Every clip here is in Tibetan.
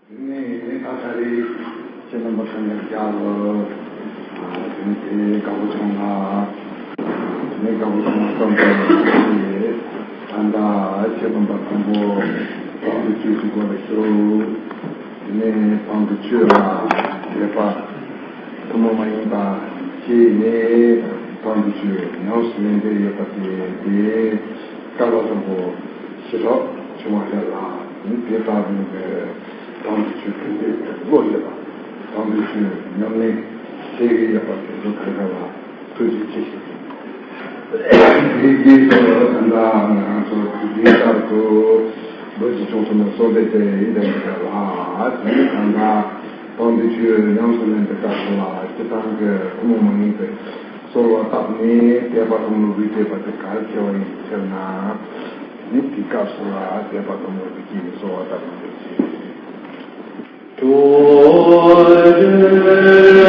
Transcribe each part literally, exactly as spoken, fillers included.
དེ་ནས་ད་ད་རེས་ཁྱེད་རྣམ་པ་ཚང་མ་རྒྱ་ལོ། དེ་ནས་དེ་དཀར་པོ་ཆུང་ལ། དེ་ནས་དཀར་པོ་ཆུང་ལ་བསམ་པའི་ད་ལྟ་ཁྱེད་རྣམ་པ་དང་པོ་དོན་དུ་ཆོས་ཀྱི་སྒོ་ལ་ཞུགས། དེ་ནས་དོན་དུ་ཆོས་ལ་དད་པ་ཐུན་མོང་མ་ཡིན་པ་སྐྱེས་ནས་དོན་དུ་ཆོས་ཉམས་སུ་ལེན་འདོད་ཡོད་པ་དེ་དེ་སྐལ་བ་བཟང་པོ་ཞེ་དྲག་བྱུང་བ་རེད་ལ། དེ་ལྟ་བུའི་དོན་དུ་ཆོས་ཀྱི་བློ་ཡོད་པ། དོན་དུ་ཆོས་ཉམས་ལེན་བྱེད་ཀྱི་ཡོད་པ་དེ་ཚོ་ག་རེ་ག་ལ་ཐུགས་རྗེ་ཆེ་ཞུ། དེའི་རྗེས་སུ་ད་ལྟ་ང་རང་ཚོ་དུས་རྒྱུན་ལྟར་དུ་ལོ་གཅིག་བྱུང་སོང་ན་གསོལ་འདེབས་དེ་ཡིན་དང་འདྲ་ལ། དེ་ནི་ད་ལྟ་དོན་དུ་ཆོས་ཉམས་སུ་ལེན་པའི་སྐབས་སུ་ལ་སྤྱིར་བཏང་གི་ཐུན་མོང་མ་ཡིན་པའི་གསོལ་བ་བཏབ་ནས་དད་པ་དང་བློ་གྲོས་བསྐྱེད་པ་དེ་གལ་ཆེ་བ་ཡིན་ཟེར་ན། དེ་ནི་དེའི་སྐབས་སུ་ལ་དད་པ་དང་བློ་གྲོས་བསྐྱེད་ནས་གསོལ་བ་བཏབ་ནས་འདུག་ཅེས། དེ་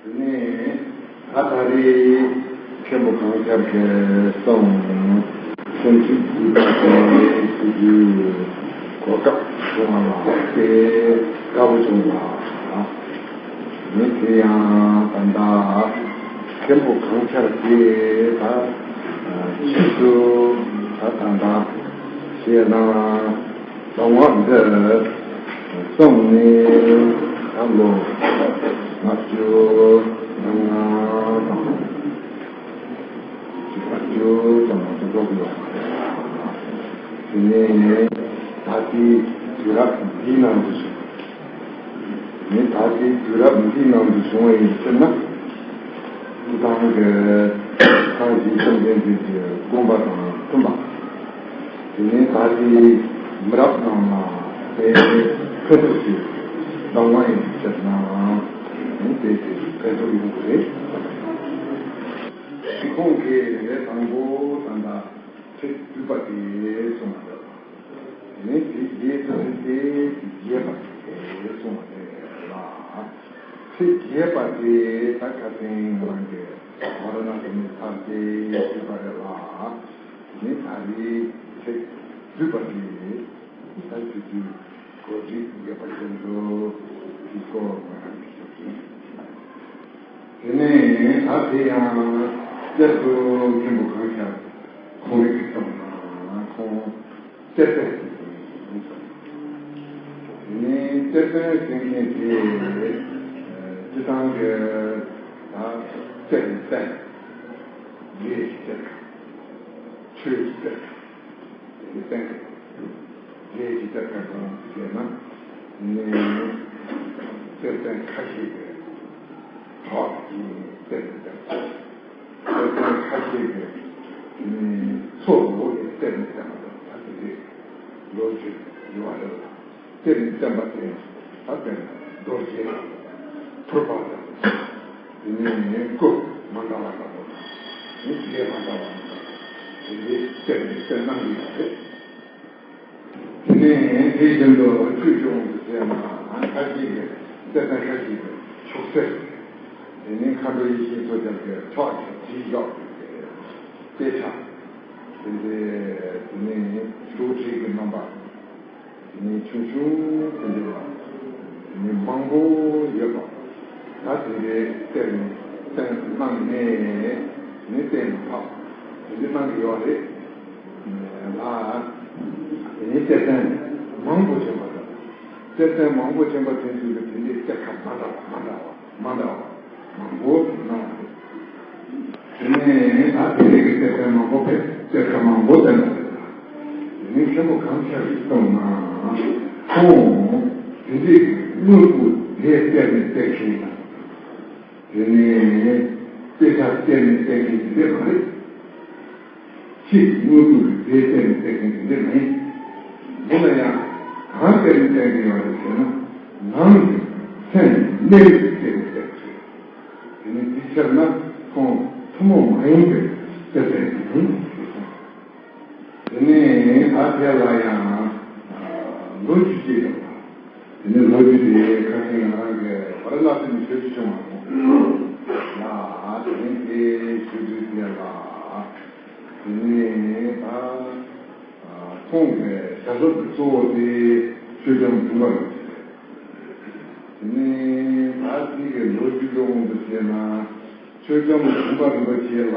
ནས་ད་ད་རེས་མཁན་པོ་གངས་ཆར་གྱི་གསུང་སེམས་ཤུགས་ཀྱི་སྟེང་དུ་ཐུགས་རྒྱུད་གོ་སྐབས་བྱུང་བ་ལ་དཔེ་དགའ་པོ་བྱུང་བ། མི་དེ་ཡང་ད་ལྟ་མཁན་པོ་གངས་ཆར་གྱིས་ད་ཆེད་དུ་ད་ད་ལྟ་བཤད་ན། གསང་བ་འདི་གསུངས་ནས་ད་ལོ་ལྔ་བཅུ་ང་ལྔ་དང་ལྔ་བཅུ་ཙམ་མ་གཏོགས་འགྲོ་གི་ཡོད་མ་རེད། དེ་ནས་ད་ལྟའི་དུས་རབས་འདིའི་ནང་དུ་བྱུང་། ངས་ད་ལྟའི་དུས་རབས་འདིའི་ནང་དུ་བྱུང་བ་ཡིན་ཟེར་ན། སྤྱིར་བཏང་གི་སངས་རྒྱས་བཅོམ་ལྡན་འདས་ཀྱི་དགོངས་པ་དང་མཐུན་པ། དེ་ནས་ད་ལྟའི་མི་རབས་རྣམས་ལ་དཔེ་ཕན་ཐོགས་ཤིག་གནང་བ་ཡིན་ཟེར་ན། དེ་དེ་ཕན་ཐོགས་ཡོང་གི་རེད། ཁོང་གིས་དང་པོ་ད་ལྟ་ཚེ་བསྡུས་པ་དེ་གསུངས་པ་རེད། དེ་ནས་དེ་རྗེས་སུ་དེ་རྗེས་པ་དེ་གསུངས་པ་རེད་ལ། ཚེ་རྗེས་པ་དེ་ད་ཁ་སང་ང་རང་གིས་མ་ར་ན་དེ་ནས་ཚར་ཏེ་ཞུས་པ་རེད་ལ། དེ་ནས་ད་རེས་ཚེ་བསྡུས་པ་དེ་ད་ཆུ་ཚོད་གོ་སྒྲིག་ཡོད་པ་བཞིན་དུ་དེའི་སྐོར་ང་རང་གིས་ཞུ་གི་ཡིན། དེ་ནས་ད་དེ་ཡང་བསྐྱར་དུ་མཁན་པོ་གངས་ཆར་ཁོང་རང་གིས་གསུངས་ན་ཁོང་གཏེར་སྟོན་ཟེར་གྱི་ཡིན་གསུངས། དེ་ནས་གཏེར་སྟོན་ཟེར་མཁན་དེ་སྤྱིར་བཏང་གི་ད་གཏེར་ནི་བསྟན། ལས་ཀྱི་གཏེར་ཁ། ཆོས་ཀྱི་གཏེར་ཁ། དེ་ནི་བསྟན་ཁ། ལས་ཀྱི་གཏེར་ཁ་གང་ཟེར་ན། དེ་ནི་གཏེར་སྟོན་ཁ་ཤས་ཀྱིས་གྲགས་ཀྱི་གཏེར་ནི་བསྟན། གཏེར་སྟོན་ཁ་ཤས་ཀྱིས་ཚོགས་ལུགས་ཀྱི་གཏེར་ནི་བསྟན་པ་དང་ད་དེ་འདྲའི་ལོ་རྒྱུས་ཡོད་པ་རེད་ལ། གཏེར་ནི་བསྟན་པ་དེ་ད་དཔེར་ན་རྡོ་རྗེ་དང་ཐུབ་པ་དང་། དེ་ནས་སྐུ་མ་འདྲ་བ་འདྲ་པོ་དང་། ལས་མ་འདྲ་བ་མ་འདྲ་བ་དེ་འདྲའི་གཏེར་ནི་བསྟན་གནང་གི་ཡོད་རེད། དེ་ནས་དེ་བཞིན་དུ་ཆོས་ཀྱི་དབང་དུ་བྱས་ན་ཁ་ཤས་ཀྱིས་གཏེར་སྟོན་ཁ་ཤས་ཀྱིས་ཆོག་སེར། དེ་ནས་མཁའ་འགྲོ་ཡེ་ཤེས་མཚོ་རྒྱལ་གྱིས་ཁྲག་གི་དྲི་བཞག་པའི་དཔེ་ཆ། དེ་འདྲའི་དེ་ནས་ཤོག་དྲིལ་གྱི་རྣམ་པ། དེ་ནས་ཆུང་ཆུང་དེ་འདྲ་བ། དེ་ནས་མང་པོ་ཡོད་པ། ད་དེ་འདྲའི་གཏེར་ནི་བསྟན་གནང་ནས་ནི་བསྟན་ནས་ཕབ། དེ་འདྲ་གནང་གི་ཡོད་རེད། ལ། དེ་ནས་གཏེར་སྟོན་མང་པོ་བྱུང་བ་དང་། གཏེར་སྟོན་མང་པོ་བྱུང་བ་དེ་ཚོ་གི་དེ་འདྲའི་གཏེར་ཁ་མ་འདྲ་བ་མ་འདྲ་བ་མ་འདྲ་བ་མང་པོ་གནང་བ་རེད། དེ་ནས་ད་དེ་རིང་གི་གཏེར་སྟོན་མང་པོ་བས་གཏེར་ཁ་མང་པོ་བསྟན་པ་རེད་ལ། དེ་ནས་མཁན་པོ་གངས་ཆར་གྱིས་གསུངས་ན། ཁོང་དེ་འདྲའི་དངོས་པོ་དེ་གཏེར་ནས་བསྟན་མཁན་དང་། དེ་ནས་དཔེ་ཆ་གཏེར་ནས་བསྟན་མཁན་དེ་འདྲ་མ་རེད། ཕྱིས་དངོས་པོ་གི་དེ་གཏེར་ནས་བསྟན་མཁན་དེ་འདྲ་མ་ཡིན། འོ་ན་ཡང་ གང་སྟེར་ནས་བསྟན་གྱི་ཡོད་རེད་ཟེར་ན། རང་གི་སེམས་ཀྱི་གནས་ལུགས་སྟེར་ནས་བསྟན་གྱི་རེད། དེ་ནི་དེའི་ཕྱིར་ན་ཁོང་ཐུན་མོང་མ་ཡིན་པའི་དཔེ་དེབ་ཅིག་ཡིན་ཞེས་གསུངས། དེ་ནས་ད་དེ་ལ་ཡང་ལོ་རྒྱུས་ཅིག་ཡོད་པ། དེ་ནས་ལོ་རྒྱུས་དེ་ཁ་སང་ང་རང་གིས་བར་ལ་དེ་ནས་ཞུ་རྒྱུ་བྱུང་བ་མོ། ཡ། དེ་ནས་དེ་ཞུ་དུས་དེ་ལ། དེ་ནས་ད། ཁོང་གི་བྱ་སྤྱོད་ཀྱི་གཙོ་བོ་དེ་ཆོས་རྒྱལ་འབྲུག་པ་རིན་པོ་ཆེ་རེད། དེ་ནས་ད་དེ་གི་ལོ་རྒྱུས་ཀྱི་དབང་དུ་བྱས་ན། ཆོས་རྒྱལ་འབྲུག་པ་རིན་པོ་ཆེ་ལ་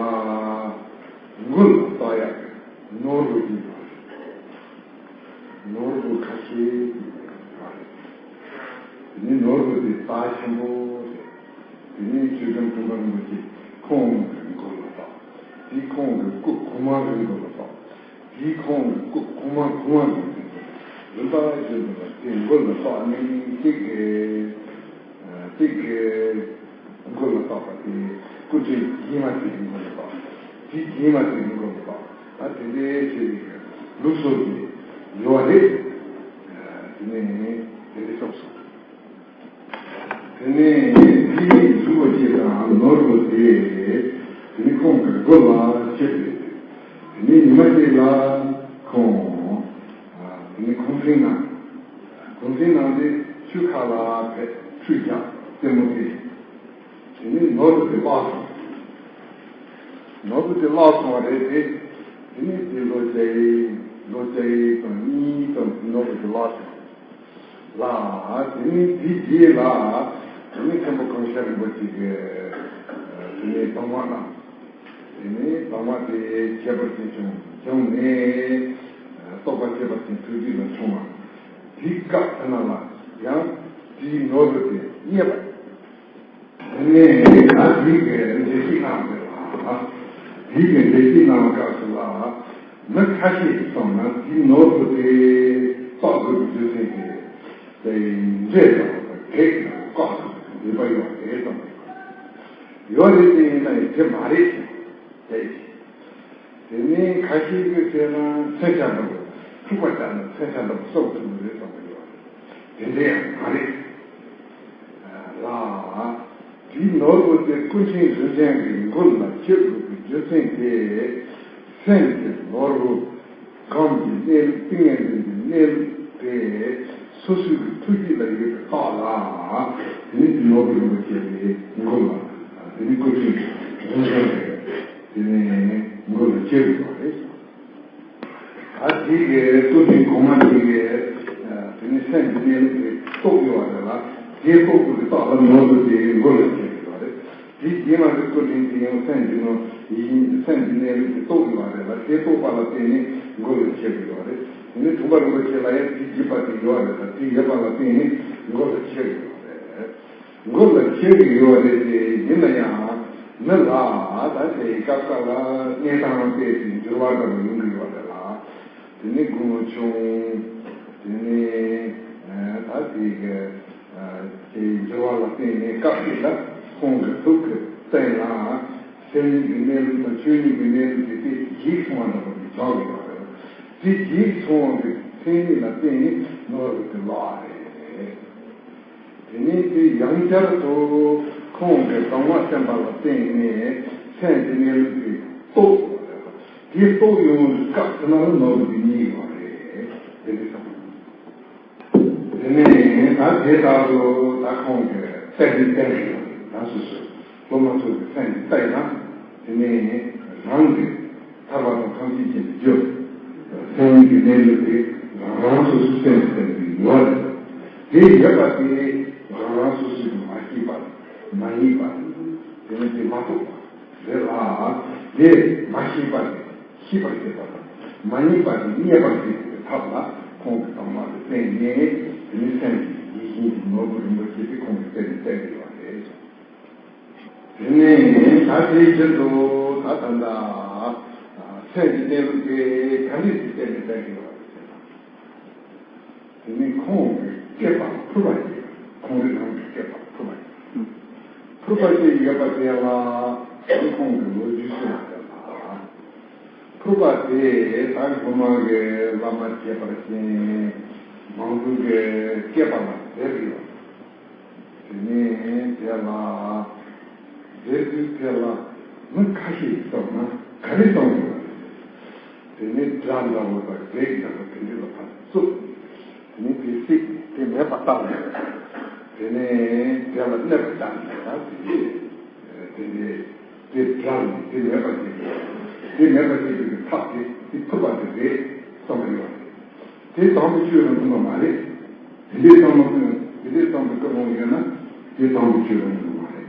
མགུར་ལ་བཏགས་ཡག་གི་ནོར་བུ་ཅིག་ཡོད་རེད། ནོར་བུ་ཁ་ཤས་ཅིག་ཡོད་རེད། དེ་ནས་ནོར་བུ་དེ་རྩ་ཆེན་པོ་རེད། དེ་ནས་ཆོས་རྒྱལ་འབྲུག་པ་རིན་པོ་ཆེ་ཁོང་གི་མགུར་ལ་བཏགས། དེ་ཁོང་གི་སྐུ་གོང་མ་གི་མགུར་ལ་བཏགས། དེའི་ཁོང་གི་སྐུ་གོང་མ་གོང་མ་གི་རིམ་པ་བཞིན་དུ་དེ་མགུར་ལ་བཏགས་ནས་གཅིག་གི་གཅིག་གི་མགུར་ལ་བཏགས་པ་དེ་སྐུ་ཕྲེང་རྗེས་མ་དེའི་མགུར་ལ་བཏགས། དེའི་རྗེས་མ་དེའི་མགུར་ལ་བཏགས། ད་དེ་འདྲའི་ཆེ་བའི་ལུགས་སྲོལ་དེ་ཡོད་རེད། དེ་ནས་དེ་འདྲ་སོགས་སོ། དེ་ནས་དེའི་གཟུགས་པོ་ཅིག་དང་ནོར་བུ་དེ། དེ་ནས་ཁོང་གི་མགུར་ལ་བཞག་པས། དེ་ནས་ཉི་མ་ཅིག་ལ་ཁོང་། དེ་ནས་ཁོང་ཁྲིན་ནང་། ཁོང་ཁྲིན་ནང་དེ་ཆུ་ཁ་ལ་ཕེབས་ཁྲུས་བརྒྱབ་རྩེད་མོ་རྩེ། དེ་ནས་ནོར་བུ་དེ་བརླག་སོང་། ནོར་བུ་དེ་བརླག་སོང་བ་རེད་དེ། དེ་ནས་དེ་ལོ་བརྒྱ་ཡི་ལོ་བརྒྱ་ཡི་དང་གཉིས་དང་ནོར་བུ་དེ་བརླག་སོང་། ལ། དེ་ནས་དེའི་རྗེས་ལ། དེ་ནས་མཁན་པོ་གང་ཤར་རིན་པོ་ཆེ་གིས། དེ་ནས་དང་བ་གནང་། དེ་ནས་དང་བ་དེ་ཁྱད་པར་ཅན་བྱུང་བྱུང་ནས། རྟོགས་པ་ཁྱད་པར་ཅན་ཐུགས་རྒྱུད་ལ་བྱུང་བ། དེའི་སྐབས་དེ་ན་ལ་ཡང་དེའི་ནོར་བུ་དེ་རྙེད་པ། དེ་ནས་ད་དེའི་གི་འགྲེལ་བཤད་གནང་བ་རེད་ལ། དེའི་གི་འགྲེལ་བཤད་གནང་བའི་སྐབས་སུ་ལ། མི་ཁ་ཤས་ཀྱིས་བསམ་ན་དེའི་ནོར་བུ་དེ་བཏགས་དགོས་པའི་རྒྱུ་མཚན་དེ། དེ་འདྲའི་ལ་བགེགས་དང་བཀག་ཐུབ་པའི་ནུས་པ་ཡོད་རེད་བསམ་གི་ཡོད། ཡོད་རེད་དེ་ཡིན་ན་ཡང་དེ་མ་རེད་ཟེར། དེ་ནས་ཁ་ཤས་ཀྱིས་བྱས་ན་མཚོན་ཆ་འདྲ་པོ། འཁྲུག་པ་བཏང་ན་མཚོན་ཆ་འདྲ་པོ་གསོག་ཐུབ་ཀྱི་རེད་བསམ་གི་ཡོད། དེ་འདྲ་ཡང་མ་རེད། ལ། དེའི་ནོར་བུ་དེ་སྐུ་ཕྲེང་རིམ་བྱོན་གྱི་མགུར་ལ་བྱེད་དགོས་པའི་རྒྱུ་མཚན་དེ། སེམས་ཀྱི་ནོར་བུ། སྒོམ་གྱི་གནས་ལུགས། ཏིང་ངེ་འཛིན་གྱི་གནས་ལུགས་དེ་སོ་སོའི་གི་ཐུགས་རྒྱུད་ལ་ཡོད་པའི་རྟགས་ལ། དེ་ནི་དེ་ནོར་བུ་རིན་པོ་ཆེ་དེ་མགུར་ལ། དེ་ནི་སྐུ་ཕྲེང་རིམ་བྱོན་གྱི་དེ་ནི་མགུར་ལ་བྱེད་དགོས་པ་རེད། ད་དེ་གི་སྐུ་ཕྲེང་གོང་མ་དེ་གི་དེ་ནི་སེམས་ཀྱི་གནས་ལུགས་དེ་རྟོགས་ཡོད་པ་རེད་ལ། དེ་རྟོགས་དགོས་ཀྱི་རྟགས་ལ་ནོར་བུ་དེ་མགུར་ལ་བྱེད་དགོས་པ་རེད། དེའི་རྗེས་མ་གི་སྐུ་ཕྲེང་དེ་ཡང་སེམས་ཀྱི་ནང་ཡིན། སེམས་ཀྱི་གནས་ལུགས་དེ་རྟོགས་ཡོད་པ་རེད་ལ། དེ་རྟོགས་པ་ལ་བརྟེན་ནས་མགུར་ལ་བྱེད་དགོས་ཡོད་པ་རེད། དེ་ནི་དྲུང་པ་རིན་པོ་ཆེ་ལ་ཡང་དེའི་རྒྱུད་པ་དེ་ཡོད་པ་རེད་ལ། དེ་ཡོད་པ་ལ་བརྟེན་ནས་མགུར་ལ་བྱེད་དགོས་ཡོད་པ་རེད། མགུར་ལ་བྱེད་དགོས་ཡོད་པ་རེད་དེ། ཡིན་ན་ཡང་མི་ལ་ད་དེ་སྐབས་སྐབས་ལ་གནས་སྟངས་དེ་དེ་འགྱུར་བ་འདྲ་པོ་ཡོང་གི་ཡོད་པ་རེད་ལ། དེ་ནི་དགུང་ལོ་ཆུང་། དེ་ནི་ད་དེ་གི་དེ་འགྱུར་བ་ལ་བརྟེན་ནས་སྐབས་ཤིག་ལ་ཁོང་གི་ཐུགས་ཀྱི་སྟེང་ལ་སེམས་ཉིད་ཀྱི་གནས་ལུགས་དང་ཆོས་ཉིད་ཀྱི་གནས་ལུགས་དེ་དེ་འཇིག་སོང་བ་འདྲ་པོ་དེ་བྱུང་ཡོད་པ་རེད། དེ་འཇིག་སོང་བའི་མཚན་ཉིད་ལ་བརྟེན་ནས་ནོར་བུ་དེ་བརླག་རེད། དེ་ནས་དེ་ཡང་བསྐྱར་དུ་ཁོང་གི་དང་བ་བསྟན་པ་ལ་བརྟེན་ནས་སེམས་ཀྱི་གནས་ལུགས་དེ་རྟོགས་ཡོད་པ་རེད། དེ་རྟོགས་ཡོང་བའི་སྐབས་དེ་ན་ལ་ནོར་བུ་དེ་རྙེད་ཡོད་རེད། དེ་འདྲ་བསམ། དེ་ནས་ད་དེ་ལྟར་དུ་ད་ཁོང་གིས་གཏེར་འདི་བསྟན་ཡོད་རེད། ད་སོ་སོའི་སློབ་མ་ཚོ་གི་སེམས་ཀྱི་གཏེར་དང་། དེ་ནས་རང་གི་ཐར་པ་དང་ཐམས་ཅད་མཁྱེན་པའི་རྒྱུ། སེམས་ཀྱི་གནས་ལུགས་དེ་རང་རང་སོ་སོའི་སེམས་ཀྱི་གཏེར་དུ་ཡོད་རེད། དེ་ཡོད་པ་དེ་རང་རང་སོ་སོས་མ་ཤེས་པ་མ་རྙེད་པ། དེ་ནས་དེ་མ་རྟོགས་པ་རེད་ལ། དེ་མ་ཤེས་པ་དེ་ཤེས་པར་བྱེད་པ་དང་། མ་རྙེད་པ་དེ་རྙེད་པར་བྱེད་པའི་ཐབས་ལ་ཁོང་གི་དང་བ་དེ་བསྟན་ནས། དེ་ནས་སེམས་ཀྱི་ཡིད་བཞིན་གྱི་ནོར་བུ་རིན་པོ་ཆེ་དེ་ཁོང་གི་གཏེར་ནས་བསྟན་ཡོད་པ་རེད། དེ་ནས་ད་དེའི་ཕྱིར་དུ་ད་ད་ལྟ་སེམས་ཀྱི་གནས་ལུགས་དེ་ག་འདྲས་ཀྱི་གཏེར་ནས་བསྟན་ཡོད་པ་རེད་ཟེར་ན། དེ་ནས་ཁོང་གི་སྐྱེས་པ་ཕུར་པ་ཡིན། ཁོང་རང་གི་སྐྱེས་པ་ཕུར་པ་ཡིན། ཕུར་པ་ཞིག་ཡོད་པ་དེ་ལ་ཁོང་གི་ལོ་རྒྱུས་ཤོད་པ་དེ་ལ། ཕུར་པ་དེ་ད་སྔོན་མ་གི་བླ་མ་ཁྱད་པར་ཅན། མང་པོ་གི་བསྐལ་པ་ལ་ཟེར་གི་ཡོད། དེ་ནས་དེ་ལ་ཟེར་དུས་དེ་ལ་མི་ཁ་ཤས་ཀྱིས་བསམ་ན་ག་རེ་བསམ་དགོས་རེད། དེ་ནས་སྒྲ་འདྲ་བོ་དང་བགེགས་འདྲ་བོ་དེ་འདྲ་ལ་ཕར་བཙུགས། དེ་ནས་དེ་བསྲེགས་དེ་མེད་པ་བཏང་ནས། དེ་ནས་དེ་ལ་གནོད་པ་བཏང་ནས་ད་དེ་འདྲའི་དེ་འདྲའི་དེ་སྒྲ་ནི་དེ་མེད་པ་བྱེད་དགོས། དེ་མེད་པ་བྱེད་དགོས་ཀྱི་ཐབས་དེ་དེ་ཐུབ་པ་དེ་རེད་བསམ་གྱི་ཡོད་རེད། དེ་དམ་པའི་ཆོས་ལ་འདུ་བ་མ་རེད། དེ་འདྲའི་བསམ་བློ་ཀུན་དེ་འདྲའི་བསམ་པའི་ཀུན་སློང་ཡོད་ན་དེ་དམ་པའི་ཆོས་ལ་འདུ་བ་མ་རེད།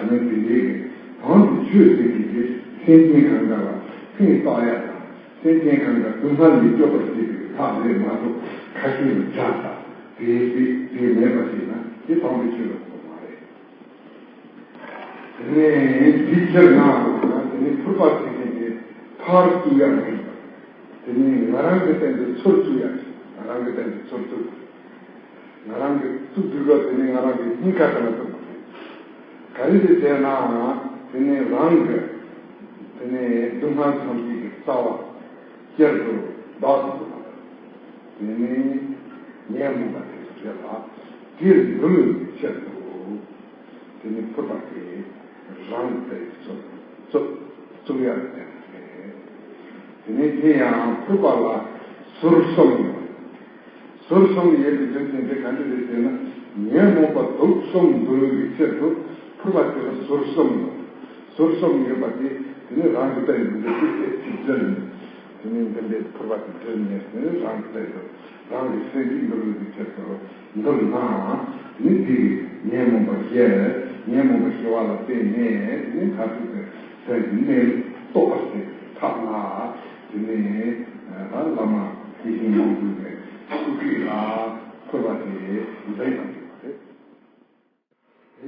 ནི་དེ་འདྲའི་གི་དམ་པའི་ཆོས་ཟེར་གྱི་དེ་སེམས་ཅན་གང་ག་ལ་ཕན་བཏགས་ཡ་དང་སེམས་ཅན་གང་ག་སྡུག་བསྔལ་ལས་སྐྱོབ་པར་བྱེད་པའི་ཐབས་རེད་མ་གཏོགས་ཁ་ཤས་ལ་སྦྱར་ད་དེ་དེ་དེ་མེད་པ་ཞིག་ན་དེ་དམ་པའི་ཆོས་ལ་འདུ་བ་མ་རེད། དེ་ནས་འདི་ཕྱིར་ན་དེ་ནས་ཕུར་པ་ཟེར་མཁན་དེ་ཕར་བཙུགས་ཡག་མེད། དེ་ནས་ང་རང་གི་སྟེང་དུ་ཚུར་བཙུགས་ཡག་ང་རང་གི་སྟེང་དུ་ཚུར་བཙུགས། ང་རང་གི་བཙུགས་དུས་སྐབས་དེ་ནས་ང་རང་གི་སྙིང་ཁ་ག་ལ་བཙུགས་པ་རེད། ག་རེ་རེད་ཟེར་ན་དེ་ནས་རང་གི་དེ་ནས་སྡུག་བསྔལ་ཐམས་ཅད་ཀྱི་རྩ་བ་བསྐྱར་དུ་བདག་ཏུ་བཙུགས་པ་དང་། དེ་ནས་ཉོན་མོངས་པ་དེ་ཚོ་རེད་ལ་དེར་འདུལ་བའི་ཕྱིར་དུ། དེ་ནི་ཕུར་པ་དེ་རང་གི་ལྟ་བའི་ཚུལ་ཚུལ་ཚུལ་ཡང་བསྟན་ཏེ། དེ་ནི་དེ་ཡང་ཕུར་པ་ལ་ཟུར་གསུམ་ཡོད། ཟུར་གསུམ་ཡོད་པའི་རྒྱུ་མཚན་དེ་ག་འདྲ་རེད་ཟེར་ན། ཉོན་མོངས་པ་དུག་གསུམ་འདུལ་བའི་ཕྱིར་དུ་ཕུར་པ་དེ་ལ་ཟུར་གསུམ་ཡོད། ཟུར་གསུམ་ཡོད་པ་དེ་དེ་ནི་རང་གི་ལྟ་བའི་འདུལ་བའི་ཚིག་ཚིག་བརྗོད་ནས། དེ་ནས་འདི་འདྲའི་ཕུར་པ་དེ་བསྒྲིལ་ནས་དེ་ནས་རང་གི་ལྟ་བའི་རང་གི་སེམས་ཀྱི་འདུལ་བའི་ཕྱིར་དུ་འདུལ་ན། ནི་དེ་ཉོན་མོངས་པ་ཞི། ཉོན་མོངས་པ་ཞི་བ་ལ་བརྟེན་ནས་དེ་ནས་མཐར་ཐུག་གི་སེམས་ཀྱི་གནས་ལུགས་རྟོགས་པར་བྱེད་པའི་ཐབས་ལ། དེ་ནས་ད་བླ་མ་དེ་བཞིན་མང་པོས་ནས་སྐུ་སྐད་ལ་ཕུར་པ་དེ་འདྲེན་གནང་ཡོད་པ་རེད།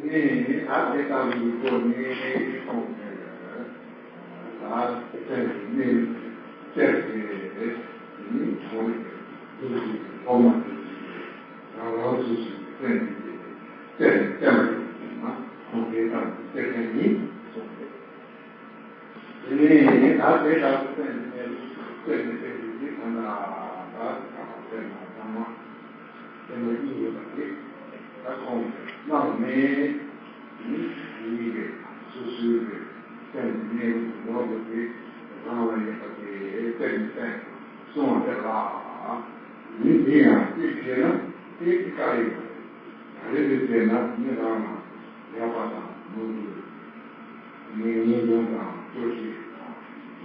དེ་ནས་ད་དེ་ལྟ་བུའི་སྒོ་ནས་ཁོང་གིས་ད་སེམས་ཀྱི་གནས་ལུགས་བསྐྱར་ཏེ་དེ་ནི་ཁོང་གིས་སྡུག་བསྔལ་གྱི་ཐོག་མ་དེ་ཚོ་རང་རང་སོ་སོའི་སེམས་ཀྱི་སྟེང་དུ་བསྟན་བསྟན་པ་ཡིན་ན་ཁོང་དེ་ལྟར་དུ་སྟེར་མཁན་ཡིན་གསུངས་ཏེ། དེ་ནས་ད་དེ་ལྟར་དུ་སེམས་ཀྱི་གནས་ལུགས་བསྐྱར་ཏེ་བསྟན་པའི་དེ་ག་ན་ད་ག་པར་སེམས་ལ་ཚང་མ། དེ་ནས་གཉིས་ཡོད་པ་དེ་ད་ཁོང་གིས་གནང་ནས་ནི་དེ་གཉིས་ཀྱི་སོ་སོའི་གི་སེམས་ཀྱི་གནས་ལུགས་ངོ་བོ་དེ་རང་ལ་ཡོད་པ་དེ་དཔེ་མི་སྲིད་གསུངས་པ་དེ་ལ་ནི་དེ་ཡང་དེ་བྱས་ན་དེ་དཀའ་ལས་ཡོད་རེད། ག་རེ་རེད་ཟེར་ན་མི་རང་ལ་ཡག་པ་དང་མང་པོ་ངས་ངེས་འབྱུང་དང་སྐྱོ་ཤས་དང་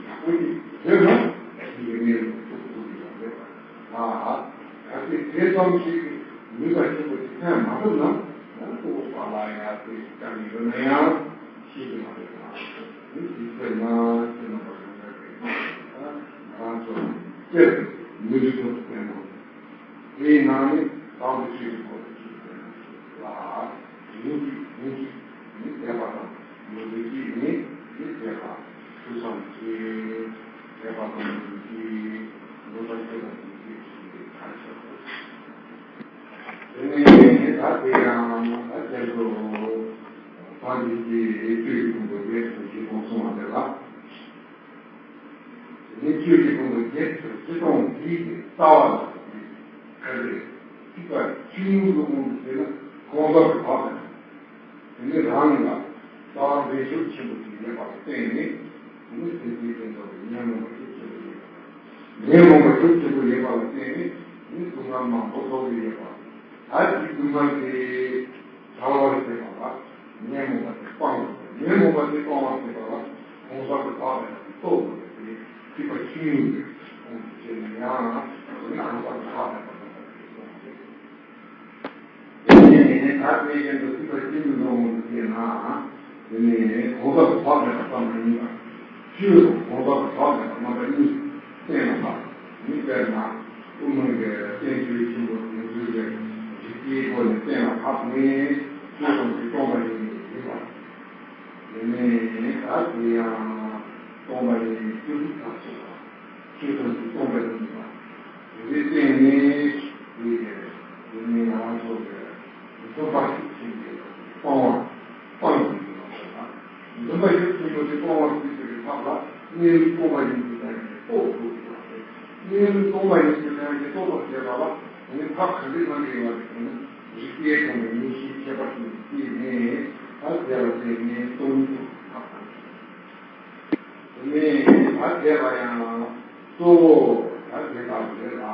ཡག་པོ་ཞིག་བྱས་ན་དེ་གི་གནས་ལུགས་ཐུག་ཐུབ་ཀྱི་ཡོད་རེད། ད་གལ་སྲིད་དེ་ཙམ་ཞིག་གི་ནུས་པ་ཆེན་པོ་ཞིག་ཐོན་མ་ཐུབ་ན་ཡང་ཁོ་བོ་པ་ལ་ཡང་དེ་དཀའ་ངལ་ཡོད་ན་ཡང་ཤེས་ཀྱི་མ་རེད། ད་མི་དེ་ཚོས་ན་ཁྱེད་རྣམ་པ་ཡོང་ཡག་གི་ང་རང་ཚོ་སྐྱེ་མི་འདུག་ཐུབ་ཐོན་མོད། དེའི་ནང་ནས་དང་པོ་ཆོས་ཀྱི་སྐོར་དུ་ཆོས་ཀྱི་ལ་ཡིན་གྱི་ཡིན་གྱི་ཡིན་དད་པ་དང་མོས་གུས་ཀྱི་ཡིན་ཡིན་དད་པ་ཐུགས་བསམ་གྱི་དད་པ་དང་མོས་གུས་ཀྱི་འདོད་པ་ཆོས་དང་ཡིན་གྱི་ཆོས་ཀྱི་ཁ་ཆེ་བོ། དེ་ནས་ད་དེ་ཡང་ད་དེ་ཚོ་ད་འདི་ཀྱི་ཆོས་ཀྱི་ཕུང་པོ་བརྒྱད་དང་བཞི་སྟོང་གསུང་བ་དེ་ལ། དེ་ནས་ཆོས་ཀྱི་ཕུང་པོ་བརྒྱད་དང་བཞི་སྟོང་འདིའི་རྩ་བ་ལ་ག་རེ་ཐིགས་པ་ཆུང་ངུ་ལ་མངོན་དུ་བྱས་ན་གང་ཟག་གི་བག་ལ་དེ་ནས་རང་ལ་རྩ་བ་འདྲེན་ཤུགས་ཆེན་པོ་ཞིག་ཡོད་པ་ལ་བརྟེན་ནས་དེ་ནས་སེམས་ཅན་ཕན་ཚུན་གྱི་ཉོན་མོངས་པ་ཤུགས་ཆེན་པོ་ཡོད་པ་དང་། ཉོན་མོངས་པ་ཤུགས་ཆེན་པོ་ཡོད་པ་ལ་བརྟེན་ནས་དེ་ནས་སྡུག་བསྔལ་མང་པོ་ཐོབ་ཀྱི་ཡོད་པ། ད་དེ་སྡུག་བསྔལ་དེ་བྲལ་བར་བྱེད་པ་ལ་ཉོན་མོངས་པ་དེ་སྤང་དགོས། ཉོན་མོངས་པ་དེ་སྤང་བར་བྱེད་པ་ལ་གང་ཟག་གི་བག་ལ་རྟོགས་དགོས་པས་དེ་ཐིགས་པ་ཆུང་ངུ་ཡིན་པས་ཁོང་དུ་བྱས་ནས་ཡང་དེ་ནས་གང་ཟག་གི་བག་ལ་རྟོགས་པ་དེ་སོང་སྟེ། དེ་ནས་ད་དེ་བཞིན་དུ་ཐིགས་པ་ཆུང་ངུ་ལ་མངོན་དུ་བྱས་ན་དེ་ནས་གང་ཟག་གི་བག་ལ་རྟོགས་པ་མ་ཡིན་པ། ཆོས་དང་གང་ཟག་གི་བག་ལ་རྟོགས་པ་རྣམ་པ་གཉིས་བསྟན་ལ་བབ། མི་དཔེར་ན་དབུ་མ་གི་བསྟན་བཅོས་ཆེན་པོ་དེ་ཚོའི་གི་རིགས་ཀྱི་སྒོ་ནས་བསྟན་ལ་བབ་ནས་ཆོས་ཐམས་ཅད་སྟོང་པ་ཉིད་ཡིན་པ། དེ་ནས་ད་དེ་ཡང་སྟོང་པ་ཉིད་ཀྱི་ཐུགས་ཐག་ཆོད་པ། ཆོས་ཐམས་ཅད་སྟོང་པ་ཉིད་ཡིན་པ། དེ་འདྲའི་སྟེང་ནས་དེ་གི་དེ་ནས་ང་རང་ཚོ་གི་འཛིན་པ་ཤུགས་ཆེན་པོས་སྤང་བ་སྤང་དགོས་ཀྱི་ཡོད་པ་དང་། འཛིན་པ་ཤུགས་ཆེན་པོ་དེ་སྤོང་བར་བྱེད་པའི་ཐབས་ལ་གནས་ལུགས་སྟོང་པ་ཉིད་ཀྱི་ལྟ་བ་རྟོགས་དགོས་ཀྱི་ཡོད་པ་རེད། གནས་ལུགས་སྟོང་པ་ཉིད་ཀྱི་ལྟ་བ་རྟོགས་པར་བྱེད་པ་ལ་ དེ་ནི་ཐབས་ག་འདྲ་གནང་གི་ཡོད་པ་ཞིག་ན། རིགས་པས་ཁོང་གི་མིག་ཤེས་ཁྱད་པར་ཅན་དུ་སྐྱེས་ནས། ད་དེ་ལ་བརྟེན་ནས་སྟོང་ཉིད་དུ་ཐབས་དང་། དེ་ནས་ད་དེ་ལ་ཡང་གཙོ་བོ་ད་དེ་དག་རེད་ལ།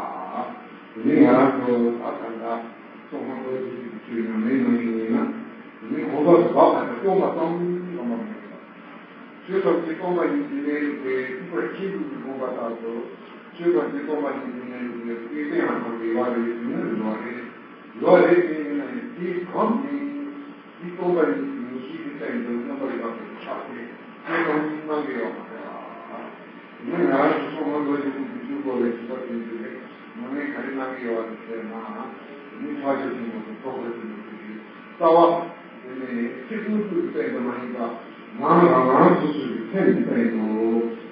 དེ་ནི་ང་རང་ཚོ་ད་ད་ལྟ་སོང་ཁ་ལོ་རྒྱུས་ཀྱི་ཆོས་ཉམས་ལེན་གནང་གི་ཡིན་ན། དེ་ནི་གོམས་པ་དུ་བབ་པ་དང་སྟོང་པ་ཙམ་ཙམ་མ་མེད་པ། ཆོས་ཐམས་ཅད་སྟོང་པ་ཉིད་ཀྱི་གནས་ལུགས་དེ་ཐེག་པ་ཆེན་པོའི་དགོངས་པ་ལྟར་དུ། ཆོས་ཐམས་ཅད་སྟོང་པ་ཉིད་ཀྱི་གནས་ལུགས་དེ་སྐལ་ལྡན་ཨ་ཐང་གི་ཡོད་རེད་ཟེར་ན་ཡོད་རེད། ཡོད་རེད་དེ་ཡིན་ན་ཡང་དེའི་གོང་ནས་དེ་སྟོང་པ་ཉིད་ཀྱི་ངེས་ཤེས་ཀྱི་སྟེང་དུ་རྣམ་པར་དག་པའི་ཐབས་དེ་དེ་གང་ཡིན་གནང་གི་ཡོད་མ་རེད། ཡིན་ན་ང་རང་ཚོ་སོང་ཁ་ལོ་རྒྱུས་ཀྱི་དུས་ཚོད་སྐོར་ལ་ཞིབ་པ་དོན་གྱི་རེད། མ་ངས་ག་རེ་གནང་གི་ཡོད་རེད་ཟེར་ན། དེ་ནི་ཕར་ཕྱོགས་ཆེན་པོ་དང་ཐོག་ཁ་ཆེན་པོ་དེ་གའི་རྩ་བ། དེ་ནས་ཚིག་ཀུན་ཏུ་བསྟན་པ་མ་ཡིན་པ། ནང་རང་རང་སོ་སོའི་སེམས་སྟེང་དུ་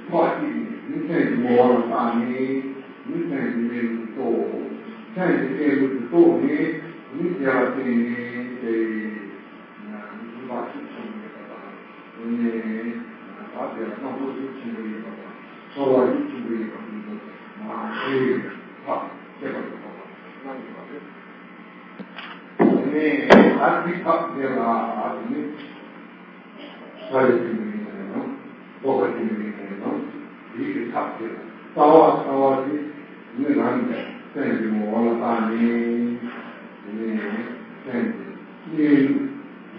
ཕར་གཅིག་ནས་ནི་སེམས་ཀྱི་ངོ་བོ་ལ་བརྟགས་ནས་ནི་སེམས་ཀྱི་གནས་ལུགས་རྟོགས། སེམས་ཀྱི་གནས་ལུགས་དེ་རྟོགས་ནས་ནི་དེ་ལ་བརྟེན་ནས་དེ་ནི་སྒྲིབ་པ་ཚིག་ཆུང་ཡོད་པ་དང་། དེ་ནས་ད་དེ་ལ་རྣམ་རྟོག་ཚིག་ཆེན་པོ་ཡོད་པ་དང་ཚོར་བ་ཡིད་ཆེན་པོ་ཡོད་པ་དེ་ཚོ་མ་ཤེས་ཡོད་པ་ཐག་བཅད་པ་དང་ཐོག་པ་གནང་དགོས་པ་རེད། དེ་ནས་ད་འདི་ཐབས་དེ་ལ་དེ་ནི་ས་ལས་ཐིམ་པའི་ཡིན་ན་ཡང་། རྟོགས་པ་ཐིམ་པའི་ཡིན་ན་ཡང་། འདི་གི་ཐབས་དེ་ལ་རྩ་བ་རྩ་བ་དེ་ནི་རང་གི་སེམས་ཀྱི་ངོ་བོ་ལ་བལྟས་ནས། དེ་ནས་སེམས་ཀྱི་གནས་ལུགས་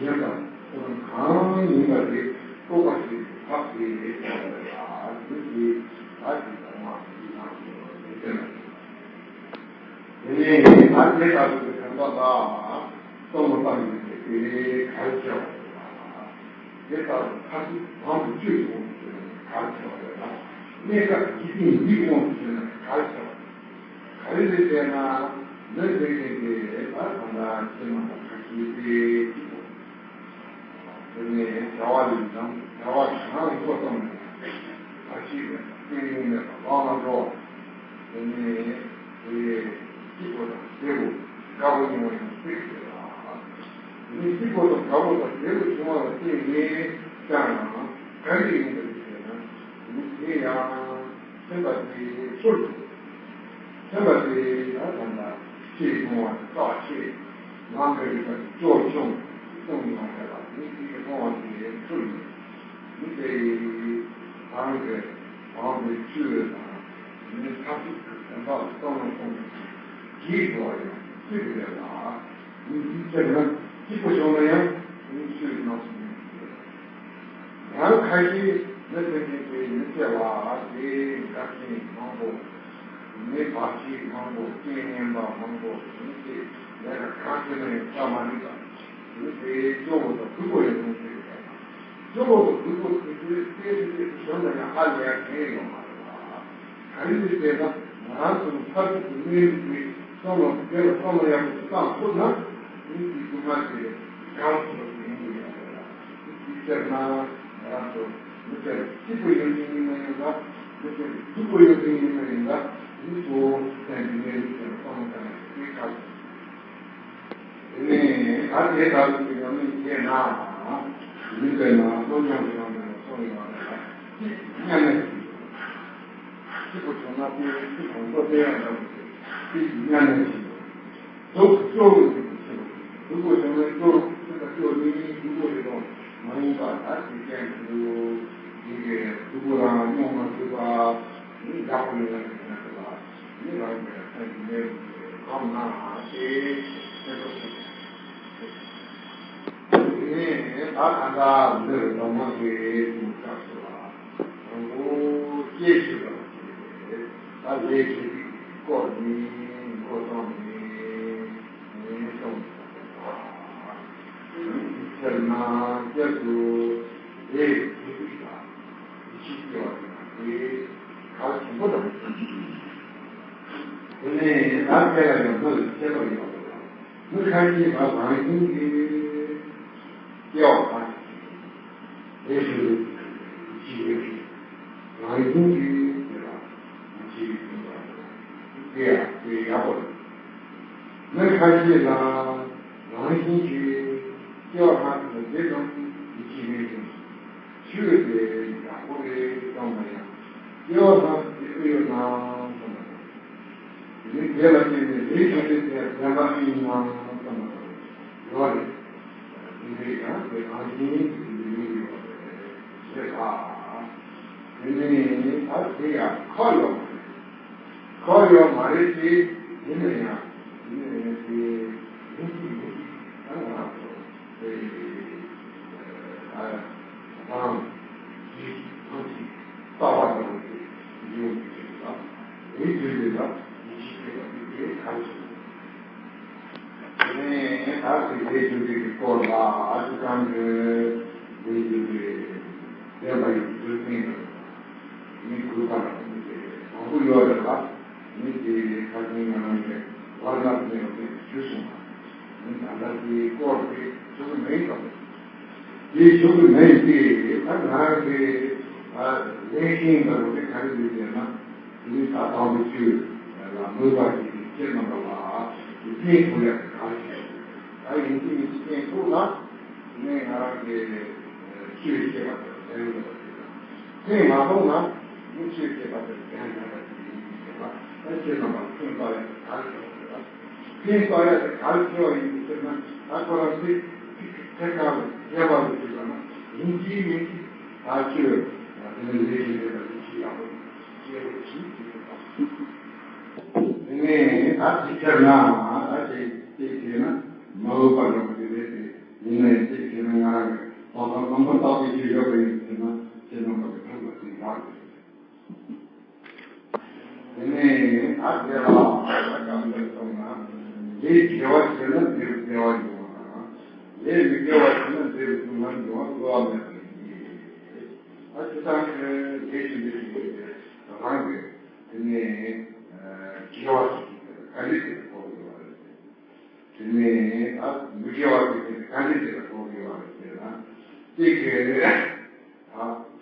ཡིན་པ་ཁོ་རང་གང་ཡིན་པ་དེ་རྟོགས་པ་ཞིག་གི་ཐབས་དེ་ལ་འདི་གི་ཐབས་ཀྱི་ཐོག་མ་འདི་ནང་དུ་དེ་སྟོན་པ་ཞིག་དེ་ནས་ད་དེ་ལྟ་བུའི་དོན་དག་ལ་བསམ་བློ་བཏང་ཡོད་པའི་དེ་གལ་ཆེ་བ་རེད་ལ། དེ་ལྟ་བུའི་ཐབས་ཤེས་དང་དུ་བཅོས་ཀྱི་དབང་དུ་བྱས་ནས་གལ་ཆེ་བ་རེད་ལ། གནས་སྐབས་ཀྱི་འཇིག་རྟེན་འདིའི་དབང་དུ་བྱས་ན་གལ་ཆེ་བ་རེད། ག་རེ་རེད་ཟེར་ན། ལུས་འདི་ནི་དེ་ད་གང་ལྟར་ཕྱི་མ་དང་ཁ་ཤས་དེ་གཅིག་པོ། དེ་ནས་བྱ་བ་ལས་ལམ་བྱ་བ་གང་ལ་འགོ་བརྩམས་ནས་བར་ཆད་མེད་པ་སྐྱོན་ཡོན་མེད་པ་ལམ་ལ་འགྲོ་བ། དེ་ནས་དེ་སྐྱིད་པོ་དང་བདེ་པོ་དགའ་པོ་ཡོང་བ་ཡང་ཚིག་ཟེར་བ། དེ་ནས་སྐྱིད་པོ་དང་དགའ་པོ་དང་བདེ་པོ་བྱུང་བ་ལ་བརྟེན་ནས་ཀྱང་ག་འདྲ་ཡོང་གི་རེད་ཟེར་ན། དེ་ནས་དེ་ཡང་སེམས་པ་དེ་ཚོར་འདུག་སེམས་པ་དེ་ད་ད་ལྟ་ཆེས་མཐོང་བ་དེ་རྩ་ཆེ། ནང་གི་རིག་པ་དེ་སྐྱོ་ཆུང་གསུམ་ཡོང་བ་རེད་ལ། དེ་ནི་དེ་གི་མཐོང་བ་དེ་ཚུར་ཡིན། མི་དེ་ཡིས་རང་གི་གང་དེ་ཆོས་དང་མི་ཐབས་ཤེས་ཀྱི་དོན་དག་ལ་བསམ་བློ་གཏོང་བའི་བགྱིས་འགྲོ་བ་ཡང་སྲིད་པ་རེད་ལ། མི་དེ་སྤྱིར་ན་སྐྱིད་པོ་བྱུང་ན་ཡང་དེ་ནི་ཆོས་རྣམས་སུ་མེད་པ་རེད། ཡང་ཁ་ཤས་མི་སེམས་ཅན་དེ་མི་སྐྱེ་བ་དེ་འགལ་རྐྱེན་མང་པོ། མི་བར་ཆད་མང་པོ། རྐྱེན་ངན་པ་མང་པོ། མི་དེ་ལས་ཀ་གང་བྱེད་ན་ཡང་ཆ་མ་ལུས་པ། མི་དེ་སྐྱོ་བོ་དང་སྡུག་པོ་ཡང་མི་ཤེས་པ། སྐྱོ་བོ་དང་སྡུག་པོ་དེ་ཚོའི་ལྟས་དེ་ལྟས་སུ་བྱུང་ན་ཡང་ཧ་ལས་མཁན་ཡོད་མ་རེད་པ། ག་རེ་རེད་ཟེར་ན། ང་རང་ཚོ་ནི་ཕར་ཚུར་གྱི་གནས་ལུགས་དེ་བསམ་བློ་དེ་ལ་བསམ་བློ་ཡག་པོ་ཞིག་བཏང་ཐུབ་ན། མི་དེ་སྡུག་བསྔལ་དེ་འགལ་ཐུབ་པ་ཞིག་ཡིན་དགོས་ཡ་རེད་ལ། དེ་སྤྱིར་ན་ང་རང་ཚོ་མི་སེར་སྐྱིད་པོ་ཡོད་མཁན་ཡིན་ན་ཡང་འདྲ། མི་སེར་སྡུག་པོ་ཡོད་མཁན་ཡིན་ན་ཡང་འདྲ། མི་གཙོ་བོ་སེམས་ཀྱི་གནས་ལུགས་དེ་ལ་བསམ་བློ་བཏང་ཡ་དེ་གལ་ཆེ། དེ་ནས་ད་དེ་ལྟ་བུའི་ཉམས་ལེན་བྱས་ན། མི་དེ་ན་སློབ་སྦྱོང་བྱེད་ཡོང་དུས་སོང་ཡོང་བ་ལ་གཅིག་མཉམ་གནས་བྱེད་དགོས། སྐྱིད་པོ་བྱུང་ན་དེ་སྐྱིད་པོ་བློ་གཏད་ཡང་འདྲ་པོ་ཞིག་གཅིག་མཉམ་གནས་བྱེད་དགོས། སྡུག་སྐྱོ་བོ་ཡིན་དུས་སྐྱིད་པོ། སྡུག་པོ་བྱུང་ན་སྐྱོ་བོ་ཞིག་ལ་སྐྱོ་ནི་སྡུག་པོ་ཞིག་དང་མ་ཡིན་པ་ད་ཅིག་ཀྱང་འདུག་ཡིན་གྱི་སྡུག་པོ་རང་སྙོམས་མ་ཐུབ་པ་ནི་ཡག་པོ་ཡོད་ན་ཡོད་ན་ཟེར་ལ། ནི་རང་གི་སེམས་ཀྱི་གནས་ལུགས་དེ་གོམས་ན་དེ་ཤེས་རྟོགས་ཐུབ། དེ་ནས་ད་གང་ལྟར་འདིར་གདམས་ངག་གི་གསུང་སྐབས་སུ་ལ་དང་པོ་སྐྱེ་ཞིག་ལ་ད་ལས་བྱེད་པའི་སྐོར་ནི་མགོ་བརྩམས་ནས་ནི་གསུངས་ཡོད་པ་དང་། དེར་ན་སྐྱབས་སུ་ལས་བྱེད་པའི་ལ། ཡིད་ཆེས་སྐྱེ་བ་དེ་དེ་གལ་ཆེན་པོ་དང་། དེ་ནས་ད་དེ་ལ་ཡང་མི་ལ་ཁྱད་པར་ཡོད་པ་དང་། མི་ཁ་ཤས་ལ་རང་བཞིན་གྱིས་སྐྱེ་བ་དང་། ལས་ཞུགས་ཀྱི་ཡིད་ཆེས་ཡོད་པའི་རང་བཞིན་གྱིས་སྐྱེ་བ་ཡིད་ཆེས་ཡོད་པ་དང་། དེ་ཡང་དེ་ཡག་པོ་རེད། མི་ཁ་ཤས་ལ་རང་བཞིན་གྱིས་སྐྱེ་བ་སྔ་ཕྱི་ལ་དེ་ཙམ་ཡིད་ཆེས་མེད་ཅིང་། ཆོས་དེ་ཡག་པོ་རེད་བསམ་ན་ཡང་། སྐྱེ་བ་སྔ་ཕྱི་དེ་ཨེ་ཡོད་ནམ་བསམ་པ་དང་། དེ་ནི་ དེ་ལ་བརྟེན་ནས་ལས་བྱུང་བའི་དེ་བདེན་པ་ཨིན་ནམ་བསམ་པ་ཡོད་རེད། འདི་འདྲའི་ཡང་དེ་རང་བཞིན་གྱིས་འདི་འདྲའི་ཡོད་རེད་ཟེར་ལ། དེ་ནས་ད་དེ་ཡང་ཁོ་ཡོད་མ་རེད། ཁོ་ཡོད་མ་རེད་དེ། ཡིན་ན་ཡང་ཡིན་ན་ཡང་དེ་ཡིན་གཅིག་མིན་གཅིག་ད་ང་རང་ཚོ་དེ་ད་རང་གི་ཐམས་ཅད་ལྟ་བ་དང་དེ་ཡོད་པའི་ཚུལ་ལ་དེའི་དུས་ལ་ཡིད་ཆེས་པ་དེ་དེ་གང་བྱུང་། དེ་ནས་ད་དེ་ལས་བྱུང་བའི་སྐོར་ལ་ཨ་ཙི་གང་དུ་ལས་བྱུང་བའི་བདེན་པ་ཡི་རྒྱུ་མཚན་དང་ནི་དགོས་པ་དང་ནི་དེ་མང་པོ་ཡོད་རེད་ལ། ནི་དེ་ཁ་སང་ང་རང་གི་བར་ན་ནས་དེ་ཞུས་སོང་བ། ནི་ད་ལྟ་དེའི་སྐོར་དེ་ཞུ་གི་མེད་ཀྱང་། དེ་ཞུ་གི་མེད་དེ་ད་ང་རང་གི་ལས་ཤིང་འདྲ་བོ་དེ་ག་རེ་རེད་ཟེར་ན། དེ་ནི་ད་དང་པོ་ཆོས་ལ་མོས་པ་ཞིག་གིས་ཁྱེད་རྣམ་པ་ལ་དེ་ཕན་ཐོགས་ཡག་གི་གལ་ཆེ། ད་ཡིན་གཅིག་མིན་གཅིག་ཕན་ཐོགས་ན་དེ་ནས་ང་རང་གི་ཆོས་བཤད་པ་དང་ལྡན་ཡོད་པ་དེ་དང་ཕན་མ་ཐོགས་ན་མི་ཆོས་བཤད་པ་དང་ལྡན་མེད་པ་དེ་ཡིན་གྱི་ཟེར་བ། ད་ཁྱེད་རྣམ་པ་ཕན་ཐོགས་ཡག་གི་གལ་ཆེ་བ་རེད་བ། ཕན་ཐོགས་ཡག་གི་གལ་ཆེ་བ་ཡིན་གྱི་ཟེར་ན་ད་ཁོ་རང་ཚོས་ཐད་ཀར་ལ་ཁྱད་པར་དུ་གྱུར་པ་ན་ཡིན་གཅིག་མིན་གཅིག་ད་ཆོས་དེ་ནི་ལས་ཀྱི་ལས་ལ་ལས་ཀྱི་ཡག་པོ་ཡིན། དེ་ནས་ད་ཅིག་ཁྱེར་ན་ད་ཅིག་ཅིག་བྱས་ན་མ་འོས་པ་འདྲ་པོ་ཅིག་རེད་དེ། ཡིན་ནའི་ཅིག་བྱས་ན་ང་རང་གི་ཐོབ་ཐང་རྣམ་པར་དག་པའི་ཆོས་ཡོད་པ་ཡིན་ཟེར་ན་ཁྱེད་རྣམ་པ་གི་ཐུགས་ལ་ཅིག་ལགས་ཟེར། དེ་ནས་ད་དེ་ལ་ད་གང་འདྲ་སོང་ན་ལས་དགེ་བ་བྱས་ན་དེར་བདེ་བ་འབྱུང་བ་དང་། ལས་མི་དགེ་བ་བྱས་ན་དེར་སྡུག་བསྔལ་འབྱུང་བ་གསོལ་བ་མེད་པ་ཡིན། ད་ཅི་ལྟར་ལས་བྱེད་པའི་རང་གི་དེ་ནས་དགེ་བ་ཞིག་ག་འདྲ་ཞིག་གོ་དགོས་པ་རེད། དེ་ནས་ད་མི་དགེ་བ་ཞིག་ག་འདྲ་ཞིག་གོ་དགོས་པ་རེད་ཟེར་ན། དེ་གའི་ད་ལྷ་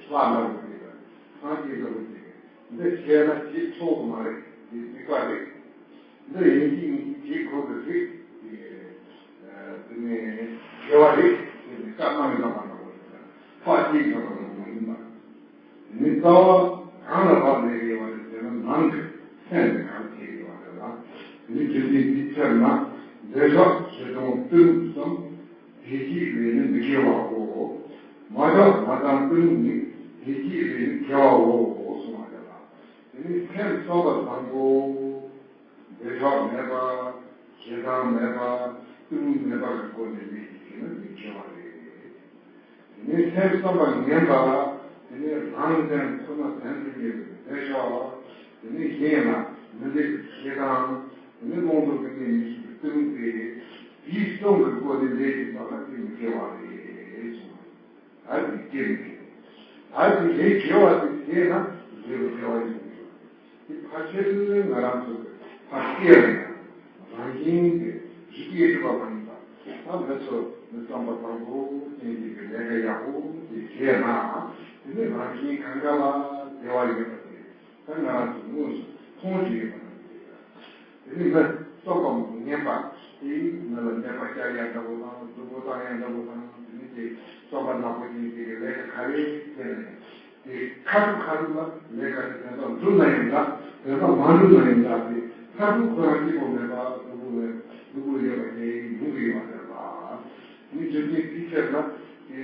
འདྲ་བོ་ཞིག་དང་སངས་རྒྱས་འདྲ་བོ་ཞིག་འདི་བྱས་ན་ཞེས་ཆོག་གི་མ་རེད། དེ་སྡིག་པ་རེད། འདི་ཡིན་གཅིག་མིན་གཅིག་བྱེད་དགོས་ཀྱི་རེད། དེ་དེ་ནས་དགེ་བ་རེད། དེ་ནས་བཀའ་གནང་བཞག་པ་འདྲ་བོ་ཞིག་དང་ཕར་སྐྱེལ་བཞག་པ་འདྲ་བོ་མ་ཡིན་པ། དེ་ནི་རྩ་བ་གང་ལ་བབས་ནས་ཡོད་པ་རེད་ཟེར་ན་ནང་གི་སེམས་ལ་གང་བྱས་ཡོད་པ་རེད་ལ། དེ་ནི་རྒྱུ་མཚན་དེའི་ཕྱིར་ན་འདོད་ཆགས་ཞེ་སྡང་གཏི་མུག་གསུམ་དེ་གཅིག་ལས་ནི་མི་དགེ་བའོ། མ་ཆགས་མ་སྡང་གཏི་མུག་ནི་དེ་གཅིག་ལས་ནི་དགེ་བའོ་གསུངས་པ་རེད་ལ། དེ་ནི་སེམས་བསམ་པ་བཟང་པོ། འདོད་ཆགས་མེད་པ། ཞེ་སྡང་མེད་པ། གཏི་མུག་མེད་པ་གི་སྒོ་ནས་ལས་ཀྱི་ཕྱིར་ན་མི་དགེ་བ་རེད། དེ་ནས་སེམས་བསམ་པ་ངན་པ། དེ་ནས་རང་དོན་ཁོ་ན་དོན་དུ་གཉེར་བའི་འདོད་ཆགས། དེ་ནས་གཞན་ལ་མི་འདོད་པའི་ཞེ་སྡང་། དེ་ནས་ཀུན་རྫོབ་ཀྱི་གནས་མི་ཤེས་པའི་གཏི་མུག་སྟེ། དེའི་གསུམ་གྱི་སྒོ་ནས་ལས་ཀྱི་ཕྱིར་ན་དེ་མི་དགེ་བ་རེད་གསུངས། ད་དེ་དགེ་མི་དགེ། ད་དེ་ལས་དགེ་བ་དེ་བྱས་ན་འབྲས་བུ་དགེ་བ་ཡིན་གྱི། དེ་ཕལ་ཆེར་ང་རང་ཚོ་གི་ཕར་སྐྱེ་ཡང་རང་བཞིན་གྱི་རིགས་པས་གྲུབ་པ་མ་ཡིན་པ། ད་འདི་ཚོ་མི་བསམ་པ་བཟང་པོ་ཅན་ཞིག་གི་ལས་ཀ་ཡག་པོ་དེ་བྱས་ན་དེ་ནི་རང་བཞིན་གང་ག་ལ་བདེ་བ་ཡོད་པ་དེ་ད་ང་རང་ཚོ་དངོས་སུ་མཐོང་བཞིན་ཡོད་པ་དང་། དེ་ནི་མི་བསམ་པ་ངན་པ་དེ་མི་ལ་ནད་པ་བསྐྱལ་ཡག་འདྲ་པོ་དང་སྡུག་པོ་བཏང་ཡག་འདྲ་པོ་དང་དེ་ནི་དེ་བསམ་པ་ནག་པོ་ཅན་ཞིག་གི་ལས་ཀ་ག་རེ་བྱས་ན་ཡང་། དེ་ཁ་ཐུག་ཁ་ཐུག་ལ་ལས་ཀ་དེ་དོན་དག་འགྲུབ་ན་ཡང་འདྲ། དོན་དག་མ་འགྲུབ་ན་ཡང་འདྲ། དེ་ཁ་ཐུག་ཁོ་རང་སྐྱིད་པོ་མེད་པ་སྡུག་པོ་མེད་སྡུག་པོ་ཡོད་པ་དེ་ཡོང་གི་ཡོད་པ་རེད་པ། དེ་རྒྱུ་མཚན་དེའི་ཕྱིར་ན་དེ་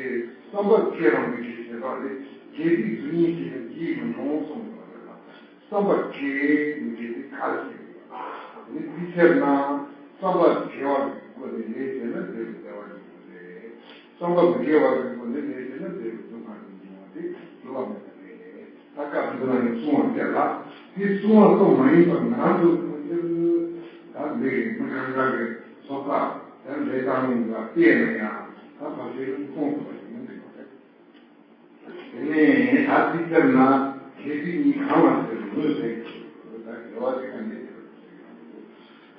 བསམ་པ་དགེ་རང་མི་དགེ་ཞེས་པ་ལས་དགེ་སྡིག་གཟུགས་བརྙན་ཞེས་ན་དགེ་མི་འགྲོ་གསུངས་ཡོད་པ་རེད་པ། བསམ་པ་དགེ་མི་དགེ་དེ་གལ་ཆེ་བ་རེད། དེ་ནི་དེའི་ཕྱིར་ན་བསམ་པ་དགེ་བ་གི་སྒོ་ནས་ལས་བྱས་ན་འབྲས་བུ་བདེ་བ་ཡོང་གི་རེད། བསམ་པ་མི་དགེ་བ་གི་སྒོ་ནས་ལས་བྱས་ན་འབྲས་བུ་སྡུག་བསྔལ་དུ་འབྱུང་བ་དེ་འགྲོ་བ་མེད་པ་རེད། ད་སྐབས་འདི་ལ་ཡང་གསུང་བ་དེ་ལ་དེ་གསུང་བ་ཙམ་མ་ཡིན་པར་ང་རང་ཚོ་ཕལ་ཆེར་ད་འདི་མི་གང་ག་གི་ཚོགས་པ་དང་ལས་སྟངས་ལ་བལྟས་ན་ཡང་ད་ཕལ་ཆེར་མཐོང་ཐུབ་པ་ཞིག་མི་འདུག་པ་རེད། དེ་ནས་ད་ཅི་ལྟར་ན་དགེ་སྡིག་གཉིས་གང་ལ་ཟེར་ངོས་ཟེར་གྱི་ད་དགེ་བ་དེ་ག་འདྲས་ཟེར་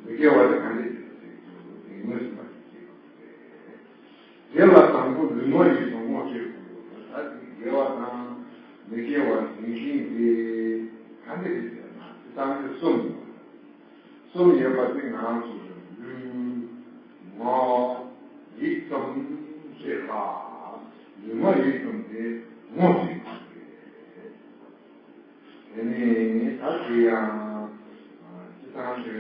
མི་དགེ་བ་དེ་ག་འདྲས་ཟེར་དེ་ངོས་ཟིན་པ་ཞིག་བྱེད་དགོས་རེད། དེ་ལ་དང་པོ་ལུས་མ་ཡིན་པ་ངོ་སྤྲོད་དགོས། ད་དེ་དགེ་བ་དང་མི་དགེ་བ་འཛིན་མཁན་དེ་ག་འདྲས་རེད་ཟེར་ན་དེ་དང་དེ་གསུམ་ཡོད། གསུམ་ཡོད་པ་དེ་ང་རང་ཚོ་ལུས་ངག་ཡིད་གསུམ་རེད་ལ། ལུས་ངག་ཡིད་གསུམ་དེ་ངོ་སྤྲོད་དགོས་རེད། དེ་ནས་ད་དེ་ཡང་ཅི་ ཀྱང་དེ་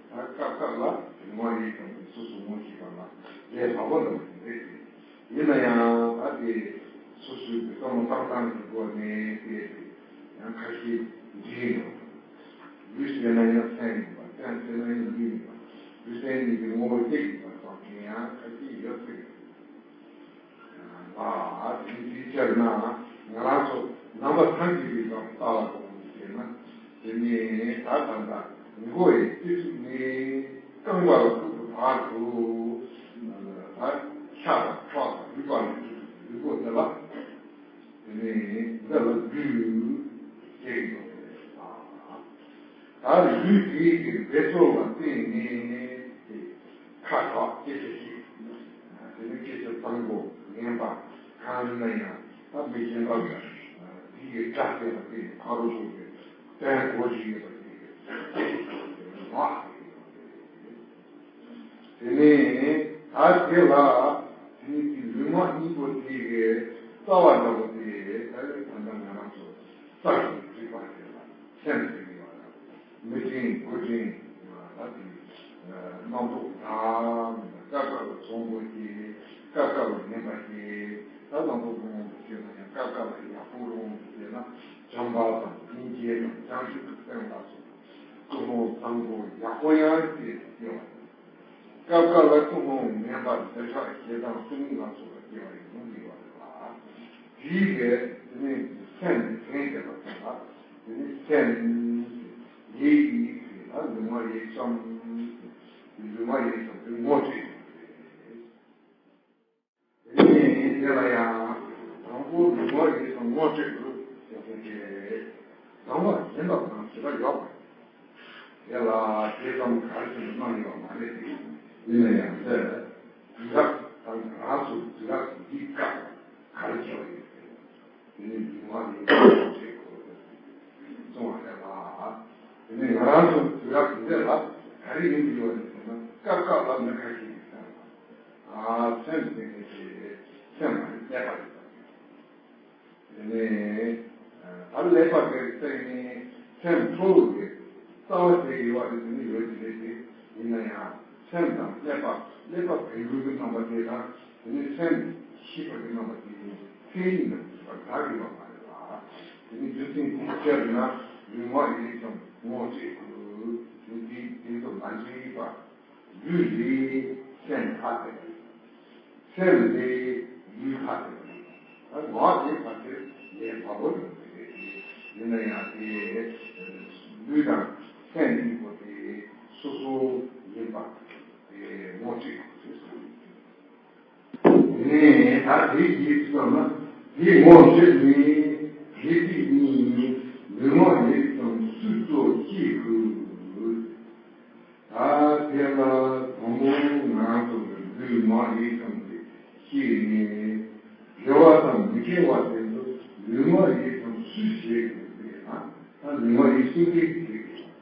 ད་སྐབས་སྐབས་ལ་ལུས་ངག་ཡིད་གསུམ་དེ་སོ་སོ་ངོ་ཤེས་པ་ལ་ལས་སླ་པོ་འདྲ་བོ་ཞིག་རེད། ཡིན་ན་ཡང་ད་དེ་སོ་སོའི་གི་བསམ་བློ་བཏང་སྟངས་ཀྱི་སྒོ་ནས་བལྟས་ཏེ་ཡང་ཁ་ཤས་འདྲིས་ཡོང་། ལུས་ཟེར་ན་ཡང་སེམས་ཡིན་པ། སེམས་ཟེར་ན་ཡང་ལུས་ཡིན་པ། ལུས་སེམས་གཉིས་ཀྱི་ངོ་བོ་གཅིག་ཡིན་པ་སོགས་ཀྱི་ཡང་ཁ་ཤས་ཡོད་ཚུལ་ཡོད། ལ། དེ་འདི་ཕྱིར་ན་ང་རང་ཚོ་རྣམ་པ་ཐམས་ཅད་ཀྱི་སྐབས་ལྟ་བ་དང་ཞེ་ན། དེ་ནི་ད་ད་ལྟ་མགོ་ཡི་སྤྱི་གཙུག་ནས་རྐང་པ་ལ་ཐུག་པའི་བར་དུ། ད་ཤ་དང་ཁྲག་དང་རུས་པ་ལས་གྲུབ་པའི་ལུས་པོ་འདི་ལ། དེ་ནི་འདི་ལ་ལུས་ཞེས་ཡོད་པ་རེད། ད་ལུས་དེའི་གི་འབད་རྩོལ་ལ་བརྟེན་ནས་ཁ་དོག་སྐྱེ་ཚུལ་གཅིག། དེ་ནི་སྐད་ཆ་གཙང་པོ་ངན་པ་གང་ཡིན་ན་ཡང་ད་མི་གཞན་པ་ལ་དེའི་སྒྲ་དེ་ལ་བརྟེན་ནས་ཕ་རོལ་པོ་གི་སྟོན་གོ་ཞིག་ཡོད་པ་དེ་གི་སྐད་ཆ་གཙང་པོ་དེ་ལ་ངག་ཟེར་གི་ཡོད་རེད། དེ་ནས་ད་དེ་ལ་དེ་ནི་དེ་ལུས་ངག་གཉིས་པོ་དེ་གི་རྩ་བ་འདྲ་པོ་དེ་ད་རེས་ད་ལྟ་ང་རང་ཚོ་རྩ་ཞིག་གི་རིག་པ་དེ་ལ་སེམས་ཟེར་གི་ཡོད་རེད། མི་འདྲེན་དགུ་འདྲེན་ལ་དེ་རྣམ་རྟོག་དང་སྐབས་སྐབས་ལ་བཟང་པོ་སྐྱེ། སྐབས་སྐབས་ལ་ངན་པ་སྐྱེ། ད་རྣམ་རྟོག་གི་དབང་དུ་བྱས་ན་ཡང་སྐབས་སྐབས་ལ་ཡག་པོ་རུ་དབང་དུ་བྱས་ན་བྱམས་པ་དང་སྙིང་རྗེ་དང་བྱང་ཆུབ་ཀྱི་སེམས་ལ་སོགས་པ་ཀུན་སློང་བཟང་པོ་ཡག་པོ་ཡང་སྐྱེ་སྐྱེ་བ་ཡིན། སྐབས་སྐབས་ལ་ཀུན་སློང་ངན་པ་འདོད་ཆགས་ཞེ་སྡང་གསུམ་ལ་སོགས་པ་སྐྱེ་བ་ཡིན་ནོ་ལེགས་པ་རེད་ལ། དེའི་གི་དེ་ནི་སེམས་ཀྱི་དོན་བྱེད་པ་ཙམ་ལ་དེ་ནི་སེམས་ཡིད་ཀྱི་ཡིད་ལ་ལུས་ངག་ཡིད་གསུམ། ལུས་ངག་ཡིད་གསུམ་དེ་ངོ་སྤྲད་དགོས་པ་རེད། དེ་ནས་དེ་ལ་ཡང་དང་པོ་ལུས་ངག་ཡིད་གསུམ་ངོ་སྤྲད་དགོས་ཟེར་མཁན་དེ་རེད། སྡོམ་པ་ཡིན་པ་དང་བྱེད་པ་ཡོད་པ། དེ་ལ་དེ་ཙམ་ག་རེ་བྱས་ནས་གནང་ཡོད་པ་མ་རེད་དེ། ཡིན་ན་ཡང་དེ་དུས་རབས་དང་ང་རང་ཚོ་དུས་རབས་འདི་སྐབས་ག་རེ་བྱས་པ་ཡིན་ཟེར་ན། དེ་ནི་ལུས་ངག་ཡིད་གསུམ་ངོ་སྤྲད་དགོས་ཟེར་གསུངས་པ་རེད་ལ། དེ་ནི་ང་རང་ཚོ་དུས་རབས་འདི་ལ་ག་རེ་ཡིན་དགོས་ཡོད་རེད་ཟེར་ན། སྐབས་སྐབས་ལ་མི་ཁ་ཤས་ཀྱིས་བསམ་པ། ཨ། སེམས་ཟེར་མཁན་དེ་སེམས་མ་རེད། ཀླད་པ་རེད་བསམ། དེ་ནས་ད་ཀླད་པ་དེར་བརྟེན་ནས་སེམས་ཁྲོ་བོ་གི་རྩ་བ་དེ་ཡོད་པ་དེ་ནི་ཡོད་ཀྱི་རེད་དེ། ཡིན་ན་ཡང་སེམས་དང་ཀླད་པ། ཀླད་པ་བེམ་པོའི་གི་རྣམ་པ་དེ་དང་དེ་ནས་སེམས་ཤེས་པ་གི་རྣམ་པ་དེ་གཉིས་མཚན་ཉིད་ནང་གི་བར་ཐག་ཡོད་པ་མ་རེད་ལ། དེ་ནི་རྒྱུ་མཚན་དེ་ཕྱིར་ན་ལུས་ངག་ཡིད་གསུམ་ངོ་སྤྲད་དགོས། དེ་འདི་དེ་ཚོ་མ་འདྲེས་པ། ལུས་ལས་སེམས་ཐ་དད་པ་ཡིན། སེམས་ལས་ལུས་ཐ་དད་པ་ཡིན། ད་ངག་དེ་ཕལ་ཆེར་ལས་སླ་པོ་ཡིན་པ་རེད། ཡིན་ན་ཡང་དེ་ལུས་དང་སེམས་གཉིས་པོ་དེ་སོ་སོ་ཡིན་པ་དེ་ངོ་སྤྲད་དགོས་ཞེས་གསུངས། དེ་ནས་ད་དེ་ཡིད་བསམ་ན་དེ་ངོ་སྤྲད་ནས་དེ་དེ་གཉིས་ལུས་ངག་ཡིད་གསུམ་སུས་གཙོ་བྱེད་དགོས། ད་དེ་ལ་དང་པོ་ང་རང་ཚོ་གི་ལུས་ངག་ཡིད་གསུམ་དེ་ཤེས་ནས། དགེ་བ་དང་མི་དགེ་བ་དེ་ཚོ་ལུས་ངག་ཡིད་གསུམ་སུས་བྱེད་དགོས་ཟེར་ན། ད་ལུས་ངག་ཡིད་གསུམ་གྱིས་བྱེད་དགོས།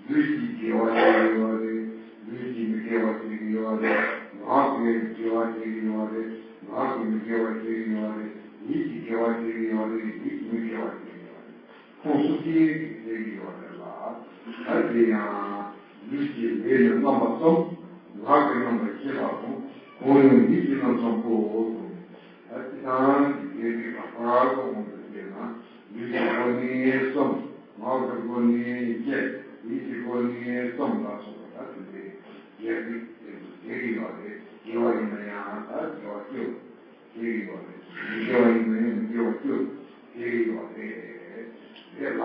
ལུས་ཀྱིས་དགེ་བ་བྱེད་ཀྱི་ཡོད་རེད། ལུས་ཀྱིས་མི་དགེ་བ་བྱེད་ཀྱི་ཡོད་རེད། ངག་གིས་དགེ་བ་བྱེད་ཀྱི་ཡོད་རེད། ངག་གིས་མི་དགེ་བ་བྱེད་ཀྱི་ཡོད་རེད། ཡིད་ཀྱིས་དགེ་བ་བྱེད་ཀྱི་ཡོད་རེད། ཡིད་ཀྱིས་མི་དགེ་བ་བྱེད་ཀྱི་ཡོད་རེད། ཁོང་སུ་སྐྱེ་ཡི་ཟེར་གྱི་ཡོད་རེད་ལ། ད་དེ་ཡང་ལུས་ཀྱི་ལས་ནི་རྣམ་པ་གསུམ། ངག་གི་རྣམ་པ་བཞི་ལ་སོང་། གང་ཡང་ཡིད་ཀྱི་རྣམ་གསུམ་པོ་གསུངས། ད་སྤྱི་བཏང་གི་སྐད་ཡིག་ལ་ཕར་ཚུར་འོང་དུ་བྱས་ན་ལུས་ཀྱི་སྒོ་ནས་གསུམ། ངག་གི་སྒོ་ནས་བརྒྱད། ཡིད་ཀྱི་སྒོ་ནས་གསུམ་ལ་སོགས་པ་ད་དེ་འདྲའི་སྐད་ཡིག་དེ་ཚོ་བྱེད་ཀྱི་ཡོད་རེད། དགེ་བ་ཡིན་ན་ཡང་ད་དགེ་བ་བཅུ། དེ་ཡི་བར་དུ་མི་དགེ་བ་ཡིན་ན་ཡང་མི་དགེ་བ་བཅུ་དེ་ཡི་བར་དེ་རེད་ལ།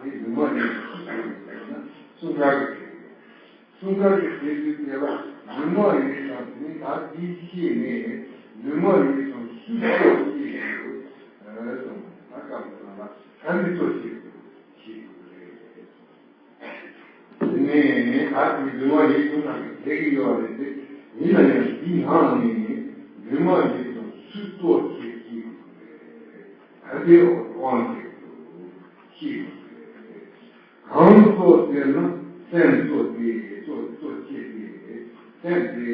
དེ་ལུས་ངག་ཡིད་གསུམ་ཟེར་ན་གསུམ་ཀ་གི་དེ་རེད། གསུམ་ཀ་གི་དེ་དུས་དེ་ལ་ལུས་ངག་ཡིད་དང་དེ་ནི་ད་འདི་ཤེས་ནས་ལུས་ངག་ཡིད་གསུམ་སུས་གཙོ་བྱེད་དགོས་གསུངས། ད་སྐབས་དེ་ལ་ག་ནས་གཙོ་བྱེད་དགོས་ཤེས་དགོས་རེད། དེ་ནས་ད་དེ་ལུས་ངག་ཡིད་གསུམ་ནང་གི་བསྡད་ཀྱི་ཡོད་རེད་དེ། ཡིན་ན་ཡང་འདི་ནང་ནས་ལུས་ངག་ཡིད་གསུམ་སུས་གཙོ་བྱེད་ཀྱི་ཡོད་རེད། ད་དེ་འོ་དབང་བྱེད་དུ་ཤེས་དགོས་རེད། གང་གཙོ་ཟེར་ན་སེམས་གཙོ་དེ་གཙོ་གཙོ་བྱེད་དེ་སེམས་དེ་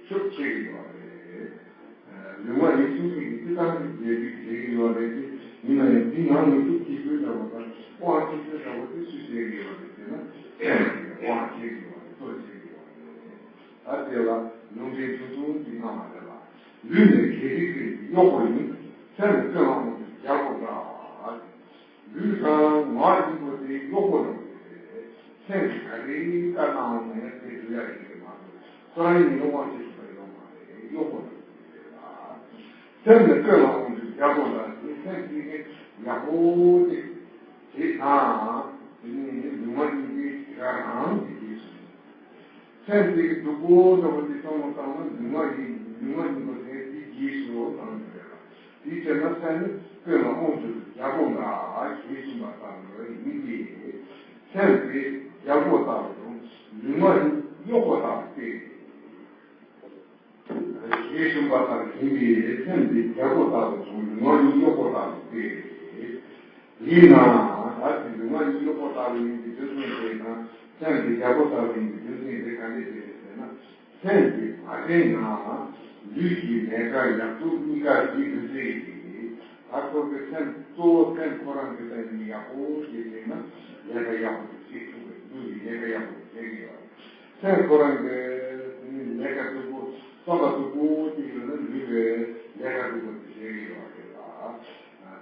ཤུགས་ཆེ་གི་ཡོད་རེད། ལུས་ངག་ཡིད་གསུམ་གྱི་སྤྱི་བཏང་གི་རྒྱལ་སྲིད་བྱེད་ཀྱི་ཡོད་རེད་དེ། ཡིན་ན་ཡང་འདི་ནང་ནས་ཤུགས་ཆེ་ཤོས་འདྲ་བོ་དང་དབང་ཆེ་ཤོས་འདྲ་བོ་དེ་སུས་བྱེད་ཀྱི་ཡོད་རེད་ཟེར་ན་སེམས། དེ་ལ་ལུང་འདྲེན་ཐུང་ཐུང་ཅིག་གནང་བ་རེད་ལ། ལུས་ནི་དགེ་སྡིག་གི་གཡོག་པོ་ཡིན། སེམས་ནི་ཀུན་ལ་དབང་བྱེད་རྒྱལ་པོ་འདྲ། ལུས་དང་ངག་གཉིས་པོ་དེ་གཡོག་པོ་འདྲ་བོ་རེད། སེམས་ཀྱིས་ག་རེ་བཀའ་གནང་བ་ཡང་དེ་སྒྲུབ་ཡ་ཡིན་གྱི་མ་གཏོགས་ཁོ་རང་ཉིད་ལ་དབང་བྱེད་ཐུབ་པ་ཡོད་མ་རེད། གཡོག་པོ་འདྲ་བོ་རེད་ལ། སེམས་ནི་ཀུན་ལ་དབང་བྱེད་རྒྱལ་པོ་འདྲ་ཞེས་སེམས་ཀྱིས་ནི་ཡག་པོ་དེ་བྱེད་དང་། དེ་ནས་ལུས་ངག་གཉིས་ཀའི་དེ་ག་རང་གི་རྗེས་སུ། སེམས་དེ་གི་སྡུག་པོ་འདྲ་བོ་དེ་བསམ་བློ་བཏང་ན་ལུས་ངག་ཡིན། ལུས་ངག་གཉིས་པོ་དེ་དེའི་རྗེས་སུ་འབྲང་གི་རེད་ལ། དེའི་ཕྱིར་ན་སེམས་ནི་ཀུན་ལ་དབང་བྱེད་རྒྱལ་པོ་འདྲ་ཞེས་གསུངས་པ་ལྟར་ཡིན་ཏེ། སེམས་དེ་རྒྱལ་པོ་ལྟ་བུ་དང་ལུས་ངག་ནི་གཡོག་པོ་ལྟ་བུ་སྟེ། ཞེས་གསུངས་པ་ལྟར་ཡིན་པས་སེམས་དེ་རྒྱལ་པོ་ལྟ་བུ་དང་ལུས་ངག་ནི་གཡོག་པོ་ལྟ་བུ་སྟེ། ཡིན་ནའང་ད་དེ་ལུས་ངག་ནི་གཡོག་པོ་ལྟ་བུ་ཡིན་པའི་རྒྱུ་མཚན་དེ་དང་སེམས་དེ་རྒྱལ་པོ་ལྟ་བུ་ཡིན་པའི་རྒྱུ་མཚན་དེ་ག་འདྲས་རེད་ཟེར་ན། སེམས་དེ་མ་དྲན་ན་ལུས་ཀྱི་ལས་ཀ་ཡག་སྡུག་གཉིས་ཀ་བྱེད་མི་སྲིད་ཀྱི། ད་ཁོ་གི་སེམས་གཙོ་བོ་སེམས་ཁོ་རང་གི་སྟེང་ནས་ཡག་པོ་བྱེད་ཐུབ་ན་ལས་ཀ་ཡག་པོ་ཞིག་བྱེད་ཐུབ་པའི་ལུས་ཀྱི་ལས་ཀ་ཡག་པོ་ཞིག་བྱེད་ཀྱི་ཡོད། སེམས་ཁོ་རང་གི་ལས་ཀ་སྡུག་པོ་བསམ་པ་སྡུག་པོ་ཅིག་ཡོད་ན་ལུས་ཀྱི་ལས་ཀ་སྡུག་པོ་དེ་བྱེད་ཀྱི་ཡོད་རེད་ལ།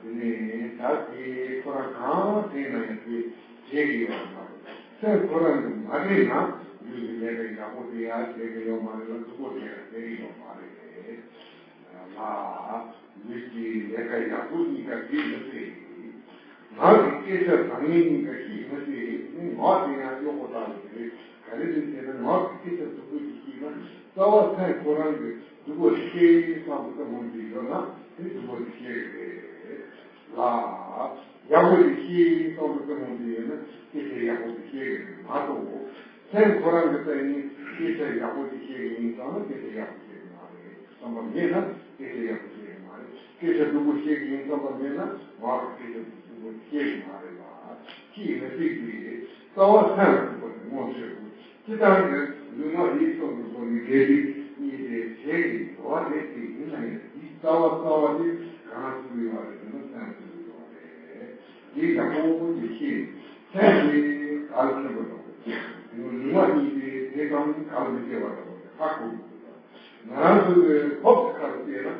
དེ་ནས་ད་དེ་ཁོ་རང་གང་དྲན་ན་ཡང་དེ་བྱེད་ཀྱི་ཡོད་མ་རེད། སེམས་ཁོ་རང་གི་མ་དྲན་ན་ལུས་ཀྱི་ལས་ཀ་ཡག་པོ་དེ་ཡང་བྱེད་ཀྱི་ཡོད་མ་རེད་ལ་སྡུག་པོ་དེ་ཡང་བྱེད་ཀྱི་ཡོད་མ་རེད་ལ། ལུས་ཀྱི་ལས་ཀ་ཡག་སྡུག་གཉིས་ཀ་བྱེད་མི་སྲིད། ངག་གི་སྐད་ཆ་བཟང་ངན་གཉིས་ཀ་བཤད་མི་སྲིད། ངག་དེ་ཡང་གཡོག་པོ་ལྟ་བུ་རེད། ག་རེ་རེད་ཟེར་ན་ངག་གི་སྐད་ཆ་སྡུག་པོ་ཞིག་བཤད་ན་རྩ་བ་སེམས་ཁོ་རང་གི་སྡུག་པོ་དེ་བཤད་བསམ་པའི་བསམ་བློ་ཞིག་ཡོད་ན་དེ་སྡུག་པོ་དེ་བཤད་གི་རེད་ལ། ཡག་པོ་དེ་བཤད་བསམ་པའི་བསམ་བློ་ཞིག་ཡོད་ན་སྐད་ཆ་ཡག་པོ་དེ་བཤད་གི་རེད་མ་གཏོགས། སེམས་ཁོ་རང་གི་སྟེང་ནས་སྐད་ཆ་ཡག་པོ་ཅིག་བཤད་ཀྱི་ཡིན་བསམ་ན་སྐད་ཆ་ཡག་པོ་བཤད་ཀྱི་མ་རེད། བསམ་པ་མེད་ན་སྐད་ཆ་ཡག་པོ་བཤད་ཀྱི་མ་རེད། སྐད་ཆ་སྡུག་པོ་བཤད་ཀྱི་ཡིན་བསམ་པ་མེད་ན་ངག་གི་སྐད་ཆ་སྡུག་པོ་བཤད་ཀྱི་མ་རེད་ལ། ཅི་ཡིན་ན་སྲིད་པའི་རྩ་བ་སེམས་ལ་ཐུག་པ་དེ་མངོན་ཤེས་དགོས། སྤྱིར་བཏང་གི་ལུས་ངག་ཡིད་གསུམ་གྱི་སྒོ་ནས་དགེ་སྡིག་གཉིས་དེ་བྱེད་ཀྱི་ཡོད་རེད་དེ་ཡིན་ན་ཡང་དེའི་རྩ་བ་རྩ་བ་དེ་གང་ཐུག་ཡོད་རེད་ཟེར་ན་སེམས་ཐུག་ཡོད་རེད། དེ་ཡག་པོ་དེ་ཤེས། སེམས་དེ་གལ་ཆེན་པོ་དང་། དེ་ནི་ལུས་ངག་གཉིས་དེ་དེ་ཙམ་གལ་མི་ཆེ་བ་དང་ཧ་གོ་དགོས། ང་རང་ཚོ་གི་ཐོབ་ཀྱི་ཁ་ལ་བལྟས་ན་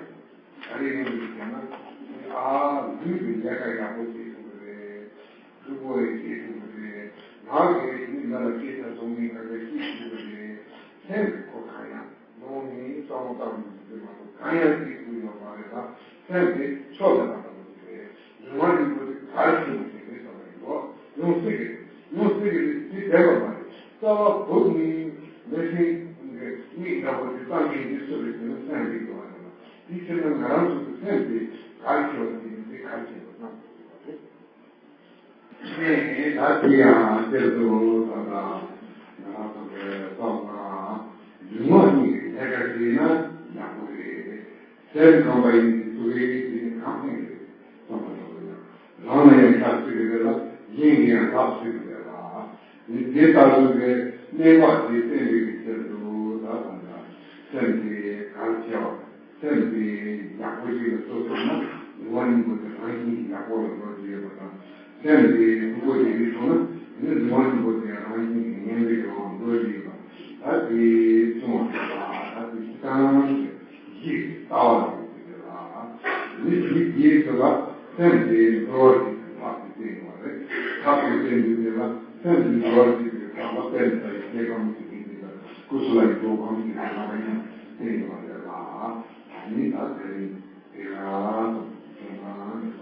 ག་རེ་ཡོང་གི་ཟེར་ན། ཨ་ལུས་ཀྱི་ལས་ཀ་ཡག་པོ་བྱེད་ཐུབ་ཀྱི་རེད། སྡུག་པོ་ཡང་བྱེད་ཐུབ་ཀྱི་རེད། ངག་གིས་ནི་མི་ལ་སྐད་ཆ་བཟང་ངན་ག་འདྲ་བཤད་ཐུབ་ཀྱི་རེད། སེམས་ཀྱིས་ཁོ་གང་ཡང་ལོང་ནས་བསམ་བློ་བཏང་དགོས་ཀྱི་མ་གཏོགས་གང་ཡང་བྱེད་ཐུབ་ཡོད་མ་རེད་ལ། སེམས་དེ་ཕྱོགས་ལས་མ་འདྲ་བོ་ཞིག་རེད། ལུས་ངག་གཉིས་པོ་དེ་གལ་ཆེན་པོ་ཞིག་རེད་བསམ་པ་ཡིན་ནོ། ཡོང་སྲིད་ཀྱི་རེད། ཡོང་སྲིད་ཀྱི་རེད་དེ་བསྡད་པ་མ་རེད། རྩ་བ་སྦུབས་ནས་མེ་ཤིང་གི་མིག་འདྲ་བོ་དེ་བཏང་མཁན་དེ་སུ་རེད་ཟེར་ན་སེམས་རེད་འདུག་བ་རེད་ལ། དེའི་ཕྱིར་ན་ང་རང་ཚོ་གི་སེམས་དེ་གལ་ཆེ་བ་དེ་ཡིན་དེ་གལ་ཆེན་པོ་བསམ་དགོས་པ་རེད། ནས་ད་དེ་ཡང་གཏེར་དུ་ད་ལྟ་ང་རང་ཚོ་གི་ཐོག་ནས་ལུས་ངག་གཉིས་ཀྱི་ལས་ཀ་བྱས་ན་ཡག་པོ་རེད། སེམས་ཁམས་པ་ཡིན་དེ་སུ་རེད་དེ་ནི་ཁམས་སེམས་རེད་བསམ་པ་འདྲ་བོ་ཡོད། རང་ལ་ཡང་ཆགས་སྲིད་ཀྱི་རེད་ལ་གཞན་གྱི་ཡང་ཆགས་སྲིད་ཀྱི་རེད་ལ། དེ་ལྟ་བུའི་གནས་བབ་དེ་བསྟན་པའི་གི་ཆེད་དུ་ད་ད་ལྟ་སེམས་དེ་གལ་ཆེ་བ། སེམས་དེ་ཡག་པོ་ཞིག་ལ་བཟོ་ཐུབ་ན་ལུས་ངག་གཉིས་པོ་དེ་རང་བཞིན་གྱིས་ཡག་པོ་ལ་འགྲོ་གི་ཡོད་པ་དང་། སེམས་དེ་སྡུག་པོ་ཞིག་རིག་སོང་ན་དེ་ནི་ལུས་ངག་གཉིས་པོ་དེ་རང་བཞིན་གྱིས་ངན་པའི་དབང་འགྲོ་གི་ཡོད་པ། ད་དེ་གསུངས་པ་རེད་ལ། ད་དེ་སྤྱིར་བཏང་གི་གཞི་ལྟ་བ་ལ་ཡོད་ཀྱི་རེད་ལ། དེ་ནི་དེའི་རྗེས་སུ་ལ་སེམས་དེ་འགྲོ་བ་རིགས་ཀྱི་ཐབས་དེ་བསྟན་ཡོད་པ་རེད། ཐབས་དེ་བསྟན་དུས་དེ་ལ་སེམས་དེ་འགྲོ་བ་རིགས་ཀྱི་ཐབས་ལ་དཔེ་འདི་ལྟ་ཡི་སྐྱེ་ཁམས་ཀྱི་དེ་འདི་ལ་ཀུ་སུ་ལ་ཡི་འགྲོ་ཁམས་ཀྱི་དེ་ལ་ཡང་བསྟན་ཡོད་པ་རེད་ལ། ད་ནི་ད་དེ་རིང་དེ་ར་དང་དེ་ན་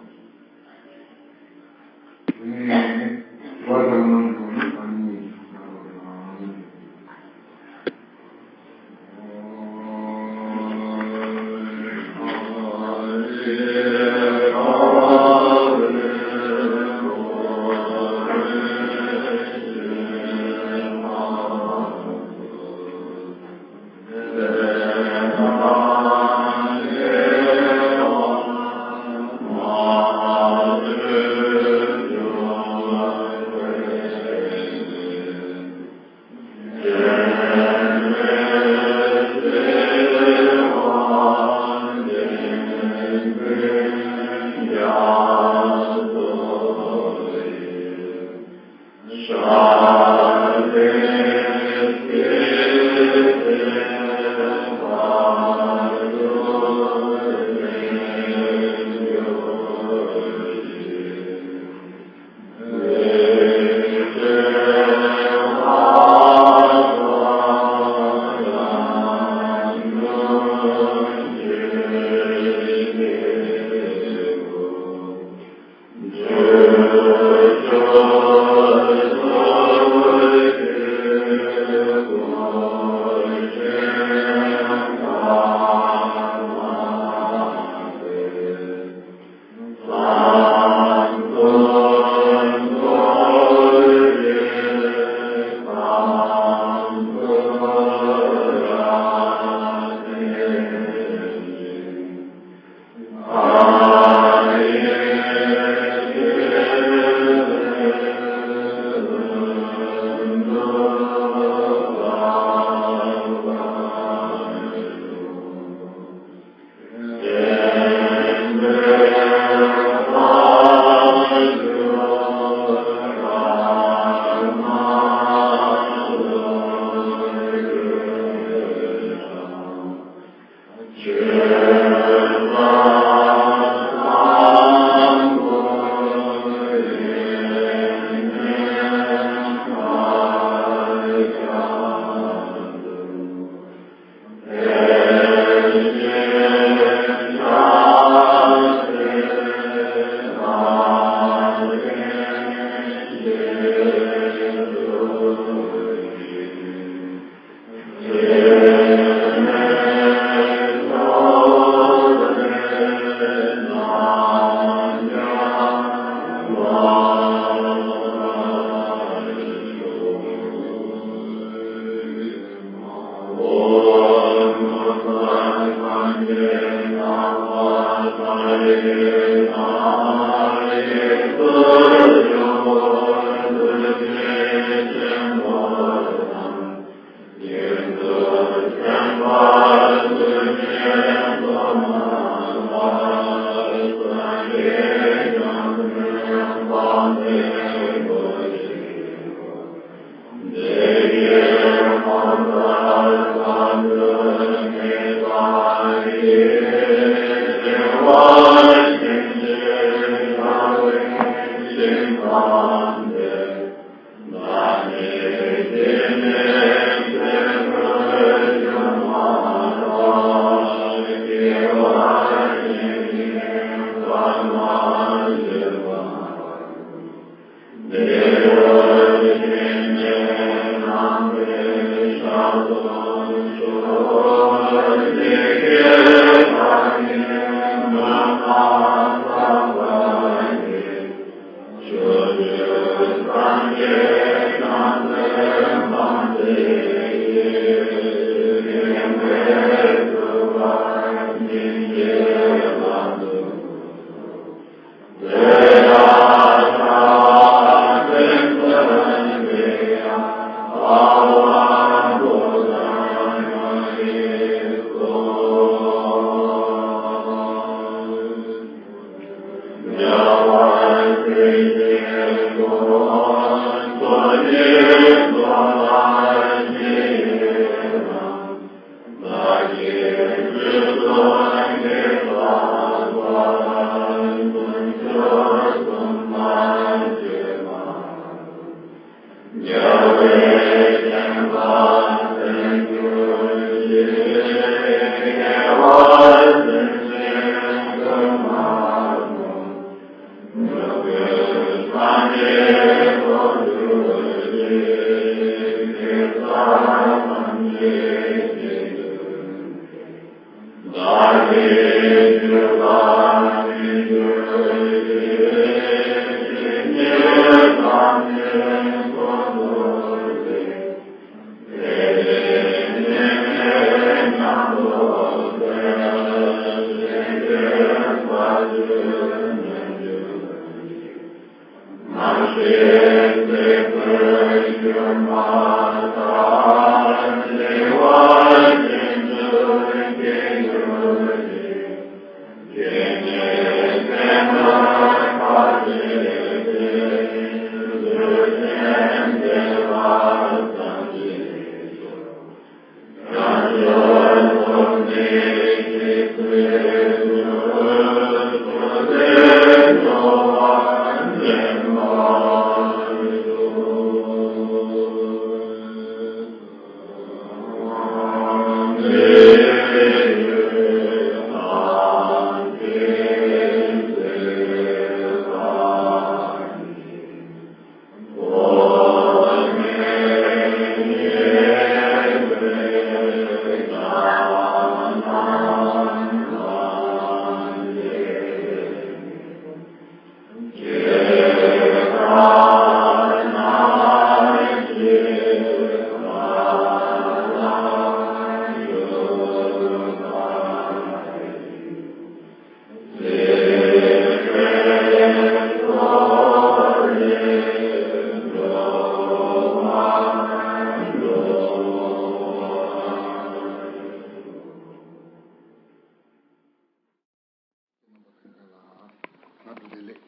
བདེ་ལེགས་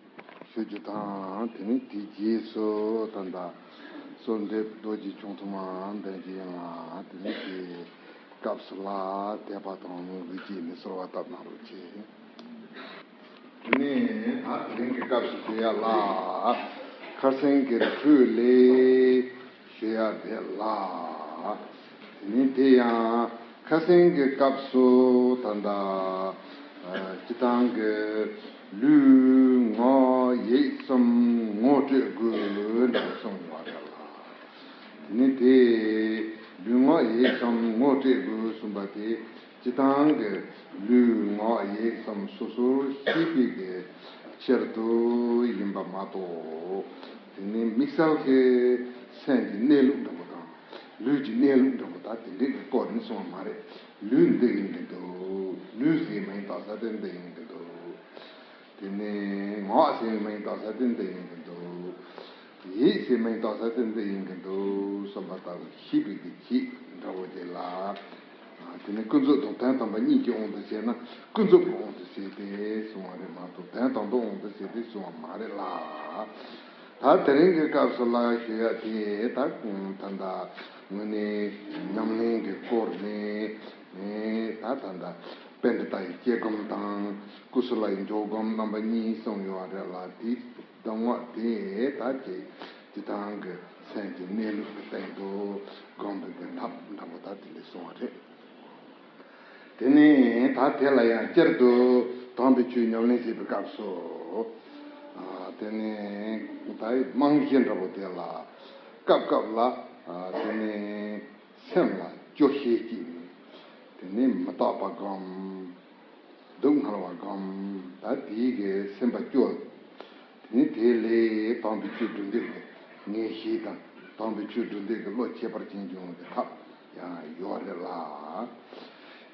ཞུ་རྒྱུ་དང་། དེ་ནས་དེའི་རྗེས་སུ་ད་ལྟ་གསོལ་འདེབས་རྡོ་རྗེ་འཆང་ཐུན་མོང་འདོན་གྱི་ཡིན་ལ། དེ་ནས་དེའི་སྐབས་སུ་ལ་དད་པ་དང་གཟི་བརྗིད་ནས་གསོལ་བ་བཏབ་གནང་རོགས་གྱིས། དེ་ནས་ད་དེ་རིང་གི་སྐབས་སུ་ཞུ་ཡ་ལ། ཁ་སེང་གི་ཁྲུས་ལས། ཞུ་ཡ་དེ་ལ། དེ་ནི་དེ་ཡང་ཁ་སེང་གི་སྐབས་སུ་ད་ལྟ་སྤྱིར་བཏང་གི་ལུས་ངག་ཡིད་གསུམ་ངོ་སྤྲོད་དགོས་འདྲ་གསུངས་ཡོད་རེད་ལ། དེ་ནི་དེ་ལུས་ངག་ཡིད་གསུམ་ངོ་སྤྲོད་དགོས་གསུངས་པ་དེ། སྤྱིར་བཏང་གི་ལུས་ངག་ཡིད་གསུམ་སོ་སོར་ཤེས་པའི་གི་ཕྱིར་དུ་ཡིན་པ་མ་གཏོགས། དེ་ནི་དམིགས་བསལ་གྱི་སེམས་ཀྱི་གནས་ལུགས་འདྲ་པོ་དང་། ལུས་ཀྱི་གནས་ལུགས་འདྲ་པོ་དག་དེ་འདྲའི་གི་སྐོར་ནས་གསུངས་པ་མ་རེད། ལུས་འདི་ཡིན་གྱི་འདུག་ལུས་ཟེར་མིང་བཏགས་ས་དེ་འདི་ཡིན་གྱི་འདུག་དེ་ནས་ངག་ཟེར་མིང་བཏགས་ས་དེ་འདི་ཡིན་གྱི་འདུག་ཡིད་ཟེར་མིང་བཏགས་ས་དེ་འདི་ཡིན་གྱི་འདུག་བསམ་པ་ལྟ་བུ་ཤེས་པའི་གི་ཁྱད་འདྲ་བོ་དེ་ལ། དེ་ནི་ཀུན་རྫོབ་དང་དོན་དམ་པ་གཉིས་ཀྱི་དབང་དུ་བྱས་ན། ཀུན་རྫོབ་ཀྱི་དབང་དུ་བྱས་ཏེ་གསུང་བ་རེད་མ་གཏོགས། དོན་དམ་པའི་དབང་དུ་བྱས་ཏེ་གསུང་བ་མ་རེད་ལ། ད་དེ་རིང་གི་སྐབས་སུ་ལ་ཞུ་ཡ་དེ་ད་ད་ལྟ་དངོས་གནས་ཉམས་ལེན་གྱི་སྐོར་ནས་ད་ད་ལྟ་པཎྜི་ཏ་ཡི་སྐྱེ་སྒོམ་དང་ཀུ་སུ་ལ་ཡི་འཇོག་སྒོམ་རྣམ་པ་གཉིས་གསུངས་ཡོད་རེད་ལ། དེ་གདམས་ངག་དེ་ད་ཅིག་སྤྱིར་བཏང་གི་སེམས་ཀྱི་གནས་ལུགས་ཀྱི་སྟེང་དུ་སྒོམ་པའི་གི་ཐབས་འདྲ་པོ་ད་དེ་འདྲ་གསུངས་པ་རེད། དེ་ནས་ད་དེ་ལ་ཡང་སྤྱིར་དུ་དམ་པའི་ཆོས་ཉམས་ལེན་བྱེད་པའི་སྐབས་སུ། ཨ། དེ་ནས་ད་རྨང་གཞི་འདྲ་པོ་དེ་ལ་སྐབས་སྐབས་ལ། ཨ། དེ་ནས་སེམས་ལ་སྐྱོ་ཤས་སྐྱེས་ནས། དེ་ནས་མི་རྟག་པ་སྒོམ། སྡུག་བསྔལ་བ་སྒོམ། ད་དེའི་གི་སེམས་པ་སྐྱོ། དེ་ནས་དེ་ལས་དམ་པའི་ཆོས་སྒྲུབ་འདོད་ཀྱི་ངེས་ཤེས་དང་ དམ་པའི་ཆོས་སྒྲུབ་འདོད་ཀྱི་བློ་ཁྱད་པར་ཅན་འབྱུང་བའི་ཐབས་ཡང་ཡོད་རེད་ལ།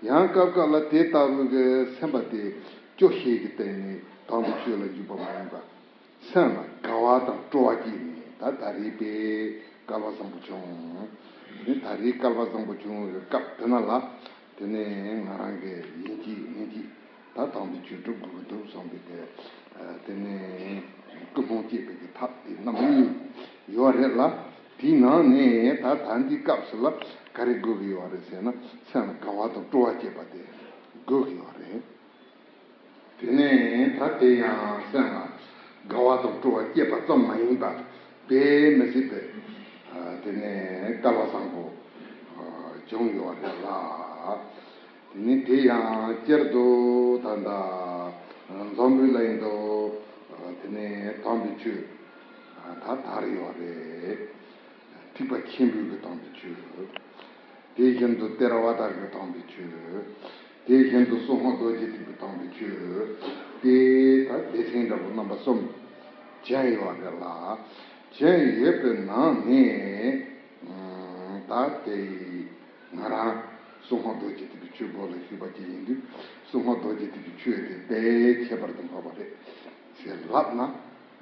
ཡང་སྐབས་འགའ་ལ་དེ་ལྟ་བུའི་གི་སེམས་པ་དེ་སྐྱོ་ཤས་ཀྱི་སྟེང་ནས་དམ་པའི་ཆོས་ལ་འཇུག་པ་མ་ཡིན་པ། སེམས་ལ་དགའ་བ་དང་སྤྲོ་བ་སྐྱེས་ནས་ད་ད་རེས་དཔེ་སྐལ་བ་བཟང་པོ་བྱུང་། དེ་ད་རེས་སྐལ་བ་བཟང་པོ་བྱུང་བའི་སྐབས་དེ་ན་ལ། དེ་ནས་ང་རང་གི་ཡིན་གཅིག་མིན་གཅིག་ད་དམ་པའི་ཆོས་སྒྲུབ་དགོས་ཀྱི་འདུག་བསམ་པའི་གི། དེ་ནས་ཀུན་སློང་སྐྱེས་པའི་གི་ཐབས་དེ་རྣམ་གཉིས་ཡོད་རེད་ལ། དེའི་ནང་ནས་ད་ད་འདི་སྐབས་སུ་ལ་ག་རེ་དགོས་ཀྱི་ཡོད་རེད་ཟེར་ན། སེམས་ལ་དགའ་བ་དང་སྤྲོ་བ་སྐྱེས་པ་དེ་དགོས་ཀྱི་ཡོད་རེད། དེ་ནས་ད་དེ་ཡང་སེམས་ལ་དགའ་བ་དང་སྤྲོ་བ་སྐྱེས་པ་ཙམ་མ་ཡིན་པར་དཔེ་མི་སྲིད་པའི། ཨ། དེ་ནས་སྐལ་བ་བཟང་པོ་ཨ་བྱུང་ཡོད་རེད་ལ། དེ་ནས་དེ་ཡང་སྤྱིར་དུ་ད་ལྟ་འཛམ་བུའི་གླིང་དུ་ཨ་དེ་ནས་དམ་པའི་ཆོས་ཨ་ད་དར་ཡོད་རེད། ཐེག་པ་ཆེན་པོའི་གི་དམ་པའི་ཆོས། དེ་བཞིན་དུ་ཏེ་ར་ཝ་ད་གི་དམ་པའི་ཆོས། དེ་བཞིན་དུ་སྲུང་སྔགས་རྡོ་རྗེ་ཐེག་པའི་དམ་པའི་ཆོས། དེ་ད་སྡེ་ཚན་འདྲ་པོ་རྣམ་པ་གསུམ་བྱས་ཡོད་རེད་ལ། བྱས་ཡོད་པའི་ནང་ནས་ཨ་ད་དེ་ང་རང་སྲུང་སྔགས་རྡོ་རྗེ་ཐེག་པའི་ཆོས་སྐོར་ལ་ཞུས་པ་ཅིག་ཡིན་དུས། སྲུང་སྔགས་རྡོ་རྗེ་ཐེག་པའི་ཆོས་དེ་དཔེ་ཁྱད་པར་དུ་འཕགས་པ་རེད་ཟེར་ལབ་ན།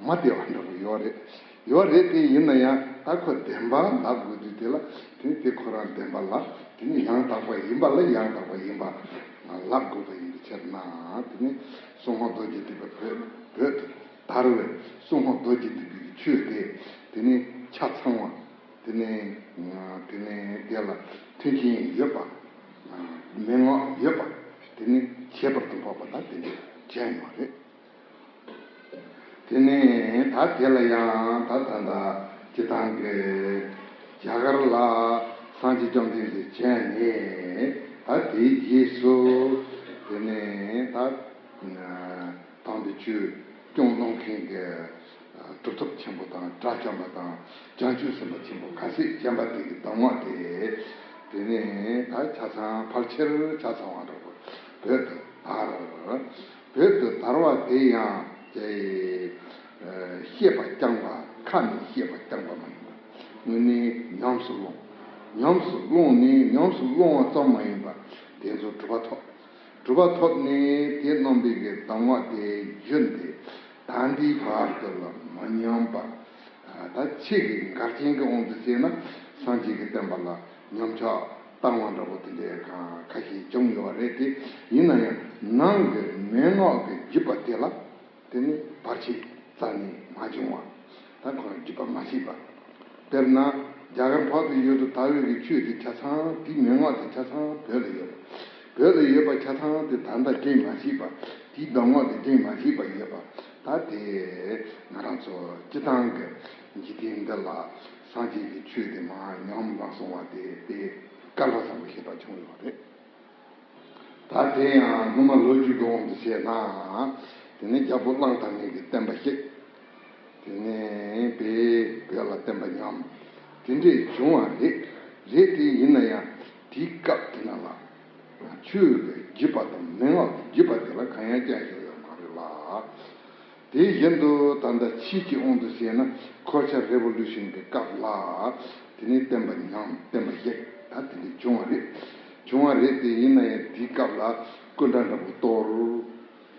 མ་བདེ་བ་འདྲ་པོ་ཡོད་རེད། ཡོད་རེད་དེ། ཡིན་ན་ཡང་ད་ཁོ་བདེན་པ་ལབ་དགོས་དུས་དེ་ལ། དེ་ནི་དེ་ཁོ་རང་བདེན་པ་ལ། དེ་ནི་ཡང་དག་པ་ཡིན་པ་ལ་ཡང་དག་པ་ཡིན་པ་ལབ་དགོས་པ་ཡིན་པའི་ཕྱིར་ན། དེ་ནི་སྲུང་སྔགས་རྡོ་རྗེ་ཐེག་པ་བོད་བོད་དུ་དར་བའི་སྲུང་སྔགས་རྡོ་རྗེ་ཐེག་པའི་ཆོས་དེ། དེ་ནི་ཆ་ཚང་བ། དེ་ནི་དེ་ནི་དེ་ལ་མཐུན་རྐྱེན་ཡོད་པ། མན་ངག་ཡོད་པ། དེ་ནི་ཁྱད་པར་དུ་འཕགས་པ་ད་དེ་འདྲ་ཅན་ཡོད་རེད། དེ་ནས་ད་དེ་ལ་ཡང་ད་ད་ལྟ་སྤྱིར་བཏང་གི་རྒྱ་གར་ལ་སངས་རྒྱས་བཅོམ་ལྡན་འདས་བྱོན་ནས། ད་དེའི་རྗེས་སུ་དེ་ནས་ད་དམ་པའི་ཆོས་སྐྱོང་སློང་མཁན་གྱི་གྲུབ་ཐོབ་ཆེན་པོ་དང་། དགྲ་བཅོམ་པ་དང་། བྱང་ཆུབ་སེམས་དཔའ་ཆེན་པོ་ཁ་ཤས་བྱོན་པ་དེ་གི་གདམས་ངག་དེ། དེ་ནས་ད་ཆ་ཚང་། ཕལ་ཆེར་ཆ་ཚང་བ་འདྲ་པོ་བོད་དུ་དར། བོད་དུ་དར་བ་དེ་ཡང་ཅིག་བཤད་པ་རྐྱང་པ། ཁ་ནས་བཤད་པ་རྐྱང་པ་མ་ཡིན་པ། དངོས་གནས་ཉམས་སུ་བླངས། ཉམས་སུ་བླངས་ནས། ཉམས་སུ་བླངས་པ་ཙམ་མ་ཡིན་པ། དེ་ཚོ་གྲུབ་པ་ཐོབ། གྲུབ་པ་ཐོབ་ནས་དེ་རྣམ་པའི་གི་གདམས་ངག་དེ་བརྒྱུད་དེ་ད་ལྟའི་བར་དུ་ལ་མ་ཉམས་པ། ད་ཆོས་ཀྱི་འགལ་རྐྱེན་གྱི་དབང་དུ་བྱས་ན། སངས་རྒྱས་ཀྱི་བསྟན་པ་ལ་ཉམས་ཆག་བཏང་བ་འདྲ་པོ་དེ་འདྲའི་གང་ཁ་ཤས་བྱུང་ཡོད་རེད་དེ། ཡིན་ན་ཡང་ནང་གི་མན་ངག་གི་བརྒྱུད་པ་དེ་ལ་དེ་ནི་བར་ཆད་རྩ་ནས་མ་བྱུང་བ། ད་ཁོ་རང་བརྒྱུད་པ་མ་ཤེས་པ། དཔེར་ན་རྒྱ་གར་བར་དུ་ཡུལ་དུ་དར་བའི་གི་ཆོས་དེ་ཆ་ཚང་། དེའི་མན་ངག་དེ་ཆ་ཚང་བོད་ལ་ཡོད་པ། བོད་ལ་ཡོད་པ་ཆ་ཚང་དེ་ད་ལྟ་རྒྱུན་མ་ཞིག་པ། དེའི་གདམས་ངག་དེ་རྒྱུན་མ་ཞིག་པ་ཡོད་པ། ད་དེ་ང་རང་ཚོ་སྤྱིར་བཏང་གི་འཇིག་རྟེན་འདི་ལ་སངས་རྒྱས་ཀྱི་ཆོས་དེ་མར་ཉམས་མ་སོང་བ་དེ། དེ་སྐལ་བ་བཟང་པོ་ཞེ་དྲག་བྱུང་ཡོད་རེད། ད་དེ་ཡང་སྔོན་མ་ལོ་རྒྱུས་ཀྱི་དབང་དུ་བྱས་ན། དེ་ནས་རྒྱལ་པོ་གླང་དར་མའི་གི་བསྟན་པ་བཤིག་དེ་ནས་དཔེ་བོད་ལ་བསྟན་པ་ཉམས། དེ་འདྲས་བྱུང་བ་རེད། རེད་དེ། ཡིན་ན་ཡང་དེའི་སྐབས་དེ་ན་ལ་ཆོས་ཀྱི་བརྒྱུད་པ་དང་མན་ངག་གི་བརྒྱུད་པ་དེ་ལ་གང་ཡང་སྐྱོན་ཞིག་ཡོད་མ་རེད་ལ། དེ་བཞིན་དུ་ད་ལྟ་ཕྱིས་ཀྱི་དབང་དུ་བྱས་ན། ཁོལ་ཆར་རེ་བོ་ལུ་ཤན་གྱི་སྐབས་ལ་དེ་ནས་བསྟན་པ་ཉམས། བསྟན་པ་བཤིག་ད་དེ་འདྲས་བྱུང་བ་རེད། བྱུང་བ་རེད་དེ། ཡིན་ན་ཡང་དེའི་སྐབས་ལ་སྐུ་འདྲ་འདྲ་པོ་གཏོར།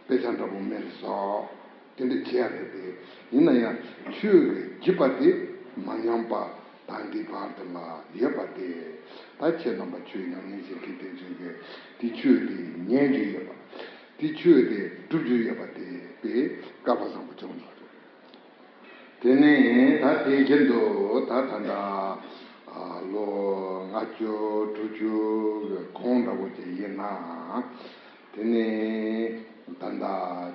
དཔེ་ཆ་འདྲ་པོ་མེར་བསྲེགས། དེ་འདྲ་བྱས་རེད་དེ། ཡིན་ན་ཡང་ཆོས་ཀྱི་བརྒྱུད་པ་དེ་མ་ཉམས་པ། ད་ལྟའི་བར་དུ་ལ་ཡོད་པ་དེ། ད་ཁྱེད་རྣམ་པ་ཆོས་ཉམས་ལེན་བྱེད་མཁན་དེ་ཚོས་ཀྱི་དེ་ཆོས་དེ་ཉན་རྒྱུ་ཡོད་པ། དེ་ཆོས་དེ་སྒྲུབ་རྒྱུ་ཡོད་པ་དེ་དཔེ་སྐལ་བ་བཟང་པོ་བྱུང་ཡོད་རེད། དེ་ནས་ད་དེ་བཞིན་དུ་ད་ད་ལྟ་ལོ་ལྔ་བཅུ་དྲུག་ཅུ་གི་གོང་འདྲ་པོ་ཅིག་ཡིན་ན། དེ་ནས་ད་ལྟ་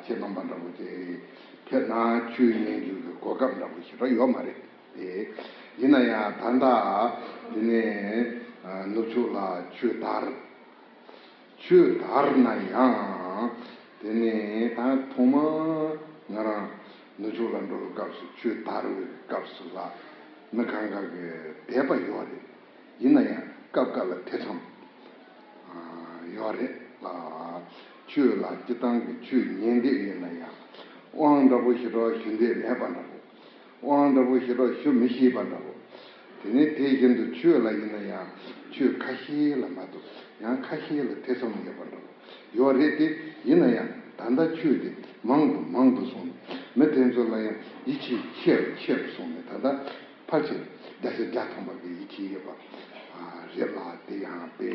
ཁྱེད་རྣམ་པ་འདྲ་པོ་ཅིག་ཕེབས་ན་ཆོས་ཉན་རྒྱུ་གི་གོ་སྐབས་འདྲ་པོ་ཞེ་དྲག་ཡོད་མ་རེད་དེ། ཡིན་ན་ཡང་ད་ལྟ་དེ་ནས་ནུབ་ཕྱོགས་ལ་ཆོས་དར། ཆོས་དར་ན་ཡང་དེ་ནས་ད་ཐོག་མར་ང་རང་ནུབ་ཕྱོགས་ལ་འགྲོ་བའི་སྐབས་སུ། ཆོས་དར་བའི་སྐབས་སུ་ལ་མི་གང་ག་གིས་དད་པ་ཡོད་རེད། ཡིན་ན་ཡང་སྐབས་འགའ་ལ་ཐེ་ཚོམ་ཡོད་རེད་ལ། ཆོས་ལ་སྤྱིར་བཏང་གི་ཆོས་ཉན་འདོད་ཡོད་ན་ཡང་དབང་འདྲ་པོ་ཞེ་དྲག་ཞུ་འདོད་མེད་པ་འདྲ་པོ། དབང་འདྲ་པོ་ཞེ་དྲག་ཞུ་མི་ཤེས་པ་འདྲ་པོ། དེ་ནས་དེ་བཞིན་དུ་ཆོས་ལ་ཡིན་ན་ཡང་ཆོས་ཁ་ཤས་ལ་མ་གཏོགས་ཡང་ཁ་ཤས་ལ་ཐེ་ཚོམ་ཡོད་པ་འདྲ་ཡོད་རེད་དེ། ཡིན་ན་ཡང་ད་ལྟ་ཆོས་དེ་མང་དུ་མང་དུ་སོང་ནས་མི་དེ་ཚོ་ལ་ཡང་ཡིད་ཆེས་ཆེ་རུ་ཆེ་རུ་སོང་ནས་ད་ལྟ་ཕལ་ཆེར་བརྒྱ་ཆ་བརྒྱ་ཐམ་པ་གི་ཡིད་ཆེས་ཡོད་པ་རེད་ལ། དེ་ཡང་དཔེ་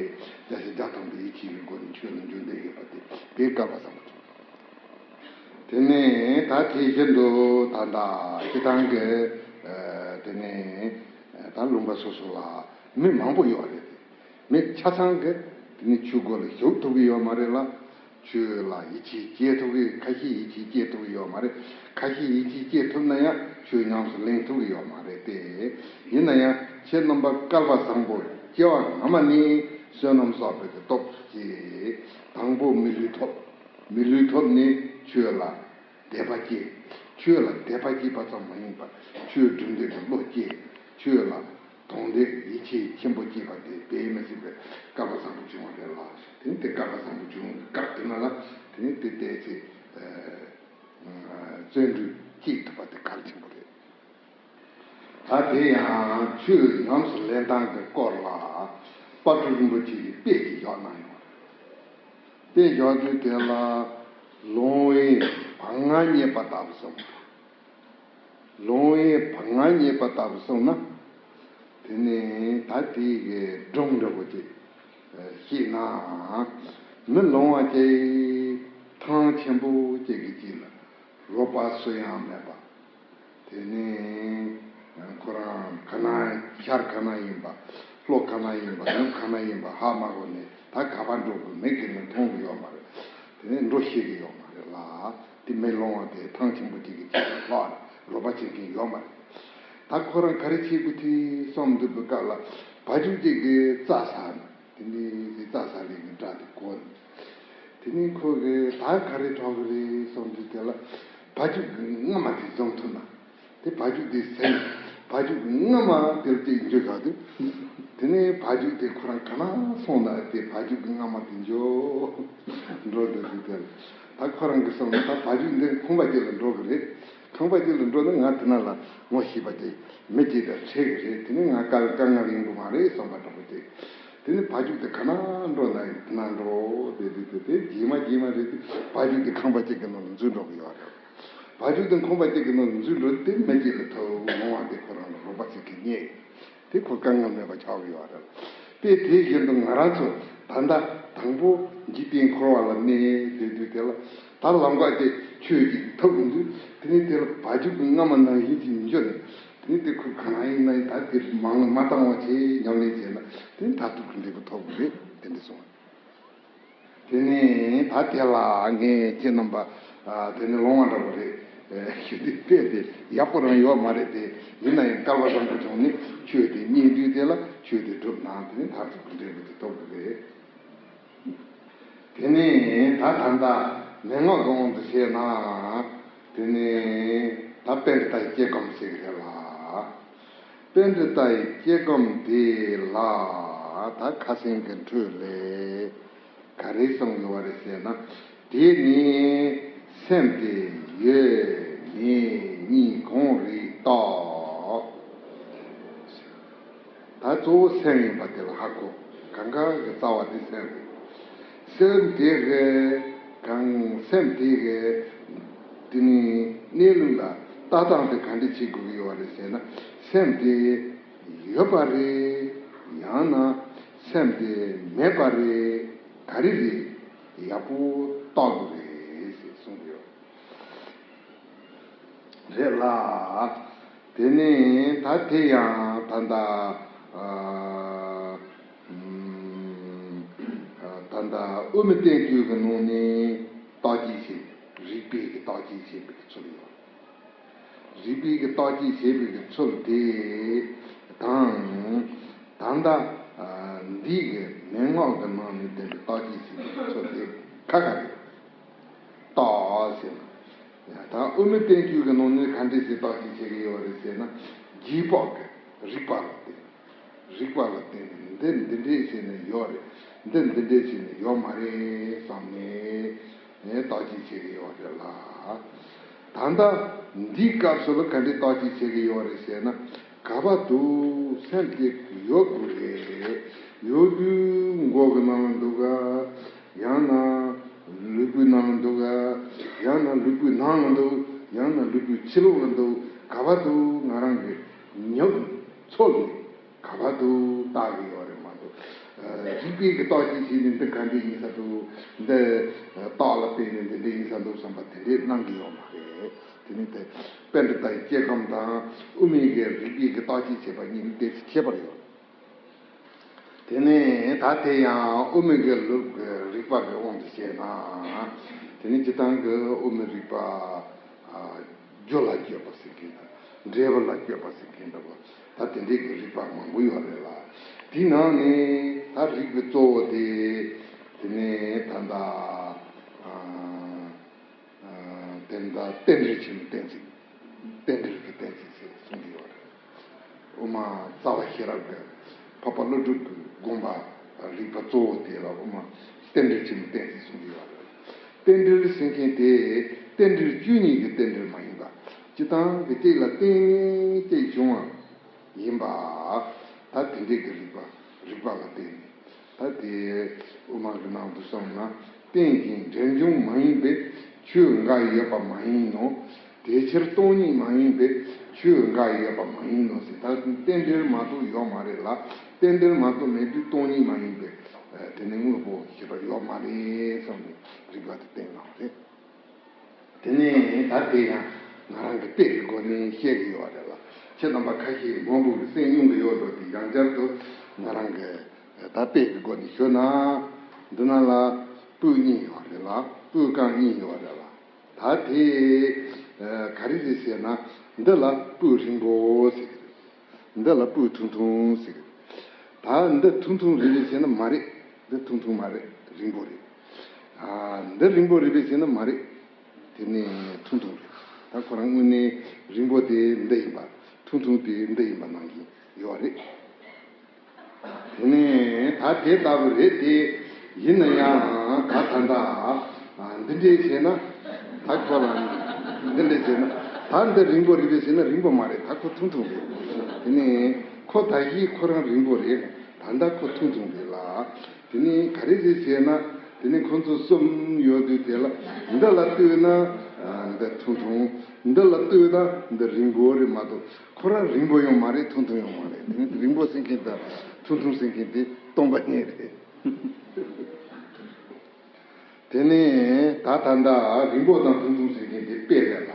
བརྒྱ་ཆ་བརྒྱ་ཐམ་པའི་ཡིད་ཆེས་ཀྱི་སྒོ་ནས་ཆོས་ལ་འཇུག་འདོད་ཡོད་པ་དེ་དེ་སྐལ་བ་བཟང་པོ་བྱུང་། དེ་ནས་ད་དེ་བཞིན་དུ་ད་ལྟ་སྤྱི་བཏང་གི་དེ་ནས་ད་ལུང་པ་སོ་སོ་ལ་མི་མང་པོ་ཡོད་རེད་དེ། མི་ཆ་ཚང་གི་དེ་ནས་ཆོས་སྒོ་ལ་ཞུགས་ཐུབ་ཀྱི་ཡོད་མ་རེད་ལ། ཆོས་ལ་ཡིད་ཆེས་སྐྱེ་ཐུབ་ཀྱི་ཁ་ཤས་ཡིད་ཆེས་སྐྱེ་ཐུབ་ཀྱི་ཡོད་མ་རེད། ཁ་ཤས་ཡིད་ཆེས་སྐྱེ་ཐུབ་ན་ཡང་ཆོས་ཉམས་སུ་ལེན་ཐུབ་ཀྱི་ཡོད་མ་རེད་དེ། ཡིན་ན་ཡང་ཁྱེད་རྣམ་པ་སྐལ་བ་བཟང་པོ་སྐྱེ་བ་སྔ་མ་ནས་བསོད་ནམས་བསགས་པའི་གི་སྟོབས་ཀྱིས་དང་པོ་མི་ལུས་ཐོབ། མི་ལུས་ཐོབ་ནས་ཆོས་ལ་དད་པ་སྐྱེ། ཆོས་ལ་དད་པ་སྐྱེས་པ་ཙམ་མ་ཡིན་པར་ཆོས་སྒྲུབ་འདོད་ཀྱི་བློ་སྐྱེ། ཆོས་ལ་དོན་དེ་ཡིད་ཆེས་ཆེན་པོ་སྐྱེས་པ་དེ་དཔེ་མི་སྲིད་པའི་སྐལ་བ་བཟང་པོ་བྱུང་བ་རེད་ལ། དེ་ནི་དེ་སྐལ་བ་བཟང་པོ་བྱུང་བའི་སྐབས་དེ་ན་ལ་དེ་ནི་དེ་ལྟའི་ཚེ་བརྩོན་འགྲུས་སྐྱེས་ཐུབ་པ་དེ་གལ་ཆེན་པོ་རེད། ད་དེ་ཡང་ཆོས་ཉམས་སུ་ལེན་སྟངས་ཀྱི་སྐོར་ལ་དཔལ་སྤྲུལ་རིན་པོ་ཆེ་གིས་དཔེ་ཅིག་བཞག་གནང་ཡོད་རེད། དཔེ་བཞག་དུས་དེ་ལ་ལོང་བས་བག་ངར་རྙེད་པ་ལྟ་བུ་གསུངས། ལོང་བས་བག་ངར་རྙེད་པ་ལྟ་བུ་གསུངས་ན། དེ་ནས་ད་དེའི་གི་སྒྲུང་འདྲ་པོ་ཅིག་ཤེས་ན། མི་ལོང་བ་ཅིག་ཐང་ཆེན་པོ་ཅིག་གི་དཀྱིལ་ལ་རོགས་པ་སུ་ཡང་མེད་པ། དེ་ནས་ཁོ་རང་ག་ན་ཤར་ག་ན་ཡིན་པ། ལྷོ་ག་ན་ཡིན་པ། ནུབ་ག་ན་ཡིན་པ་ཧ་མ་གོ་ནས་ད་ག་པར་འགྲོ་དགོས་མིག་གིས་ནི་མཐོང་གི་ཡོད་མ་རེད། དེ་ནས་འགྲོ་ཤེས་ཀྱི་ཡོད་མ་རེད་ལ། དེ་མི་ལོང་བ་དེ་ཐང་ཆེན་པོ་གཅིག་གི་དཀྱིལ་ལ་ལྷོད་རོགས་པ་བྱེད་མཁན་ཡོད་མ་རེད། ད་ཁོ་རང་ག་རེ་བྱེད་དགོས་དེ་བསམ་འདུག་པའི་སྐབས་ལ་བ་ཕྱུགས་གཅིག་གིས་རྩྭ་ཟ་ནས། དེ་ནས་རྩྭ་ཟ་ལེ་གི་སྒྲ་དེ་གོ་ནས། དེ་ནས་ཁོ་གིས་ད་ག་རེ་གྲོགས་ཀྱི་རེད་བསམ་དུས་དེ་ལ་བ་ཕྱུགས་ཀྱི་རྔ་མ་དེ་འཛོམས་ཐུབ་ན། དེ་བ་ཕྱུགས་དེ་ཟིན། བ་ཕྱུགས་ཀྱི་རྔ་མ་དེར་དེ་འཇུ་བཞག་དུས། དེ་ནས་བ་ཕྱུགས་དེ་ཁོ་རང་ག་ན་སོང་ན་དེ་བ་ཕྱུགས་ཀྱི་རྔ་མ་དེ་འཇོ་འགྲོ་འདོད་དུས་དེ་ལ། ད་ཁོ་རང་གིས་བསམ་ན་ད་བ་ཕྱུགས་འདི་ཁང་པ་ཅིག་ལ་འགྲོ་གི་རེད། ཁང་པ་ཅིག་ལ་འགྲོ་ན་ང་དེ་ན་ལ་ངོ་ཤེས་པ་ཅིག་མི་ཅིག་དང་འཕྲད་གི་རེད། དེ་ནས་ང་དཀའ་དཀའ་ངལ་ཡོང་གི་མ་རེད་བསམ་པ་འདྲ་པོ་ཅིག་དེ་ནས་བ་ཕྱུགས་དེ་ག་ན་འགྲོ་ན་ཡང་དེ་ན་འགྲོ། དེ་དེ་དེ་དེ་རྗེས་མ་རྗེས་མ་རེད་དེ་བ་ཕྱུགས་དེ་ཁང་པ་ཅིག་གི་ནང་ལ་འཛུལ་འགྲོ་གི་ཡོད་རེད། བ་ཕྱུགས་དེ་ཁང་པ་ཅིག་གི་ནང་ལ་འཛུལ་འགྲོ་དེ་མི་ཅིག་ལ་ཐུག་ལོང་བ་དེ་ཁོ་རང་ལ་རོགས་པ་བྱེད་མཁན་རྙེད། དེ་ཁོ་དཀའ་ངལ་མེད་པ་ཆགས་ཀྱི་ཡོད་རེད། དཔེ་དེ་བཞིན་དུ་ང་རང་ཚོ་ད་ལྟ་དང་པོ་འཇིག་རྟེན་འཁོར་བ་ལ་གནས་བསྡད་དུས་དེ་ལ་ད་ལམ་ཁ་དེ་ཆོས་ཀྱི་ཐུག་གི་འདུག་དེ་ནས་དེ་ལ་བ་ཕྱུགས་ཀྱི་རྔ་མ་ནང་བཞིན་གྱི་འཇོ་ནས། དེ་ནས་དེ་ཁོ་གང་ཡིན་ན་ཡིན་ད་དེ་མང་ལ་མ་བཏང་བ་བྱས་ཉམས་ལེན་བྱས་ན་དེ་ནས་མཐར་ཐུག་གི་འབྲས་བུ་ཐོབ་གི་རེད་དེ་འདྲ་གསུངས། དེ་ནས་ད་དེ་ལ་ངས་ཁྱེད་རྣམ་པ་དེ་ནས་ལོང་བ་འདྲ་པོ་རེད་ཞུ་དུས་དཔེ་དེ་ཡག་པོ་རང་ཡོད་མ་རེད་དེ། ཡིན་ན་ཡང་སྐལ་བ་བཟང་པོ་བྱུང་ནས་ཆོས་དེ་རྙེད་དུས་དེ་ལ་ཆོས་དེ་སྒྲུབ་ན་དེ་ནས་མཐར་ཐུག་གི་འབྲས་བུ་དེ་ཐོབ་གི་རེད། དེ་ནས་ད་ད་ལྟ་མན་ངག་གི་དབང་དུ་བྱས་ན། དེ་ནས་ད་པཎྜི་ཏའི་སྐྱེ་ཁམས་ཟེར་གི་རེད་ལ། པཎྜི་ཏའི་སྐྱེ་ཁམས་དེ་ལ་ད་ཁ་སང་གི་འཕྲོས་ལས་ག་རེ་གསུངས་ཡོད་རེད་ཟེར་ན། དེ་ནི་སེམས་དེ་ཡོད་མེད་གཉིས་གང་རིགས་བརྟག་ད་གཙོ་བོ་སེམས་ཡིན་པ་དེ་ལ་ཧ་གོ། གང་ག་གི་རྩ་བ་དེ་སེམས་རེད། སེམས་དེ་གི་གང་སེམས་དེ་གི་དེ་ནི་གནས་ལུགས་ལ་ལྟ་སྟངས་དེ་ག་འདྲ་བྱེད་དགོས་ཀྱི་ཡོད་རེད་ཟེར་ན། སེམས་དེ་ཡོད་པ་རེད། ཡང་ན་སེམས་དེ་མེད་པ་རེད། ག་རེ་རེད། ཡག་པོ་བརྟག་དགོས་རེད་ཟེར་གསུངས་ཡོད། རེད་ལ། དེ་ནས་ད་དེ་ཡང་ད་ལྟ་ཨ་ཨམ་ད་ལྟ་དབུ་མའི་བསྟན་བཅོས་ཀྱི་ནང་ནས་བརྟག་དཔྱད་བྱེད། རིགས་པས་ཀྱི་བརྟག་དཔྱད་བྱེད་པའི་ཚུལ་ཡོད། རིགས་པས་ཀྱི་བརྟག་དཔྱད་བྱེད་པའི་ཚུལ་དེ་དང་། ད་ལྟ་ཨ་འདི་གི་མན་ངག་གི་ནང་ནས་བསྟན་པའི་བརྟག་དཔྱད་བྱེད་པའི་ཚུལ་དེ་ཁ་ཁ་རེད། བརྟག་ཟེར་ན། ཡང་ད་དབུ་མའི་བསྟན་བཅོས་ཀྱི་ནང་ནས་ག་འདྲས་ཞིག་བརྟག་དཔྱད་བྱེད་ཀྱི་ཡོད་རེད་ཟེར་ན། རྗེས་དཔག་གི་རིགས་པ་ལ་བརྟེན། རིགས་པ་ལ་བརྟེན་ནས་འདི་འདི་འདྲས་བྱས་ནས་ཡོད་རེད། འདི་འདི་འདྲས་བྱས་ནས་ཡོད་མ་རེད་བསམ་ནས་བརྟག་དཔྱད་བྱེད་ཀྱི་ཡོད་རེད་ལ། ད་ལྟ་འདིའི་སྐབས་སུ་ལ་ག་འདྲས་བརྟག་དཔྱད་བྱེད་ཀྱི་ཡོད་རེད་ཟེར་ན། ག་པར་འདུག་སེམས་ཀྱི་ཡོད་དགོས་རེད། ཡོད་དུས་མགོ་གི་ནང་ལ་འདུག་ག་ཡང་ན་ལུས་པོའི་ནང་ལ་འདུག་ག་ཡང་ན་ལུས་པོའི་ནང་ལ་འདུག་ཡང་ན་ལུས་པོའི་ཕྱི་ལོགས་ལ་འདུག་ག་པར་འདུག་ང་རང་གི་ཉོབ་ཚོར་ནས་ག་པར་འདུག་བལྟ་གི་ཡོད་རེད་མ་གཏོགས། ཨ། རིག་པའི་གི་བརྟག་དཔྱད་བྱས་ནས་འདི་ག་འདྲ་ཡིན་ས་འདུག་འདི་རྟགས་ལ་བརྟེན་ནས་འདི་འདྲ་ཡིན་ས་འདུག་བསམ་པ་དེ་འདྲས་གནང་གི་ཡོད་མ་རེད། དེ་ནི་དེ་པཎྜི་ཏའི་སྐྱེ་ཁམས་དང་དབུ་མའི་གི་རིག་པའི་གི་བརྟག་དཔྱད་བྱས་པ་གཉིས་ནི་ཏོག་ཙམ་ཁྱད་པར་ཡོད། དེ་ནས་ད་དེ་ཡང་དབུ་མའི་གི་ལུགས་ཀྱི་རིགས་པ་གི་དབང་དུ་བྱས་ན། དེ་ནི་སྤྱིར་བཏང་གི་དབུ་མའི་རིགས་པ། ཨ། རྒྱུ་ལ་སྤྱོད་པ་ཟེར་མཁན་དང་འབྲས་བུ་ལ་སྤྱོད་པ་ཟེར་མཁན་འདྲ་པོ། ད་དེ་འདྲའི་གི་རིགས་པ་མང་པོ་ཡོད་རེད་ལ། དེའི་ནང་ནས་ད་རིགས་པའི་གཙོ་བོ་དེ། དེ་ནས་ད་ལྟ། ཨ། ཨ། དེ་ལྟ་རྟེན་འབྲེལ་ཆེན་མོའི་གཏན་ཚིགས། རྟེན་འབྲེལ་གྱི་གཏན་ཚིགས་ཟེར་གསུང་གི་ཡོད་རེད། དབུ་མ་རྩ་བ་ཤེས་རབ་ཀྱི་འཕགས་པ་ཀླུ་སྒྲུབ་ཀྱི་དགོངས་པ་རིགས་པ་གཙོ་བོ་དེ་ལ་དབུ་མ་རྟེན་འབྲེལ་ཆེན་མོའི་གཏན་ཚིགས་གསུང་གི་ཡོད་རེད། རྟེན་འབྲེལ་ཟེར་མཁན་དེ་རྟེན་འབྲེལ་བཅུ་གཉིས་ཀྱི་རྟེན་འབྲེལ་མ་ཡིན་པ། སྤྱིར་བཏང་གི་གཅིག་ལ་བརྟེན་ནས་གཅིག་བྱུང་བ་ཡིན་པ། ད་དེ་འདྲའི་གི་རིགས་པ། རིགས་པ་ལ་བརྟེན་ནས། ད་དེ་དབུ་མ་གི་ནང་དུ་སོང་ན། རྟེན་ཅིང་འབྲེལ་འབྱུང་མ་ཡིན་པའི་ཆོས་འགའ་ཡོད་པ་མ་ཡིན་ནོ། དེ་ཕྱིར་སྟོང་ཉིད་མ་ཡིན་པའི་ཆོས་འགའ་ཡོད་པ་མ་ཡིན་ནོ་ཟེར། ད་རྟེན་འབྲེལ་མ་གཏོགས་ཡོད་མ་རེད་ལ། རྟེན་འབྲེལ་མ་གཏོགས་མེད་དུས་སྟོང་ཉིད་མ་ཡིན་པའི། ཨ། དེ་ནི་དངོས་པོ་ཞེས་པ་ཡོད་མ་རེད་བསམ་ནས་རིགས་པ་དེ་བསྟན་གནང་བ་རེད། དེ་ནས་ད་དེ་ཡང་ང་རང་གི་དཔེ་གི་སྒོ་ནས་བཤད་ཀྱི་ཡོད་རེད་ལ། ཁྱེད་རྣམ་པ་ཁ་ཤས་མང་པོ་གི་སེམས་གཡེང་གི་ཡོད་འགྲོ་དེ་ཡང་བསྐྱར་དུ་ང་རང་གི་ད་དཔེ་གི་སྒོ་ནས་ཞུ་ན། འདི་ན་ལ་སྤུས་གཉིས་ཡོད་རེད་ལ། སྤུས་རྐང་གཉིས་ཡོད་རེད་ལ། ད་དེ་ག་རེ་རེད་ཟེར་ན། འདི་ལ་སྤུས་རིང་པོ་ཟེར་གི་རེད། འདི་ལ་སྤུས་ཐུང་ཐུང་ཟེར་གི་རེད། ད་འདི་ཐུང་ཐུང་རེད་པས་ཟེར་ན་མ་རེད། འདི་ཐུང་ཐུང་མ་རེད། རིང་པོ་རེད། ཨ། འདི་རིང་པོ་རེད་པས་ཟེར་ན་མ་རེད། དེ་ནས་ཐུང་ཐུང་རེད། ད་ཁོ་རང་དངོས་གནས་རིང་པོ་དེ་འདི་ཡིན་པ། ཐུང་ཐུང་དེ་འདི་ཡིན་པ་གནང་གི་ཡོད་རེད། དེ་ནས་ད་དེ་ལྟ་བུ་རེད་དེ། ཡིན་ན་ཡང་ད་ད་ལྟ་འདི་འདྲས་བྱས་ན། ད་ཁོ་ལ་འདི་འདྲས་བྱས་ན། ད་འདི་རིང་པོ་རེད་པས་ཟེར་ན་རིང་པོ་མ་རེད། ད་ཁོ་ཐུང་ཐུང་རེད། དེ་ནས་ཁོ་ད་གིན་ཁོ་རང་རིང་པོ་རེད། ད་ལྟ་ཁོ་ཐུང་ཐུང་རེད་ལ། དེ་ནས་ག་རེ་རེད་ཟེར་ན། དེ་ནས་ཁོ་ཚོ་གསུམ་ཡོད་དུས་དེ་ལ་འདི་ལ་ལྟོས་ན། ཨ། འདི་ཐུང་ཐུང་། འདི་ལ་ལྟོས་ན་འདི་རིང་པོ་རེད་མ་གཏོགས། ཁོ་རང་རིང་པོ་ཡང་མ་རེད། ཐུང་ཐུང་ཡང་མ་རེད། དེ་ནི་རིང་པོ་ཟེར་མཁན་དང་ཐུང་ཐུང་ཟེར་མཁན་དེ་སྟོང་པ་ཉིད་རེད། དེ་ནས་ད་ད་ལྟ་རིང་པོ་དང་ཐུང་ཐུང་ཟེར་མཁན་དེ་དཔེ་རེད་ལ།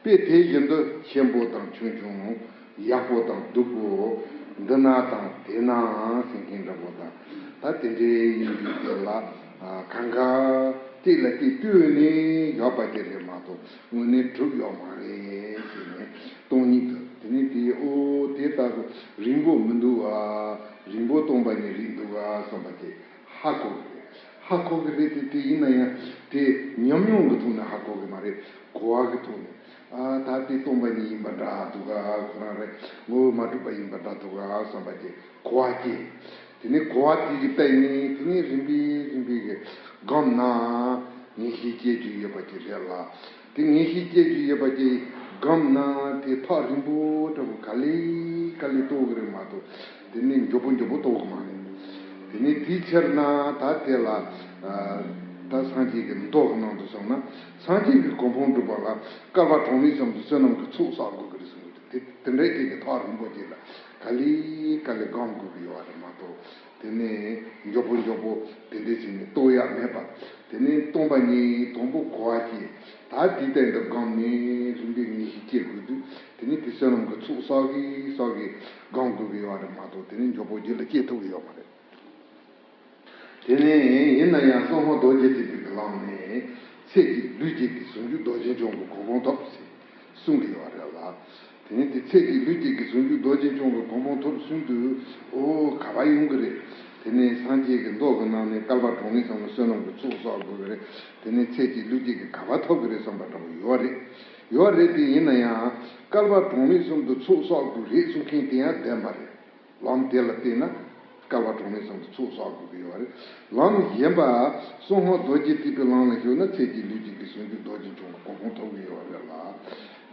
དཔེ་དེ་བཞིན་དུ་ཆེན་པོ་དང་ཆུང་ཆུང་། ཡག་པོ་དང་སྡུག་པོ། འདི་ན་དང་དེ་ན་ཟེར་མཁན་འདྲ་པོ་དང་། ད་དེ་འདྲའི་ཡིན་དུས་དེ་ལ། ཨ། གང་ག་གཅིག་ལ་གཅིག་ལྟོས་ནས་ཡོད་པ་ཅིག་རེད་མ་གཏོགས། དངོས་གནས་གྲུབ་ཡོད་མ་རེད་ཟེར་ནས་སྟོང་ཉིད་དུ། དེ་ནས་དེ་ཨོ་དེ་ལྟ་བུ་རིང་པོ་མི་འདུག་ཨ། རིང་པོ་སྟོང་པ་ཉིད་རེད་འདུག་ཨ་བསམ་པ་དེ་ཧ་གོ་གི་རེད། ཧ་གོ་གི་རེད་དེ། དེ་ཡིན་ན་ཡང་དེ་ཉམས་མྱོང་གི་ཐོག་ནས་ཧ་གོ་གི་མ་རེད། གོ་བ་གི་ཐོག་ནས། ཨ། ད་དེ་སྟོང་པ་ཉིད་ཡིན་པ་འདྲ་འདུག་ག་ཁོ་རང་རེད། ངོ་བོ་མ་གྲུབ་པ་ཡིན་པ་འདྲ་འདུག་ག་བསམ་པ་དེ་གོ་བ་སྐྱེས། དེ་ནས་གོ་བ་དེ་གི་སྟེང་ནས་དེ་ནས་རིམ་པས་རིམ་པས་གི་སྒོམ་ན་ངེས་ཤེས་སྐྱེ་རྒྱུ་ཡོད་པ་ཅིག་རེད་ལ། དེ་ངེས་ཤེས་སྐྱེ་རྒྱུ་ཡོད་པ་ཅིག་སྒོམ་ན་དེ་ཐག་རིང་པོ་འདྲ་པོ་ག་ལེ་ག་ལེ་རྟོགས་གི་རེད་མ་གཏོགས། དེ་ནས་མགྱོགས་པོ་མགྱོགས་པོ་རྟོགས་གི་མ་རེད། དེ་ནས་དེའི་ཕྱིར་ན་ད་དེ་ལ། ཨ། ད་སངས་རྒྱས་ཀྱི་མདོ་གི་ནང་དུ་སོང་ན། སངས་རྒྱས་ཀྱི་གོ་འཕང་སྒྲུབ་པ་ལ་བསྐལ་པ་གྲངས་མེད་གསུམ་དུ་བསོད་ནམས་ཀྱི་ཚོགས་བསགས་དགོས་ཀྱི་རེད་གསུངས་ཏེ། དེ་དེ་འདྲའི་ཅིག་གི་ཐག་རིང་པོ་ཅིག་ལ་ག་ལེ་ག་ལེ་སྒོམ་དགོས་ཀྱི་ཡོད་རེད་མ་གཏོགས། དེ་ནས་མགྱོགས་པོ་མགྱོགས་པོ་དེ་འདྲ་བྱས་ནས་རྟོགས་ཡག་མེད་པ། དེ་ནས་སྟོང་པ་ཉིད་དང་པོ་གོ་བ་སྐྱེས། ད་དེའི་སྟེང་དུ་སྒོམ་ནས་རིམ་པས་ངེས་ཤེས་སྐྱེ་དགོས་དུས། དེ་ནས་དེ་བསོད་ནམས་ཀྱི་ཚོགས་བསགས་གིས་བསགས་གིས་སྒོམ་དགོས་ཀྱི་ཡོད་རེད་མ་གཏོགས། དེ་ནས་མགྱོགས་པོ་རྒྱུད་ལ་སྐྱེ་ཐུབ་ཀྱི་ཡོད་མ་རེད། དེ་ནས་ཡིན་ན་ཡང་གསང་སྔགས་རྡོ་རྗེ་ཐེག་པའི་གི་ལམ་ནས་ཚེ་གཅིག་ལུས་གཅིག་གི་ཟུང་འཇུག་རྡོ་རྗེ་འཆང་གི་གོ་འཕང་ཐོབ་ཟེར་གསུང་གི་ཡོད་རེད་ལ། དེ་ནས་དེ་ཚེ་གཅིག་ལུས་གཅིག་གི་ཟུང་འཇུག་རྡོ་རྗེ་འཆང་གི་གོ་འཕང་ཐོབ་གསུང་དུས། ཨོ་ག་པར་ཡོང་གི་རེད། དེ་ནས་སངས་རྒྱས་ཀྱི་མདོ་གི་ནང་ནས་བསྐལ་པ་གྲངས་མེད་ཙམ་ལ་བསོད་ནམས་ཀྱི་ཚོགས་བསགས་དགོས་ཀྱི་རེད། དེ་ནས་ཚེ་གཅིག་ལུས་གཅིག་གི་ག་པར་ཐོབ་ཀྱི་རེད་བསམ་པ་འདྲ་པོ་ཡོད་རེད། ཡོད་རེད་དེ། ཡིན་ན་ཡང་བསྐལ་པ་གྲངས་མེད་གསུམ་དུ་ཚོགས་བསགས་དགོས་རེད་གསུང་མཁན་དེ་ཡང་བདེན་པ་རེད། ལམ་དེ་ལ་བལྟས་ན་བསྐལ་པ་གྲངས་མེད་ཙམ་དུ་ཚོགས་བསགས་དགོས་ཀྱི་ཡོད་རེད། ལམ་གཞན་པ་གསང་སྔགས་རྡོ་རྗེ་ཐེག་པའི་ལམ་ལ་ཞུགས་ན་ཚེ་གཅིག་ལུས་གཅིག་གི་ཟུང་འཇུག་རྡོ་རྗེ་འཆང་གི་གོ་འཕང་ཐོབ་ཀྱི་ཡོད་རེད་ལ།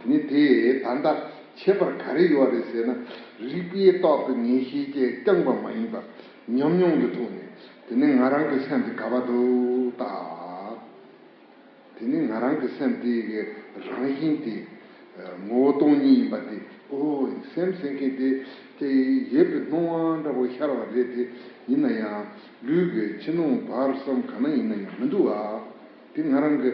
དེ་ནི་དེ་ད་ལྟ་ ཁྱད་པར་ག་རེ་ཡོད་རེད་ཟེར་ན། རིགས་པས་བརྟགས་པའི་ངེས་ཤེས་ཀྱིས་བསྐྱངས་པ་མ་ཡིན་པར་ཉམས་མྱོང་གི་ཐོག་ནས། དེ་ནི་ང་རང་གི་སེམས་དེ་ག་པར་འདུག་ལྟ། དེ་ནི་ང་རང་གི་སེམས་དེ་གི་རང་བཞིན་དེ། ངོ་བོ་སྟོང་ཉིད་ཡིན་པ་དེ། ཨོ། སེམས་ཟེར་མཁན་དེ་དེ་ཡོད་པའི་སྣང་བ་འདྲ་པོ་ཤར་བ་རེད་དེ། ཡིན་ན་ཡང་ལུས་ཀྱི་ཕྱི་ནང་བར་གསུམ་ག་ན་ཡིན་ན་ཡང་མི་འདུག་ཨ། དེ་ང་རང་གི་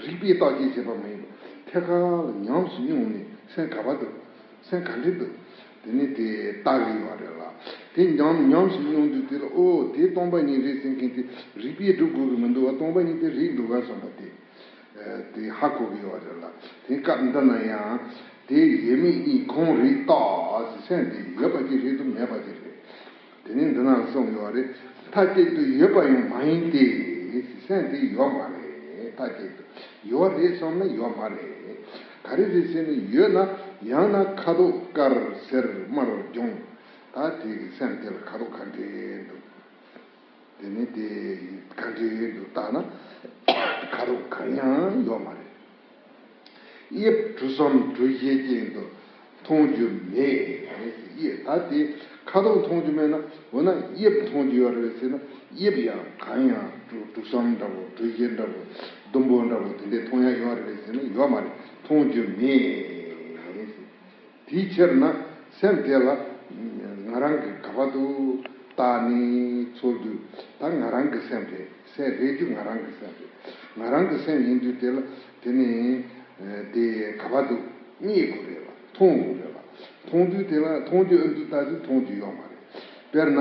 རིགས་པས་བརྟག་དཔྱད་བྱས་པ་མ་ཡིན་པར་ཐད་ཀར་ལ་ཉམས་སུ་མྱོང་ནས། སེམས་ག་པར་འདུག་སེམས་ག་འདྲ་འདུག་དེ་ནི་དེ་ལྟ་གི་ཡོད་རེད་ལ། དེ་ཉམས་ཉམས་སུ་མྱོང་དུས་དེ་ལ། ཨོ། དེ་སྟོང་པ་ཉིད་རེད་ཟེར་མཁན་དེ་རིགས་པས་སྒྲུབ་དགོས་ཀྱི་མི་འདུག་བ། སྟོང་པ་ཉིད་དེ་རེད་འདུག་ག་བསམ་པ་དེ། དེ་ཧ་གོ་གི་ཡོད་རེད་ལ། དེ་སྐབས་འདི་ན་ཡང་དེ་ཡོད་མེད་གཉིས་གང་རེད་བརྟག་ཟེར། སེམས་དེ་ཡོད་པ་ཅིག་རེད་དམ་མེད་པ་ཅིག་རེད། དེ་ནས་འདི་ན་གསུངས་ཡོད་རེད། མཐའ་གཅིག་ཏུ་ཡོད་པ་ཡང་མ་ཡིན་ཏེ། སེམས་དེ་ཡོད་མ་རེད། མཐའ་གཅིག་ཏུ་ཡོད་རེད་བསམ་ན་ཡོད་མ་རེད། ག་རེ་རེད་ཟེར་ན། ཡོད་ན་ཡང་ན་ཁ་དོག་དཀར་སེར་དམར་ལྗང་། ད་དེ་གི་སེམས་དེ་ལ་ཁ་དོག་ག་འདྲས་འདུག་དེ་ནི་དེ་ག་འདྲས་འདུག་བལྟས་ན། ཁ་དོག་གང་ཡང་ཡོད་མ་རེད། དབྱིབས་གྲུ་གསུམ་གྲུ་བཞི་ཅན་དུ་མཐོང་རྒྱུ་མེད། དབྱིབས། ད་དེ་ཁ་དོག་མཐོང་རྒྱུ་མེད་ན། འོ་ན་དབྱིབས་མཐོང་རྒྱུ་ཡོད་རེད་ཟེར་ན། དབྱིབས་ཡང་གང་ཡང་གྲུ་གྲུ་གསུམ་འདྲ་པོ། གྲུ་བཞི་འདྲ་པོ། ཟླུམ་པོ་འདྲ་པོ་དེ་འདྲས་མཐོང་ཡ་ཡོད་རེད་ཟེར་ན་ཡོད་མ་རེད། མཐོང་རྒྱུ་མེད། དེའི་ཕྱིར་ན་སེམས་དེ་ལ་ང་རང་གིས་ག་པར་དུ་བལྟས་ནས་འཚོལ་དུས། ད་ང་རང་གི་སེམས་རེད། སེམས་རེད་དུས་ང་རང་གི་སེམས་རེད། ང་རང་གི་སེམས་ཡིན་དུས་དེ་ལ། དེ་ནི་དེ་ག་པར་དུ་རྙེད་དགོས་རེད་ལ། མཐོང་དགོས་རེད་ལ། མཐོང་དུས་དེ་ལ། མཐོང་རྒྱུ་ཨ་འདུག་ལྟ་དུས་མཐོང་རྒྱུ་ཡོད་མ་རེད། དཔེར་ན་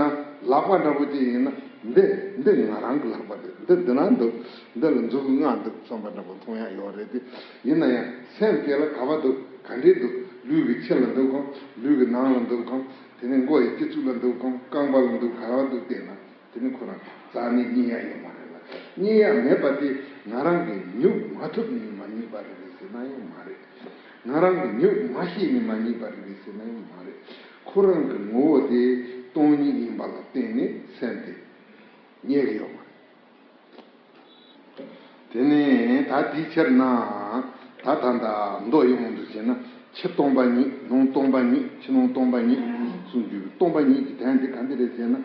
ལག་པ་འདྲ་པོ་ཅིག་ཡིན་ན། འདི་འདི་ང་རང་གི་ལག་པ་རེད། འདི་འདི་ན་འདུག་འདི་ལ་མཛུབ་གུ་ལྔ་འདུག་བསམ་པ་འདྲ་པོ་མཐོང་ཡ་ཡོད་རེད་དེ། ཡིན་ན་ཡང་སེམས་དེ་ལ་ག་པར་འདུག་ག་འདྲས་འདུག་ལུས་ཀྱི་ཕྱི་ལ་འདུག་གམ། ལུས་ཀྱི་ནང་ལ་འདུག་གམ། དེ་ནས་མགོ་ཡི་སྤྱི་གཙུག་ལ་འདུག་གམ། རྐང་པ་ལ་འདུག་ག་པར་འདུག་བལྟས་ན། དེ་ནི་ཁོ་རང་རྩ་ནས་རྙེད་ཡ་ཡོད་མ་རེད་ལ། རྙེད་ཡ་མེད་པ་དེ་ང་རང་གིས་མྱུག་མ་ཐུབ་ནས་མ་རྙེད་པ་རེད་ཟེར་ན་ཡང་མ་རེད། ང་རང་གིས་མྱུག་མ་ཤེས་ནས་མ་རྙེད་པ་རེད་ཟེར་ན་ཡང་མ་རེད། ཁོ་རང་གི་ངོ་བོ་དེ་སྟོང་ཉིད་ཡིན་པ་ལ་བརྟེན་ནས་སེམས་དེ་རྙེད་ཀྱི་ཡོད་མ་རེད། དེ་ནས་ད་དེའི་ཕྱིར་ན། ད་ད་ལྟ་མདོ་ཡི་དབང་དུ་བྱས་ན། ཕྱི་སྟོང་པ་ཉིད། ནང་སྟོང་པ་ཉིད། ཕྱི་ནང་སྟོང་པ་ཉིད་གསུངས་རྒྱུ་གི་སྟོང་པ་ཉིད་ཀྱི་དོན་དེ་ག་འདི་རེད་ཟེར་ན།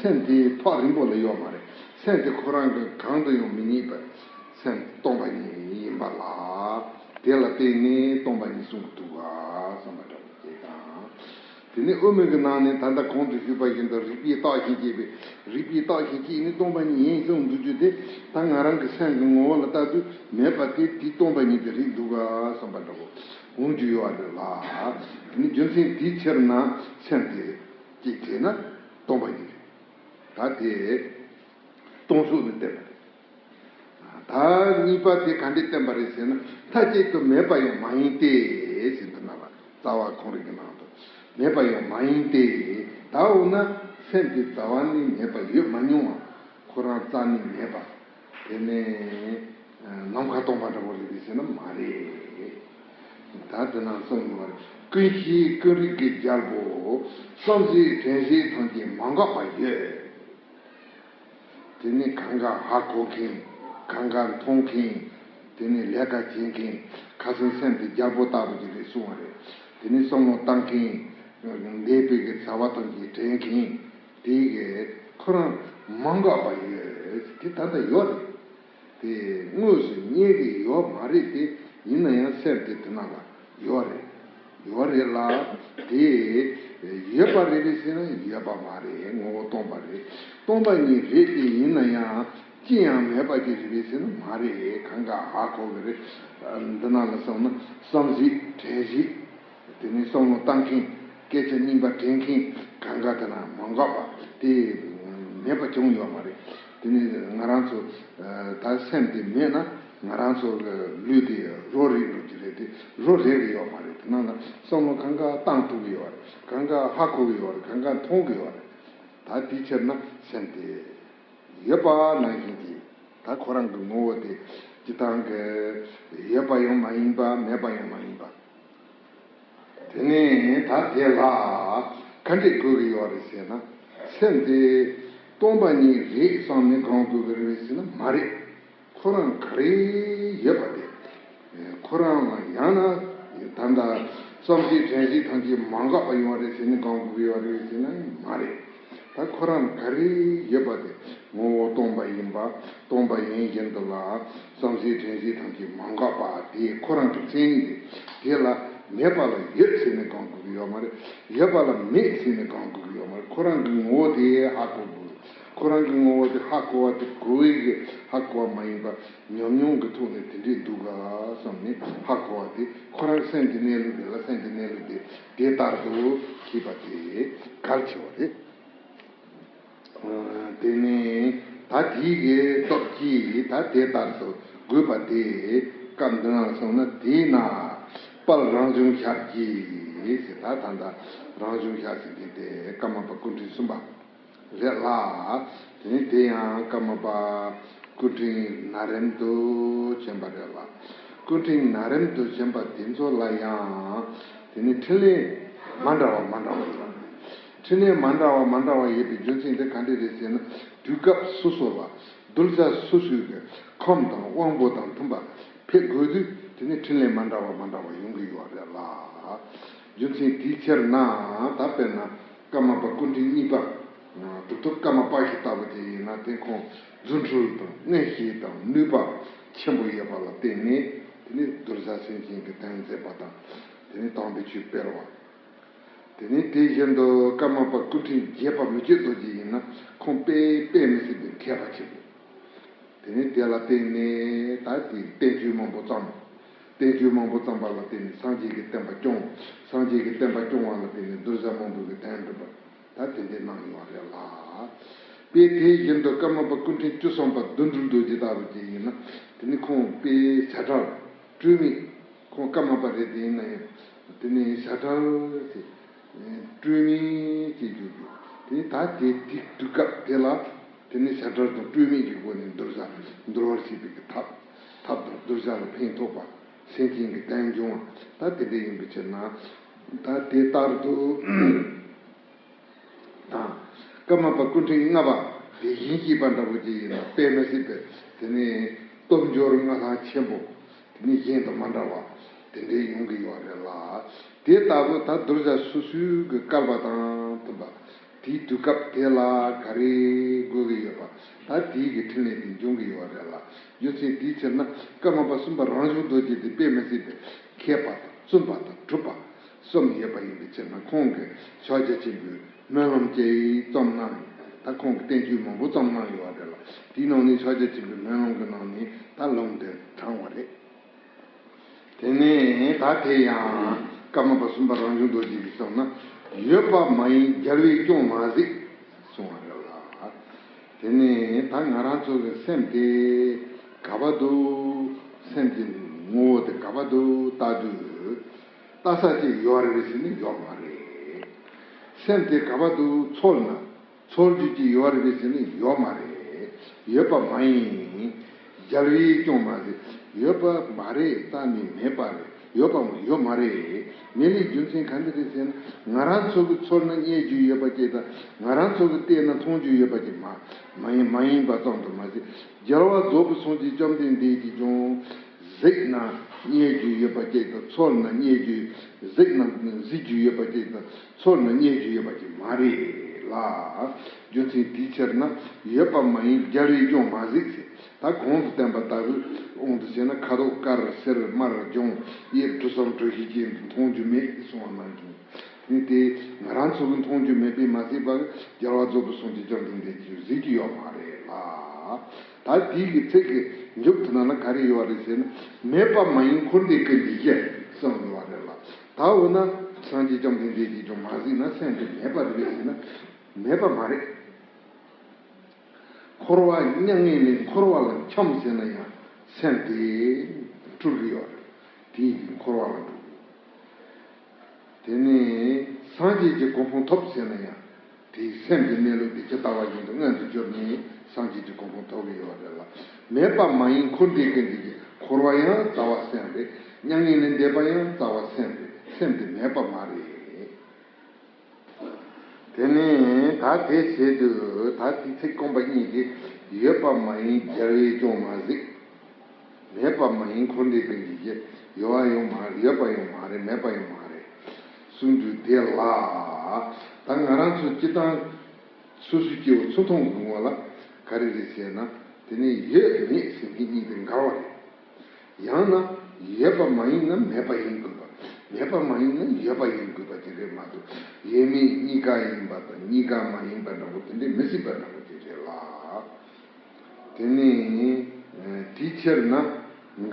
སེམས་དེ་ཐག་རིང་པོ་ལ་ཡོད་མ་རེད། སེམས་དེ་ཁོ་རང་གིས་གང་དུ་ཡང་མི་རྙེད་པ། སེམས་སྟོང་པ་ཉིད་ཡིན་པ་ལ། དེ་ལ་བརྟེན་ནས་སྟོང་པ་ཉིད་གསུང་གི་འདུག་ག་བསམ་པ་འདྲ་བོ་ཅིག་དང་། དེ་ནས་དབུ་མའི་གི་ནང་ནས་ད་ལྟ་གོང་དུ་ཞུས་པ་བཞིན་དུ་རིགས་པས་བརྟགས་ཤིང་དཔྱད་པས། རིགས་པས་བརྟགས་ཤིང་དཔྱད་ནས་སྟོང་པ་ཉིད་ཡིན་གསུངས་འདུག་རྒྱུ་དེ། ད་ང་རང་གི་སེམས་ཀྱི་ངོ་བོ་ལ་ལྟ་དུས་མེད་པ་དེ། དེ་སྟོང་པ་ཉིད་དེ་རེད་འདུག་ག་བསམ་པ་འདྲ་བོ་འོང་རྒྱུ་ཡོད་རེད་ལ། དེ་ནི་རྒྱུ་མཚན་དེའི་ཕྱིར་ན་སེམས་དེ་ཅིག་བྱས་ན་སྟོང་པ་ཉིད་རེད། ད་དེ་སྟོང་ཕྱོགས་ནས་བསྟན་པ་རེད། ད་གཉིས་པ་དེ་ག་འདྲས་བསྟན་པ་རེད་ཟེར་ན། མཐའ་གཅིག་ཏུ་མེད་པ་ཡང་མ་ཡིན་ཏེ་ཟེར། འདི་ན་ལ་རྩ་བ་ཁོང་རིག་གི་ནང་དུ་མེད་པ་ཡང་མ་ཡིན་ཏེ། ད་འོ་ན་སེམས་དེ་རྩ་བ་ནས་མེད་པ་ཡོད་མ་མྱོང་བ། ཁོ་རང་རྩ་ནས་མེད་པ། དེ་ནས་ནམ་མཁའ་སྟོང་པ་འདྲ་བོ་རེད་པས་ཟེར་ན་མ་རེད། ད་འདི་ན་གསུངས་ཡོད་པ་རེད། ཀུན་ཤེས་ཀུན་རིག་གི་རྒྱལ་པོ། བསམ་གཟུགས་དྲན་ཤེས་ཐམས་ཅད་མ་འགགས་པ་ཡོད། དེ་ནི་གང་ག་ཧ་གོ་མཁན། གང་ག་མཐོང་མཁན། དེ་ནི་ལས་ཀ་བྱེད་མཁན། ཁ་སང་སེམས་དེ་རྒྱལ་པོ་ལྟ་བུ་ཅིག་རེད་གསུངས་པ་རེད། དེ་ནི་བསམ་བློ་བཏང་མཁན། འདས་པའི་གི་ཚེ་བ་ཐམས་ཅད་དྲན་མཁན། དེ་གི་ཁོ་རང་མ་འགགས་པ་ཡོད། དེ་ད་ལྟ་ཡོད་རེད། དེ་དངོས་སུ་རྙེད་ཀྱི་ཡོད་མ་རེད་དེ། ཡིན་ན་ཡང་སེམས་དེ་དེ་ན་ལ་ཡོད་རེད། ཡོད་རེད་ལ། དེ་ཡོད་པ་རེད་པས་ཟེར་ན་ཡོད་པ་མ་རེད། ངོ་བོ་སྟོང་པ་རེད། སྟོང་པ་ཉིད་རེད་དེ། ཡིན་ན་ཡང་ཅི་ཡང་མེད་པ་ཅིག་རེད་པས་ཟེར་ན་མ་རེད། གང་ག་ཧ་གོ་གི་རེད། འདི་ན་ལ་སོང་ན་བསམ་གཟུགས་དྲན་གཟུགས། དེ་ནས་བསམ་བློ་བཏང་མཁན། སྐད་ཆ་རྙིང་པ་དྲན་མཁན། གང་ག་དེ་ན་མ་འགགས་པ་དེ་མེད་པ་བྱུང་ཡོད་མ་རེད། དེ་ནས་ང་རང་ཚོ་ད་སེམས་དེ་མེད་ན་ང་རང་ཚོ་གི་ལུས་དེ་རོ་རེག་འགྲོ་གི་རེད་དེ། རོ་རེག་གི་ཡོད་མ་རེད། དེ་ནང་ལ་བསམ་བློ་གང་ག་བཏང་ཐུབ་ཀྱི་ཡོད་རེད། གང་ག་ཧ་གོ་གི་ཡོད་རེད། གང་ག་མཐོང་གི་ཡོད་རེད། ད་དེའི་ཕྱིར་ན་སེམས་དེ་ཡོད་པ་ནང་བཞིན་གྱི། ད་ཁོ་རང་གི་ངོ་བོ་དེ་སྤྱིར་བཏང་གི་ཡོད་པ་ཡང་མ་ཡིན་པ། མེད་པ་ཡང་མ་ཡིན་པ། དེ་ནས་ད་དེ་ལ་ག་འདྲས་དགོས་ཀྱི་ཡོད་རེད་ཟེར་ན། སེམས་དེ་སྟོང་པ་ཉིད་རེད་བསམ་ནས་གང་དགོས་ཀྱི་རེད་ཟེར་ན་མ་རེད། ཁོ་རང་ག་རེ་ཡོད་པ་དེ། ཁོ་རང་ལ་ཡང་ན་ད་ལྟ་ བསམ་གཞིག་དྲན་གཞིག་ཐམས་ཅད་མ་འགགས་པ་ཡོང་བ་རེད་ཟེར་ནས་གང་དགོས་ཀྱི་ཡོད་རེད་ཟེར་ན་མ་རེད། ད་ཁོ་རང་ག་རེ་ཡོད་པ་དེ་ངོ་བོ་སྟོང་པ་ཡིན་པ། སྟོང་པ་ཡིན་བཞིན་དུ་ལ་བསམ་གཞིག་དྲན་གཞིག་ཐམས་ཅད་མ་འགགས་པ་དེ་ཁོ་རང་གི་མཚན་ཉིད་དེ། དེ་ལ་མེད་པ་ལ་ཡོད་ཟེར་ནས་གང་དགོས་ཀྱི་ཡོད་མ་རེད། ཡོད་པ་ལ་མེད་ཟེར་ནས་གང་དགོས་ཀྱི་ཡོད་མ་རེད། ཁོ་རང་གི་ངོ་བོ་དེ་ཧ་གོ་དགོས། ཁོ་རང་གི་ངོ་བོ་དེ་ཧ་གོ་བ་དེ་གོ་བའི་གི་ཧ་གོ་བ་མ་ཡིན་པ། ཉམས་མྱོང་གི་ཐོག་ནས་དེ་འདྲས་འདུག་ག་བསམ་ནས་ཧ་གོ་བ་དེ་ཁོ་རང་སེམས་ཀྱི་གནས་ལུགས་དེ་ལ་སེམས་ཀྱི་གནས་ལུགས་དེ་དེ་ལྟར་དུ་ཤེས་པ་དེ་གལ་ཆེ་བ་རེད། དེ་ནས་ད་དེའི་གི་སྟོབས་ཀྱིས་ད་དེ་ལྟར་དུ་དགོས་པ་དེ་སྐབས་འདི་ན་སོང་ན་དེས་ན་དཔལ་རང་བྱུང་ཤར་གྱིས་ཟེར། ད་ད་ལྟ་རང་བྱུང་ཤར་ཟེར་མཁན་དེ་ཀརྨ་པ་སྐུ་ཕྲེང་གསུམ་པ། རེད་ལ། དེ་ནི་དེ་ཡང་ཀརྨ་པ་སྐུ་ཕྲེང་ན་རིམ་དུ་བྱོན་པ་རེད་ལ། སྐུ་ཕྲེང་ན་རིམ་དུ་བྱོན་པ་དེ་ཚོ་ལ་ཡང་དེ་ནི་འཕྲིན་ལས་མ་འདྲ་བ་མ་འདྲ་བ་ཡོད། འཕྲིན་ལས་མ་འདྲ་བ་མ་འདྲ་བ་ཡོད་པའི་རྒྱུ་མཚན་དེ་ག་འདྲ་རེད་ཟེར་ན། དུས་སྐབས་སོ་སོ་ལ་གདུལ་བྱ་སོ་སོའི་གི་ཁམས་དང་དབང་པོ་དང་མཐུན་པ་ཕེབས་དགོས་དུས་དེ་ནི་འཕྲིན་ལས་མ་འདྲ་བ་མ་འདྲ་བ་ཡོང་གི་ཡོད་རེད་ལ། རྒྱུ་མཚན་དེའི་ཕྱིར་ན་ད་དཔེར་ན། ཀརྨ་པ་སྐུ་ཕྲེང་གཉིས་པ། གྲུབ་ཐོབ་ཀརྨ་པ་ཞིག་ལྟ་བུ་དེ་ཡིན་ན་དེ་ཁོང་རྫུ་འཕྲུལ་དང་མངོན་ཤེས་དང་ནུས་པ་ཆེན་པོ་ཡོད་པ་ལ་བརྟེན་ནས་དེ་ནི་གདུལ་བྱ་སེམས་ཅན་གྱི་དོན་མཛད་པ་དང་དེ་ནི་དམ་པའི་ཆོས་སྤེལ་བ། དེ་ནི་དེ་བཞིན་དུ་ཀརྨ་པ་སྐུ་ཕྲེང་བརྒྱད་པ་མི་བསྐྱོད་རྡོ་རྗེ་ཡིན་ན་ཁོང་དཔེ་དཔེ་མི་སྲིད་པའི་མཁས་པ་ཆེན་པོ། དེ་ནས་དེ་ལ་བརྟེན་ནས་ད་དེ་བསྟན་བཅོས་མང་པོ་བརྩམས། བསྟན་བཅོས་མང་པོ་བརྩམས་པ་ལ་བརྟེན་ནས་སངས་རྒྱས་ཀྱི་བསྟན་པ་སྐྱོང་། སངས་རྒྱས་ཀྱི་བསྟན་པ་སྐྱོང་བ་ལ་བརྟེན་ནས་གདུལ་བྱ་མང་པོ་གི་དོན་འགྲུབ་པ། ད་དེ་འདྲའི་གནང་ཡོད་རེད་ལ། དཔེ་དེ་བཞིན་དུ་ཀརྨ་པ་སྐུ་ཕྲེང་བཅུ་གསུམ་པ་བདུད་འདུལ་རྡོ་རྗེ་ལྟ་བུ་ཅིག་ཡིན་ན་དེ་ནི་ཁོང་དཔེ་བྱ་བྲལ་སྤྲོས་མེད། ཁོང་ཀརྨ་པ་རེད་དེ་ཡིན་ན་ཡང་དེ་ནི་བྱ་བྲལ་ཟེར། སྤྲོས་མེད་ཅེས་བརྗོད་དགོས། དེ་ནི་ད་དེ་དེ་དུས་སྐབས་དེ་ལ་དེ་ནི་བྱ་བྲལ་དང་སྤྲོས་མེད་ཀྱི་སྒོ་ནས་འདུལ་བྱ་འདུལ་བར་བྱེད་པའི་གི་ཐབས། ཐབས་དང་གདུལ་བྱ་ལ་ཕན་ཐོགས་པ། སེམས་ཅན་གྱི་དོན་འབྱུང་བ་ད་དེ་འདྲ་ཡིན་པའི་ཕྱིར་ན། ད་དེ་ལྟར་དུ། དང་། ཀརྨ་པ་སྐུ་ཕྲེང་ལྔ་པ་དེ་བཞིན་གཤེགས་པ་འདྲ་བོ་ཅིག་ཡིན་ན་དཔེ་མི་སྲིད་པའི་དེ་ནི་སྟོབས་འབྱོར་མངའ་ཐང་ཆེན་པོ་དེ་ནི་གཞན་དང་མ་འདྲ་བ་དེ་འདྲའི་ཡོང་གི་ཡོད་རེད་ལ། དེ་ལྟ་བུ་ད་གདུལ་བྱ་སོ་སོའི་གི་སྐལ་བ་དང་མཐུན་པ། དེའི་དུས་སྐབས་དེ་ལ་ག་རེ་དགོས་ཀྱི་ཡོད་པ་ད་དེའི་གི་འཕྲིན་ལས་དེ་འབྱུང་གི་ཡོད་རེད་ལ། རྒྱུ་མཚན་དེའི་ཕྱིར་ན་ཀརྨ་པ་གསུམ་པ་རང་བྱུང་རྡོ་རྗེ་དེ་དཔེ་མི་སྲིད་པའི་མཁས་པ་དང་བཙུན་པ་དང་གྲུབ་པ། གསུམ་ཡོད་པ་ཡིན་པའི་ཕྱིར་ན་ཁོང་གིས་ཕྱག་རྒྱ་ཆེན་པོའི་སྨོན་ལམ་ཅིག་བརྩམས་གནང་ཡོད། ད་ཁོང་གིས་བསྟན་བཅོས་མང་པོ་བརྩམས་གནང་ཡོད་པ་རེད་ལ། དེའི་ནང་ནས་ཕྱག་རྒྱ་ཆེན་པོའི་སྨོན་ལམ་གྱི་ནང་ནས་ད་ལུང་དེ་དྲངས་པ་རེད། དེ་ནས་ད་དེ་ཡང་ཀརྨ་པ་གསུམ་པ་རང་བྱུང་རྡོ་རྗེ་གིས་གསུངས་ན། ཡོད་པ་མ་ཡིན་རྒྱལ་བས་སྐྱོང་མ་གཟིགས་གསུངས་པ་རེད་ལ། དེ་ནས་ད་ང་རང་ཚོ་གི་སེམས་དེ་ག་པར་འདུག་སེམས་ཀྱི་ངོ་བོ་དེ་ག་པར་འདུག་ལྟ་དུས། ལྟ་ས་ཅིག་ཡོད་རེད་ཟེར་ན་ཡོད་མ་རེད། སེམས་དེ་ག་པར་དུ་འཚོལ་ན་འཚོལ་རྒྱུ་ཅིག་ཡོད་རེད་ཟེར་ན་ཡོད་མ་རེད། ཡོད་པ་མ་ཡིན། རྒྱལ་བས་སྐྱོང་མ་ཟེར། ཡོད་པ་མ་རེད་རྩ་ནས་མེད་པ་རེད། ཡོད་པ་མ་ཡོད་མ་རེད། མེད་ལུགས་རྒྱུ་མཚན་ག་འདྲ་རེད་ཟེར་ན་ང་རང་ཚོ་གི་འཚོལ་ན་རྙེད་རྒྱུ་ཡོད་པ་ཅིག་དང་ང་རང་ཚོ་གི་བལྟས་ན་མཐོང་རྒྱུ་ཡོད་པ་ཅིག་མ་མ་ཡིན་མ་ཡིན་པ་ཙམ་དུ་མ་ཟད། རྒྱལ་བ་རྫོགས་པའི་སངས་རྒྱས་བཅོམ་ལྡན་འདས་ཀྱིས་ཀྱང་གཟིགས་ན་རྙེད་རྒྱུ་ཡོད་པ་ཅིག་དང་འཚོལ་ན་རྙེད་རྒྱུ། གཟིགས་ན་གཟིགས་རྒྱུ་ཡོད་པ་ཅིག་དང་འཚོལ་ན་རྙེད་རྒྱུ་ཡོད་པ་ཅིག་མ་རེད་ལ། རྒྱུ་མཚན་དེའི་ཕྱིར་ན་ཡོད་པ་མ་ཡིན་རྒྱལ་བས་ཀྱང་མ་གཟིགས་ཟེར། ད་གོང་དུ་བསྟན་པ་ལྟ་བུའི་དབང་དུ་བྱས་ན་ཁ་དོག་དཀར་སེར་དམར་ལྗང་གཡས་གྲུ་གསུམ་གྲུ་བཞི་ཅན་དུ་མཐོང་རྒྱུ་མེད་གསུངས་པ་ནང་བཞིན། དེ་དེ་ང་རང་ཚོ་གི་མཐོང་རྒྱུ་མེད་པས་མ་ཟད་པར་རྒྱལ་བ་རྫོགས་པའི་སངས་རྒྱས་བཅོམ་ལྡན་འདས་ཀྱིས་གཟིགས་ཀྱི་ཡོད་མ་རེད་ལ། ད་དེའི་གི་ཚིག་གི་མཇུག་དེ་ན་ན་ག་རེ་ཡོད་རེད་ཟེར་ན། མེད་པ་མ་ཡིན་འཁོར་འདས་ཀུན་གྱི་གཞི་གསུངས་ཡོད་རེད་ལ། ད་འོ་ན་སངས་རྒྱས་བཅོམ་ལྡན་འདས་ཀྱིས་ཀྱང་མ་གཟིགས་ན་སེམས་དེ་མེད་པ་རེད་ཟེར་ན་མེད་པ་མ་རེད། འཁོར་བ་མྱ་ངན་ལས་འཁོར་བ་ལ་འཁྱམས་ཟེར་ན་ཡང་སེམས་དེ་འཁྲུལ་གྱི་ཡོད་རེད། དེའི་གི་འཁོར་བ་ལ་འགྲོ་གི་ཡོད། དེ་ནས་སངས་རྒྱས་ཀྱི་གོ་འཕང་ཐོབ་ཟེར་ན་ཡང་དེའི་སེམས་ཀྱི་གནས་ལུགས་དེ་ཇི་ལྟ་བ་བཞིན་དུ་མངོན་དུ་གྱུར་ནས་སངས་རྒྱས་ཀྱི་གོ་འཕང་ཐོབ་ཀྱི་ཡོད་རེད་ལ། མེད་པ་མ་ཡིན་འཁོར་འདས་ཀུན་གྱི་གཞི། འཁོར་བ་ཡང་རྩ་བ་སེམས་རེད། མྱ་ངན་ལས་འདས་པ་ཡང་རྩ་བ་སེམས་རེད། སེམས་དེ་མེད་པ་མ་རེད། དེ་ནས་ད་དེ་བྱེད་དུས་ད་དེ་ཚིག་རྐང་པ་གཉིས་དེ་ཡོད་པ་མ་ཡིན་རྒྱལ་བས་ཀྱང་མ་གཟིགས། མེད་པ་མ་ཡིན་འཁོར་འདས་ཀུན་གྱི་གཞི། ཡོད་པ་ཡང་མ་ཡོད་པ་ཡང་མ་རེད། མེད་པ་ཡང་མ་རེད། གསུང་དུས་དེ་ལ། ད་ང་རང་ཚོ་སྤྱིར་བཏང་སོ་སོའི་སྐྱེ་བོ་ཚུར་མཐོང་གི་ངོ་ལ་ག་རེ་རེད་ཟེར་ན། དེ་ནི་ཡོད་མེད་ཟེར་མཁན་གཉིས་དེ་འགལ་བ་རེད། ཡང་ན་ཡོད་པ་མ་ཡིན་ན་མེད་པ་ཡིན་དགོས་པ། མེད་པ་མ་ཡིན་ན་ཡོད་པ་ཡིན་དགོས་པ་ཅིག་རེད་མ་གཏོགས། ཡོད་མེད་གཉིས་ཀ་ཡིན་པ་དང་གཉིས་ཀ་མ་ཡིན་པ་འདྲ་པོ་དེ་འདྲས་མི་སྲིད་པ་འདྲ་པོ་ཅིག་རེད་ལ། དེ་ནས་དེའི་ཕྱིར་ན་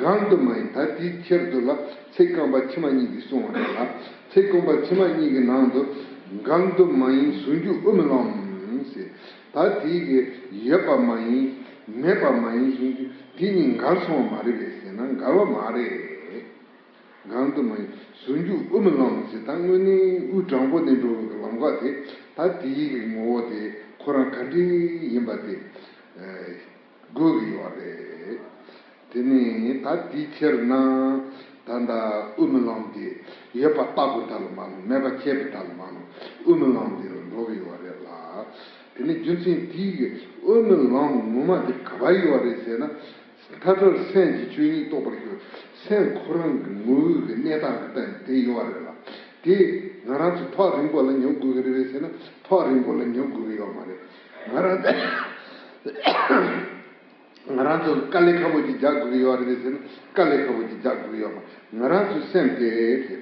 འགལ་དུ་མ་ཡིན། ད་དེའི་ཕྱིར་དུ་ལ་ཚིག་རྐང་པ་ཕྱི་མ་གཉིས་ཀྱིས་གསུངས་པ་རེད་ལ། ཚིག་རྐང་པ་ཕྱི་མ་གཉིས་ཀྱི་ནང་དུ་འགལ་དུ་མ་ཡིན་ཟུང་འཇུག་དབུ་མའི་ལམ་ཟེར། ད་དེའི་གི་ཡོད་པ་མ་ཡིན། མེད་པ་མ་ཡིན་ཟུང་འཇུག་དེ་གཉིས་འགལ་སོང་བ་མ་རེད་པས་ཟེར་ན་འགལ་བ་མ་རེད། འགལ་དུ་མ་ཡིན་ཟུང་འཇུག་དབུ་མའི་ལམ་ཟེར། ད་དངོས་གནས་དབུ་དྲང་པོ་ནས་འགྲོ་བའི་ལམ་ཁ་དེ། ད་དེའི་གི་ངོ་བོ་དེ་ཁོ་རང་ག་འདྲ་ཡིན་པ་དེ་དགོས་ཀྱི་ཡོད་རེད། དེ་ནས་ད་དེའི་ཕྱིར་ན་ད་ལྟ་དབུ་མའི་ལམ་དེ་ཡོད་པ་ལྟ་དགོས་ད་ལ་མ་ནོར། མེད་པ་ཁྱད་པར་ད་ལ་མ་ནོར། དབུ་མའི་ལམ་དེ་ལ་འགྲོ་གི་ཡོད་རེད་ལ། དེ་ནས་རྒྱུ་མཚན་དེའི་གི་དབུ་མའི་ལམ་ངོ་མ་དེ་ག་པར་ཡོད་རེད་ཟེར་ན། མཐའ་བྲལ་སེམས་ཀྱི་ཆོས་ཉིད་རྟོགས་པར་གྱུར། སེམས་ཁོ་རང་གི་ངོ་བོའི་གི་གནས་སྟངས་ཀྱི་སྟེང་དེ་ཡོད་རེད་ལ། དེ་ང་རང་ཚོ་ཐག་རིང་པོ་ལ་ཉོ་དགོས་ཀྱི་རེད་པས་ཟེར་ན་ཐག་རིང་པོ་ལ་ཉོ་དགོས་ཀྱི་ཡོད་མ་རེད། ང་རང་ང་རང་ཚོ་དཀའ་ལས་ཁག་པོ་ཅིག་རྒྱག་དགོས་ཀྱི་ཡོད་རེད་པས་ཟེར་ན་དཀའ་ལས་ཁག་པོ་ཅིག་རྒྱག་དགོས་ཀྱི་ཡོད་མ་རེད། ང་རང་ཚོའི་སེམས་དེ་དེ།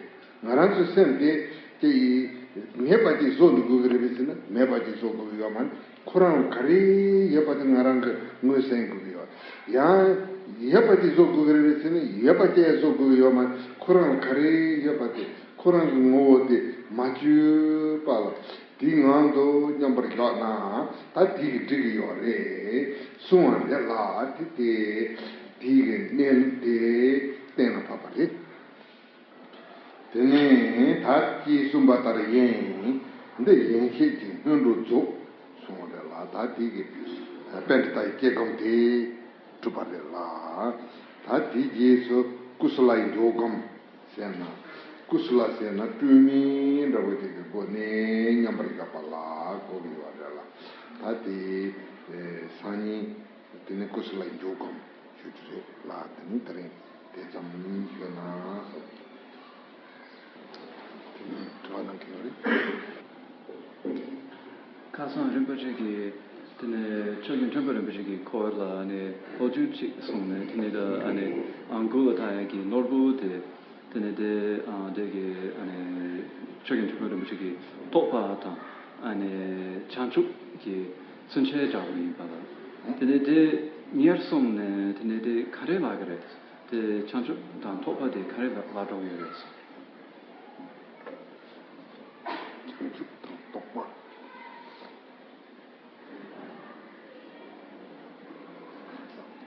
ང་རང་ཚོའི་སེམས་དེ་དེ་ཡིས་མེད་པ་ཅིག་བཟོ་འདུག་དགོས་ཀྱི་རེད་པས་ཟེར་ན་མེད་པ་ཅིག་བཟོ་དགོས་ཀྱི་ཡོད་མ་རེད། ཁོ་རང་ག་རེ་ཡོད་པ་དེ་ང་རང་གི་ངོས་ཟིན་དགོས་ཀྱི་ཡོད། ཡང་ཡོད་པ་ཅིག་བཟོ་དགོས་ཀྱི་རེད་པས་ཟེར་ན་ཡོད་པ་ཅིག་བཟོ་དགོས་ཀྱི་ཡོད་མ་རེད། ཁོ་རང་ག་རེ་ཡོད་པ་དེ་ཁོ་རང་གི་ངོ་བོ་དེ་མ་བཅོས་པ་ལ་དེའི་ངང་དུ་མཉམ་པར་བཞག་ན་ད་དེ་གི་འགྲིག་གི་ཡོད་རེད་གསུང་བ་རེད་ལ། དེ་དེ་དེ་གི་གནས་ལུགས་དེ་གཏན་ལ་ཕབ་པ་རེད། དེ་ནས་ད་ཅི་གསུངས་པ་ལྟར་ཡིན། འདི་ཡན་ཆད་ཀྱི་སྔོན་འགྲོ་རྫོགས་གསུངས་པ་རེད་ལ། ད་དེ་གི་པཎྜི་ཏའི་སྐྱེ་སྒོམ་དེ་གྲུབ་པ་རེད་ལ། ད་དེའི་རྗེས་སུ་ཀུ་སུ་ལའི་འཇོག་སྒོམ་ཟེར་ན། ཀུ་སུ་ལ་ཟེར་ན་སྤྲོས་མེད་འདྲ་བོ་དེ་གི་སྒོ་ནས་མཉམ་པར་བཞག་པ་ལ་གོ་གི་ཡོད་རེད་ལ། ད་དེ་སང་ཉིན་དེ་ནས་ཀུ་སུ་ལའི་འཇོག་སྒོམ་ཞུ་རྒྱུ་རེད་ལ། དེ་ནི་དེ་རིང་དེ་ཙམ་ཞུས་ན་བསམ། དེ་ནི་དྲི་བ་གནང་གི་ཡོད་རེད། ཁ་སང་རིན་པོ་ཆེ་གིས་དེ་ནས་ཆོས་རྒྱལ་ཁྲི་པ་རིན་པོ་ཆེ་གིས་ཁོ་ལ་ཨ་ནི་ལོ་རྒྱུས་ཅིག་གསུངས་ནས། དེ་ནས་ད་ཨ་ནི་ཨ་མགུ་ལ་ཐག་ཡག་གི་ནོར་བུ་དེ། དེ་ནས་དེ་ཨ་དེ་གི་ཨ་ནི་ཆོས་རྒྱལ་ཁྲི་པ་རིན་པོ་ཆེ་གི་རྟོགས་པ་དང་ཨ་ནི་བྱང་ཆུབ་ཀྱི་ཚུན་ཆད་འདྲ་བོ་ཡིན་པ་ལ། དེ་ནས་དེ་ཉེར་གསུམ་ནས་དེ་ནས་དེ་ག་རེ་ལབ་ཀྱི་རེད། དེ་བྱང་ཆུབ་དང་རྟོགས་པ་དེ་ག་རེ་ལབ་ལབ་འགྲོ་གི་ཡོད་རེད། བྱང་ཆུབ་དང་རྟོགས་པ།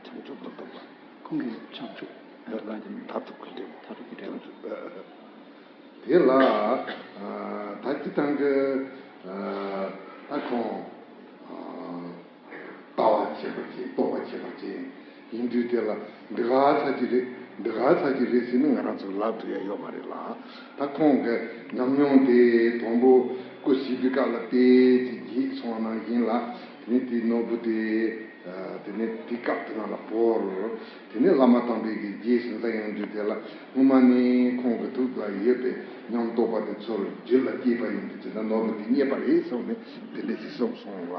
བྱང་ཆུབ་ཏུ་རྟོགས་པ། ཁོང་གིས་བྱང་ཆུབ་ཨ་ནི་མཐར་ཐུག་གི་འབྲས་བུ། མཐར་ཐུག་གི་འབྲས་བུ། བྱང་ཆུབ་ཨ། དེ་ལ་ཨ་ད་སྤྱིར་བཏང་གི་ཨ་ད་ཁོང་ཨ་ལྟ་བ་ཁྱད་པར་ཅན། རྟོགས་པ་ཁྱད་པར་ཅན་ཡིན་དུས་དེ་ལ་འདི་ག་ཚར་གྱི་རེད། འདི་ག་ཚར་གྱི་རེད་ཟེར་ནས་ང་རང་ཚོ་ལབ་ཐུབ་ཡ་ཡོད་མ་རེད་ལ། ད་ཁོང་གི་ཉམས་མྱོང་དེ་དང་པོ་སྐུ་གཤེགས་པའི་སྐབས་ལ་དཔེ་ཅིག་རྒྱས་སོང་ནང་བཞིན་ལ། དེ་ནས་དེའི་ནོར་བུ་དེ་ཨ་དེ་ནས་དེའི་སྐབས་དེ་ནང་ལ་བོར། དེ་ནས་བླ་མ་དམ་པས་ཀྱི་རྗེས་སུ་འཛིན་ཡོང་དུས་དེ་ལ་སྔོན་མ་ནས་ཁོང་གི་ཐུགས་ལ་ཡོད་པའི་ཉམས་རྟོགས་པ་དེ་ཚུར་རྒྱུད་ལ་སྐྱེས་པ་ཡིན་དུས་དེ་ལ་ནོར་བུ་དེ་རྙེད་པ་རེད་གསུངས་ནས་དེ་འདྲ་ཞིག་གསུངས་སོང་ལ།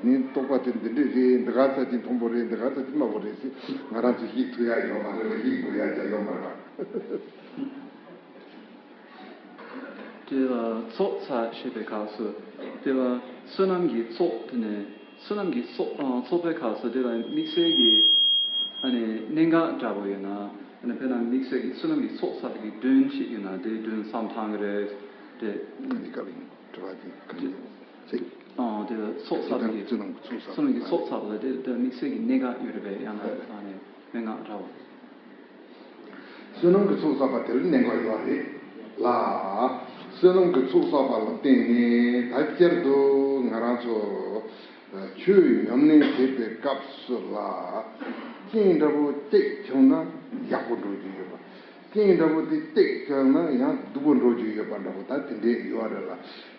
དེ་ནས་རྟོགས་པ་དེ་འདི་འདྲ་རེད། འདི་ག་ཚར་གྱི་མཐོན་པོ་རེད། འདི་ག་ཚར་གྱི་དམའ་བོ་རེད་ཟེར་ང་རང་ཚོས་ཤེས་ཐུབ་ཡ་ཡོད་མ་རེད་ལ། ཤེས་དགོས་ཡ་ཅང་ཡོད་མ་རེད། དེ་ལ་ཚོགས་བསགས་ཞེས་པའི་སྐབས་སུ་དེ་ལ་བསོད་ནམས་ཀྱི་ཚོགས། དེ་ནས་བསོད་ནམས་ཀྱི་ཚོགས་ཨ་ཚོགས་པའི་སྐབས་སུ་དེ་ལ་དམིགས་བསལ་གྱི་ཨ་ནི་གནད་འགག་འདྲ་པོ་ཡོད་ན། ཨ་ནི་དཔེར་ན་དམིགས་བསལ་གྱི་བསོད་ནམས་ཀྱི་ཚོགས་བསགས་པའི་གི་དོན་ཞིག་ཡོད་ན་དེའི་དོན་བསམ་བཏང་གི་རེད་དེ། འདི་སྐབས་ཡིན་དྲི་བ་དེ་ག་ནས་ཚིག་ཨ་དེ་ལ་ཚོགས་བསགས་པའི་གི་བསོད་ནམས་ཀྱི་ཚོགས་བསགས་པ་ལ་དེ་དེ་དམིགས་བསལ་གྱི་གནད་འགག་ཡོད་རེད་པས། ཡང་ན་ཨ་ནི་གནད་འགག་འདྲ་པོ། བསོད་ནམས་ཀྱི་ཚོགས་བསགས་པ་དེ་ལ་གནད་འགག་ཡོད་རེད་ལ། བསོད་ནམས་ཀྱི་ཚོགས་བསགས་པ་ལ་བརྟེན་ནས་ད་སྤྱིར་དུ་ང་རང་ཚོ་ཆོས་ཉམས་ལེན་བྱེད་པའི་སྐབས་སུ་ལ་རྐྱེན་འདྲ་པོ་གཅིག་བྱུང་ན་ཡག་པོ་འགྲོ་རྒྱུ་ཡོད་པ། རྐྱེན་འདྲ་པོ་དེ་གཅིག་བྱུང་ན་ཡང་སྡུག་པོ་འགྲོ་རྒྱུ་ཡོད་པ་འདྲ་པོ་ད་དེ་འདྲས་ཡོད་རེད་ལ།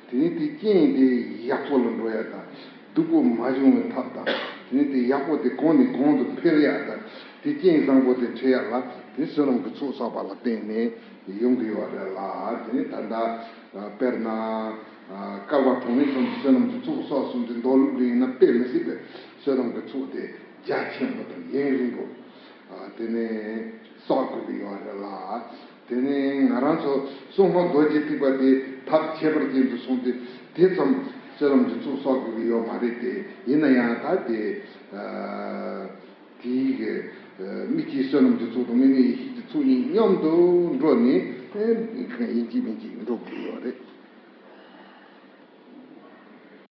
དེ་ནས་དེ་རྐྱེན་དེ་ཡག་པོ་ལ་འགྲོ་ཡ་དང་སྡུག་པོ་མ་བྱུང་བའི་ཐབས་དང་། ནི་དེ་ཡག་པོ་དེ་གོང་ནས་གོང་དུ་འཕེལ་ཡག་དང་དེ་རྐྱེན་བཟང་པོ་དེ་འཕྲད་ཡག་ལ་དེ་བསོད་ནམས་ཀྱི་ཚོགས་བསགས་པ་ལ་བརྟེན་ནས་ཡོང་གི་ཡོད་རེད་ལ། དེ་ནི་ད་ལྟ་དཔེར་ན་བསྐལ་པ་གོང་མའི་གསུམ་དུ་བསོད་ནམས་ཀྱི་ཚོགས་གསོག་གསུམ་དུ་མདོ་ལུགས་ལ་ཡིན་ན་དཔེ་མི་སྲིད་པའི་བསོད་ནམས་ཀྱི་ཚོགས་དེ་རྒྱ་ཆེན་པོ་དང་ཡུན་རིང་པོ་དེ་ནི་གསོག་དགོས་ཀྱི་ཡོད་རེད་ལ། དེ་ནས་ང་རང་ཚོ་སྲུང་མ་རྡོ་རྗེ་ཐེག་པ་དེ་ཐབས་ཁྱད་པར་ཅན་དུ་སོང་སྟེ་དེ་ཙམ་བསོད་ནམས་ཀྱི་ཚོགས་གསོག་དགོས་ཀྱི་ཡོད་མ་རེད་དེ། ཡིན་ན་ཡང་ད་དེ་དེའི་གི་དམིགས་བཅས་བསོད་ནམས་ཀྱི་ཚོགས་དང་དམིགས་མེད་ཡེ་ཤེས་ཀྱི་ཚོགས་གཉིས་མཉམ་དུ་འགྲོ་ནས་ཡིན་གཅིག་མིན་གཅིག་འགྲོ་དགོས་ཀྱི་ཡོད་རེད།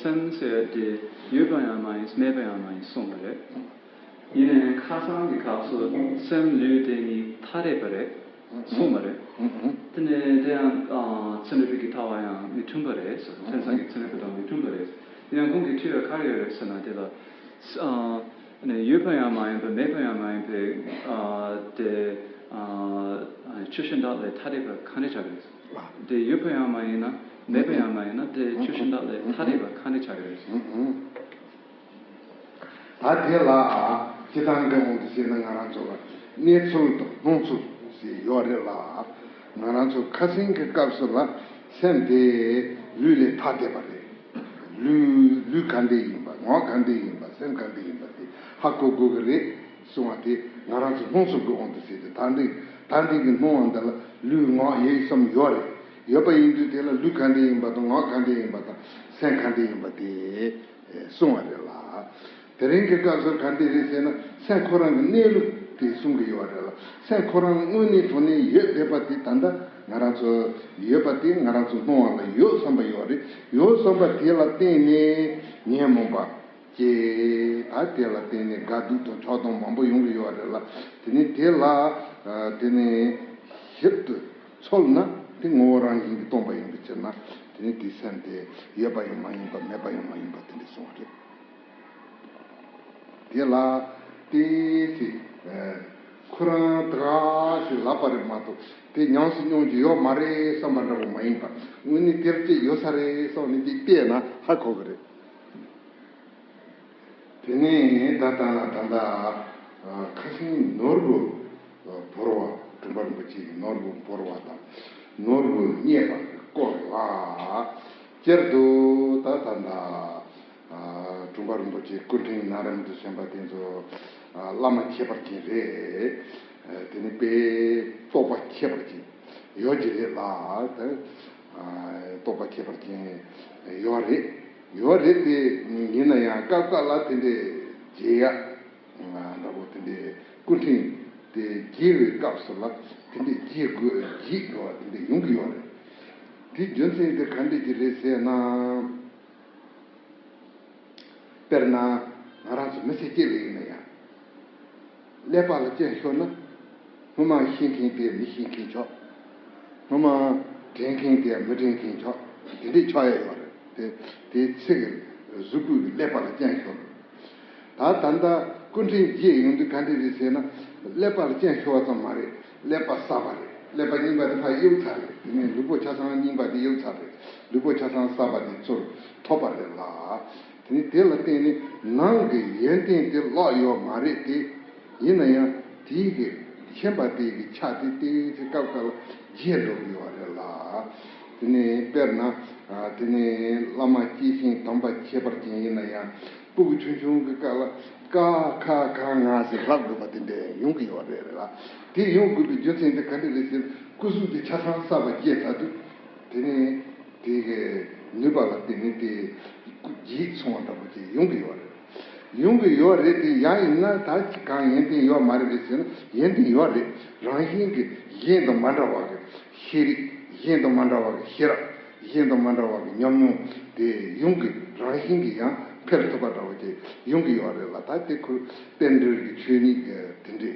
སེམས་ཟེར་དེ་ཡོད་པ་ཡང་མ་ཡིན་མེད་པ་ཡང་མ་ཡིན་གསུངས་པ་རེད། ཡིན་ནའི་ཁ་སང་གི་སྐབས་སུ་སེམས་ལུས་དེ་གཉིས་ཐ་དད་པ་རེད་གསུངས་པ་རེད། དེ་ནས་དེ་ཡང་ཚན་རིག་པའི་གི་ལྟ་བ་ཡང་མི་མཐུན་པ་རེད་ཟེར། ཐོས་བསམ་གྱི་ཚན་རིག་པ་དང་མི་མཐུན་པ་རེད། དེ་ཡང་ཁོང་གིས་དྲིས་པ་ག་རེ་ཡོད་རེད་ཟེར་ན་དེ་ལ། ཨ་ནི་ཡོད་པ་ཡང་མ་ཡིན་པ་མེད་པ་ཡང་མ་ཡིན་པའི་ཨ་དེ་ཨ་ཆོས་གཞན་དག་ལས་ཐ་དད་པ་གང་འདྲ་ཆགས་ཀྱི་རེད། དེ་ཡོད་པ་ཡང་མ་ཡིན་ན་མེད་པ་ཡང་མ་ཡིན་ན་དེ་ཆོས་གཞན་དག་ལས་ཐ་དད་པ་གང་འདྲ་ཆགས་ཀྱི་རེད། ད་དེ་ལ་སྤྱིར་བཏང་གི་དབང་དུ་བྱས་ན་ང་རང་ཚོ་ལ་གནས་ཚུལ་དང་སྣང་ཚུལ་ཞེས་ཡོད་རེད་ལ། ང་རང་ཚོ་ཁ་སང་གི་སྐབས་སུ་ལ་སེམས་དེ་ལུས་ལས་ཐ་དད་པ་རེད། ལུས་ལུས་ག་འདྲ་ཡིན་པ། ངག་ག་འདྲ་ཡིན་པ། སེམས་ག་འདྲ་ཡིན་པ་དེ་ཧ་གོ་དགོས་ཀྱི་རེད་གསུང་བ་དེ་ང་རང་ཚོ་སྣང་ཚུལ་གྱི་དབང་དུ་བྱས་ཏེ། ད་འདི་ད་འདི་གི་སྣང་བ་འདི་ལ་ལུས་ངག་ཡིད་གསུམ་ཡོད་རེད། ཡོད་པ་ཡིན་དུས་དེ་ལ་ལུས་ག་འདྲ་ཡིན་པ་དང་ངག་ག་འདྲ་ཡིན་པ་དང་སེམས་ག་འདྲ་ཡིན་པ་དེ་གསུང་བ་རེད་ལ། དེ་རིང་གི་སྐབས་སུ་ག་འདྲ་རེད་ཟེར་ན། སེམས་ཁོ་རང་གི་གནས་ལུགས་དེ་གསུང་གི་ཡོད་རེད་ལ། སེམས་ཁོ་རང་དངོས་གནས་དྲང་གནས་ཡོད་བསྡད་པ་དེ་ད་ལྟ་ང་རང་ཚོ་ཡོད་པ་དེ་ང་རང་ཚོ་སྣང་བ་ལ་ཡོད་བསམ་པ་ཡོད་རེད། ཡོད་བསམ་པ་དེ་ལ་བརྟེན་ནས་ཉོན་མོངས་པ་སྐྱེས། ད་དེ་ལ་བརྟེན་ནས་དགའ་སྡུག་དང་ཆགས་སྡང་མང་པོ་ཡོང་གི་ཡོད་རེད་ལ། དེ་ནས་དེ་ལ་དེ་ནས་ཞིབ་ཏུ་འཚོལ་ན་དེ་ངོ་བོ་རང་བཞིན་གྱིས་སྟོང་པ་ཡིན་པའི་ཕྱིར་ན། དེ་ནས་དེའི་སེམས་དེ་ཡོད་པ་ཡང་མ་ཡིན་པ་མེད་པ་ཡང་མ་ཡིན་པ་དེ་འདྲ་གསུངས་པ་རེད། དེ་ལ་ཏོག་ཙམ་ཁོ་རང་དགའ་ཞིག་ལབ་པ་རེད་མ་གཏོགས། དེ་ཉམས་སུ་མྱོང་རྒྱུ་ཡོད་མ་རེད་བསམ་པ་འདྲ་བོ་མ་ཡིན་པ། དངོས་གནས་དེར་ཅིག་ཡོད་ས་རེད་བསམ་ནས་ཅིག་བལྟས་ན་ཧ་གོ་གི་རེད། དེ་ནས་ད་ལྟ་ད་ལྟ་ཁ་སང་ནོར་བུ་བོར་བ། དྲུང་པ་རིན་པོ་ཆེ་གི་ནོར་བུ་བོར་བ་དང་ནོར་བུ་རྙེད་པ་གི་སྐོར་ལ། སྤྱིར་དུ་ད་ད་ལྟ་ཨ་དྲུང་པ་རིན་པོ་ཆེ་སྐུ་ཕྲེང་ན་རིམ་དུ་སོན་པ་དེ་ཚོ་ཨ་བླ་མ་ཁྱད་པར་ཅན་རེད། ཨ་དེ་ནི་དཔེ་རྟོགས་པ་ཁྱད་པར་ཅན་ཡོད་ཀྱི་རེད་ལ། དེ་ཨ་རྟོགས་པ་ཁྱད་པར་ཅན་ཡོད་རེད། ཡོད་རེད་དེ། ཡིན་ན་ཡང་སྐབས་སྐབས་ལ་དེ་འདྲའི་རྗེད་ཡག་འདྲ་པོ་དེ་འདྲའི་སྐུ་ཕྲེང་དེ་རྗེད་པའི་སྐབས་སུ་ལ་དེ་འདྲའི་རྗེད་དགོས་རྗེད་དགོས་པ་དེ་འདྲ་ཡོང་གི་ཡོད་རེད། དེ་རྒྱུ་མཚན་དེ་ག་འདྲ་ཅིག་རེད་ཟེར་ན། དཔེར་ན་ང་རང་ཚོ་མི་ཚེ་གཅིག་ལ་ཡིན་ན་ཡང་ཀླད་པ་ལ་སྐྱོན་ཤོར་ན། སྔོན་མ་ཤེས་མཁན་དེ་མི་ཤེས་མཁན་ཆགས། སྔོན་མ་དྲན་མཁན་དེ་མི་དྲན་མཁན་ཆགས། དེ་འདྲའི་ཆགས་ཡ་ཡོད་རེད། དེ་དེའི་ཚེ་གི་གཟུགས་པོའི་ཀླད་པ་ལ་སྐྱོན་ཤོར། ད་ད་ལྟ་སྐུ་ཕྲེང་རྗེས་ཡོང་དུས་ག་འདྲ་རེད་ཟེར་ན། ཀླད་པ་ལ་སྐྱོན་ཤོར་བ་ཙམ་མ་རེད། ཀླད་པ་གསར་པ་རེད། ཀླད་པ་རྙིང་པ་དེ་ཕར་གཡུག་ཚར་རེད། དེ་ནས་ལུས་པོ་ཆ་ཚང་རྙིང་པ་དེ་གཡུག་ཚར་རེད། ལུས་པོ་ཆ་ཚང་གསར་པ་དེ་ཚུར་ཐོབ་པ་རེད་ལ། དེ་ནས་དེ་ལ་བརྟེན་ནས་ནང་གི་ཡོན་ཏན་དེ་བརླག་ཡོད་མ་རེད་དེ། ཡིན་ན་ཡང་དེའི་གི་ཁྱིམ་པ་དེ་གི་ཆ་དེ་ཏོག་ཙམ་སྐབས་སྐབས་ལ་རྗེད་འགྲོ་གི་ཡོད་རེད་ལ། དེ་ནས་དཔེར་ན་ཨ་དེ་ནས་བླ་མ་སྐྱེས་ཆེན་དམ་པ་ཁྱད་པར་ཅན་ཡིན་ན་ཡང་སྤུ་གུ་ཆུང་ཆུང་གི་སྐབས་ལ་ཀ་ཁ་ག་ང་ཟེར་ལབ་དགོས་པ་དེ་འདྲ་ཡོང་གི་ཡོད་རེད་ལ། དེ་ཡོང་དགོས་པའི་རྒྱུ་མཚན་དེ་ག་འདྲ་རེད་ཟེར་ན། སྐུ་གཟུགས་དེ་ཆ་ཚང་གསར་པ་སྐྱེས་ཚར་དུས། དེ་ནས་དེ་གི་ནུས་པ་ལ་བརྟེན་ནས་དེ་རྗེད་སོང་བ་འདྲ་པོ་ཅིག་ཡོང་གི་ཡོད་རེད། ཡོང་གི་ཡོད་རེད་དེ། ཡང་ཡིན་ན་ད་ཅི་གང་ཡོན་ཏན་ཡོད་མ་རེད་པས་ཟེར་ན། ཡོན་ཏན་ཡོད་རེད། རང་བཞིན་གྱི་གཞན་དང་མ་འདྲ་བ་གི་ཤེས་རིག་གཞན་དང་མ་འདྲ་བ་གི་ཤེས་རབ། གཞན་དང་མ་འདྲ་བ་གི་ཉམས་མྱོང་དེ་ཡོང་གི། རང་བཞིན་གྱིས་ཡང་འཕེལ་ཐུབ་པ་འདྲ་བོ་དེ་ཡོང་གི་ཡོད་རེད་ལ། ད་དེ་ཁོ་རྟེན་འབྲེལ་གྱི་ཆོས་ཉིད་ཀྱི་དེ་འདྲའི།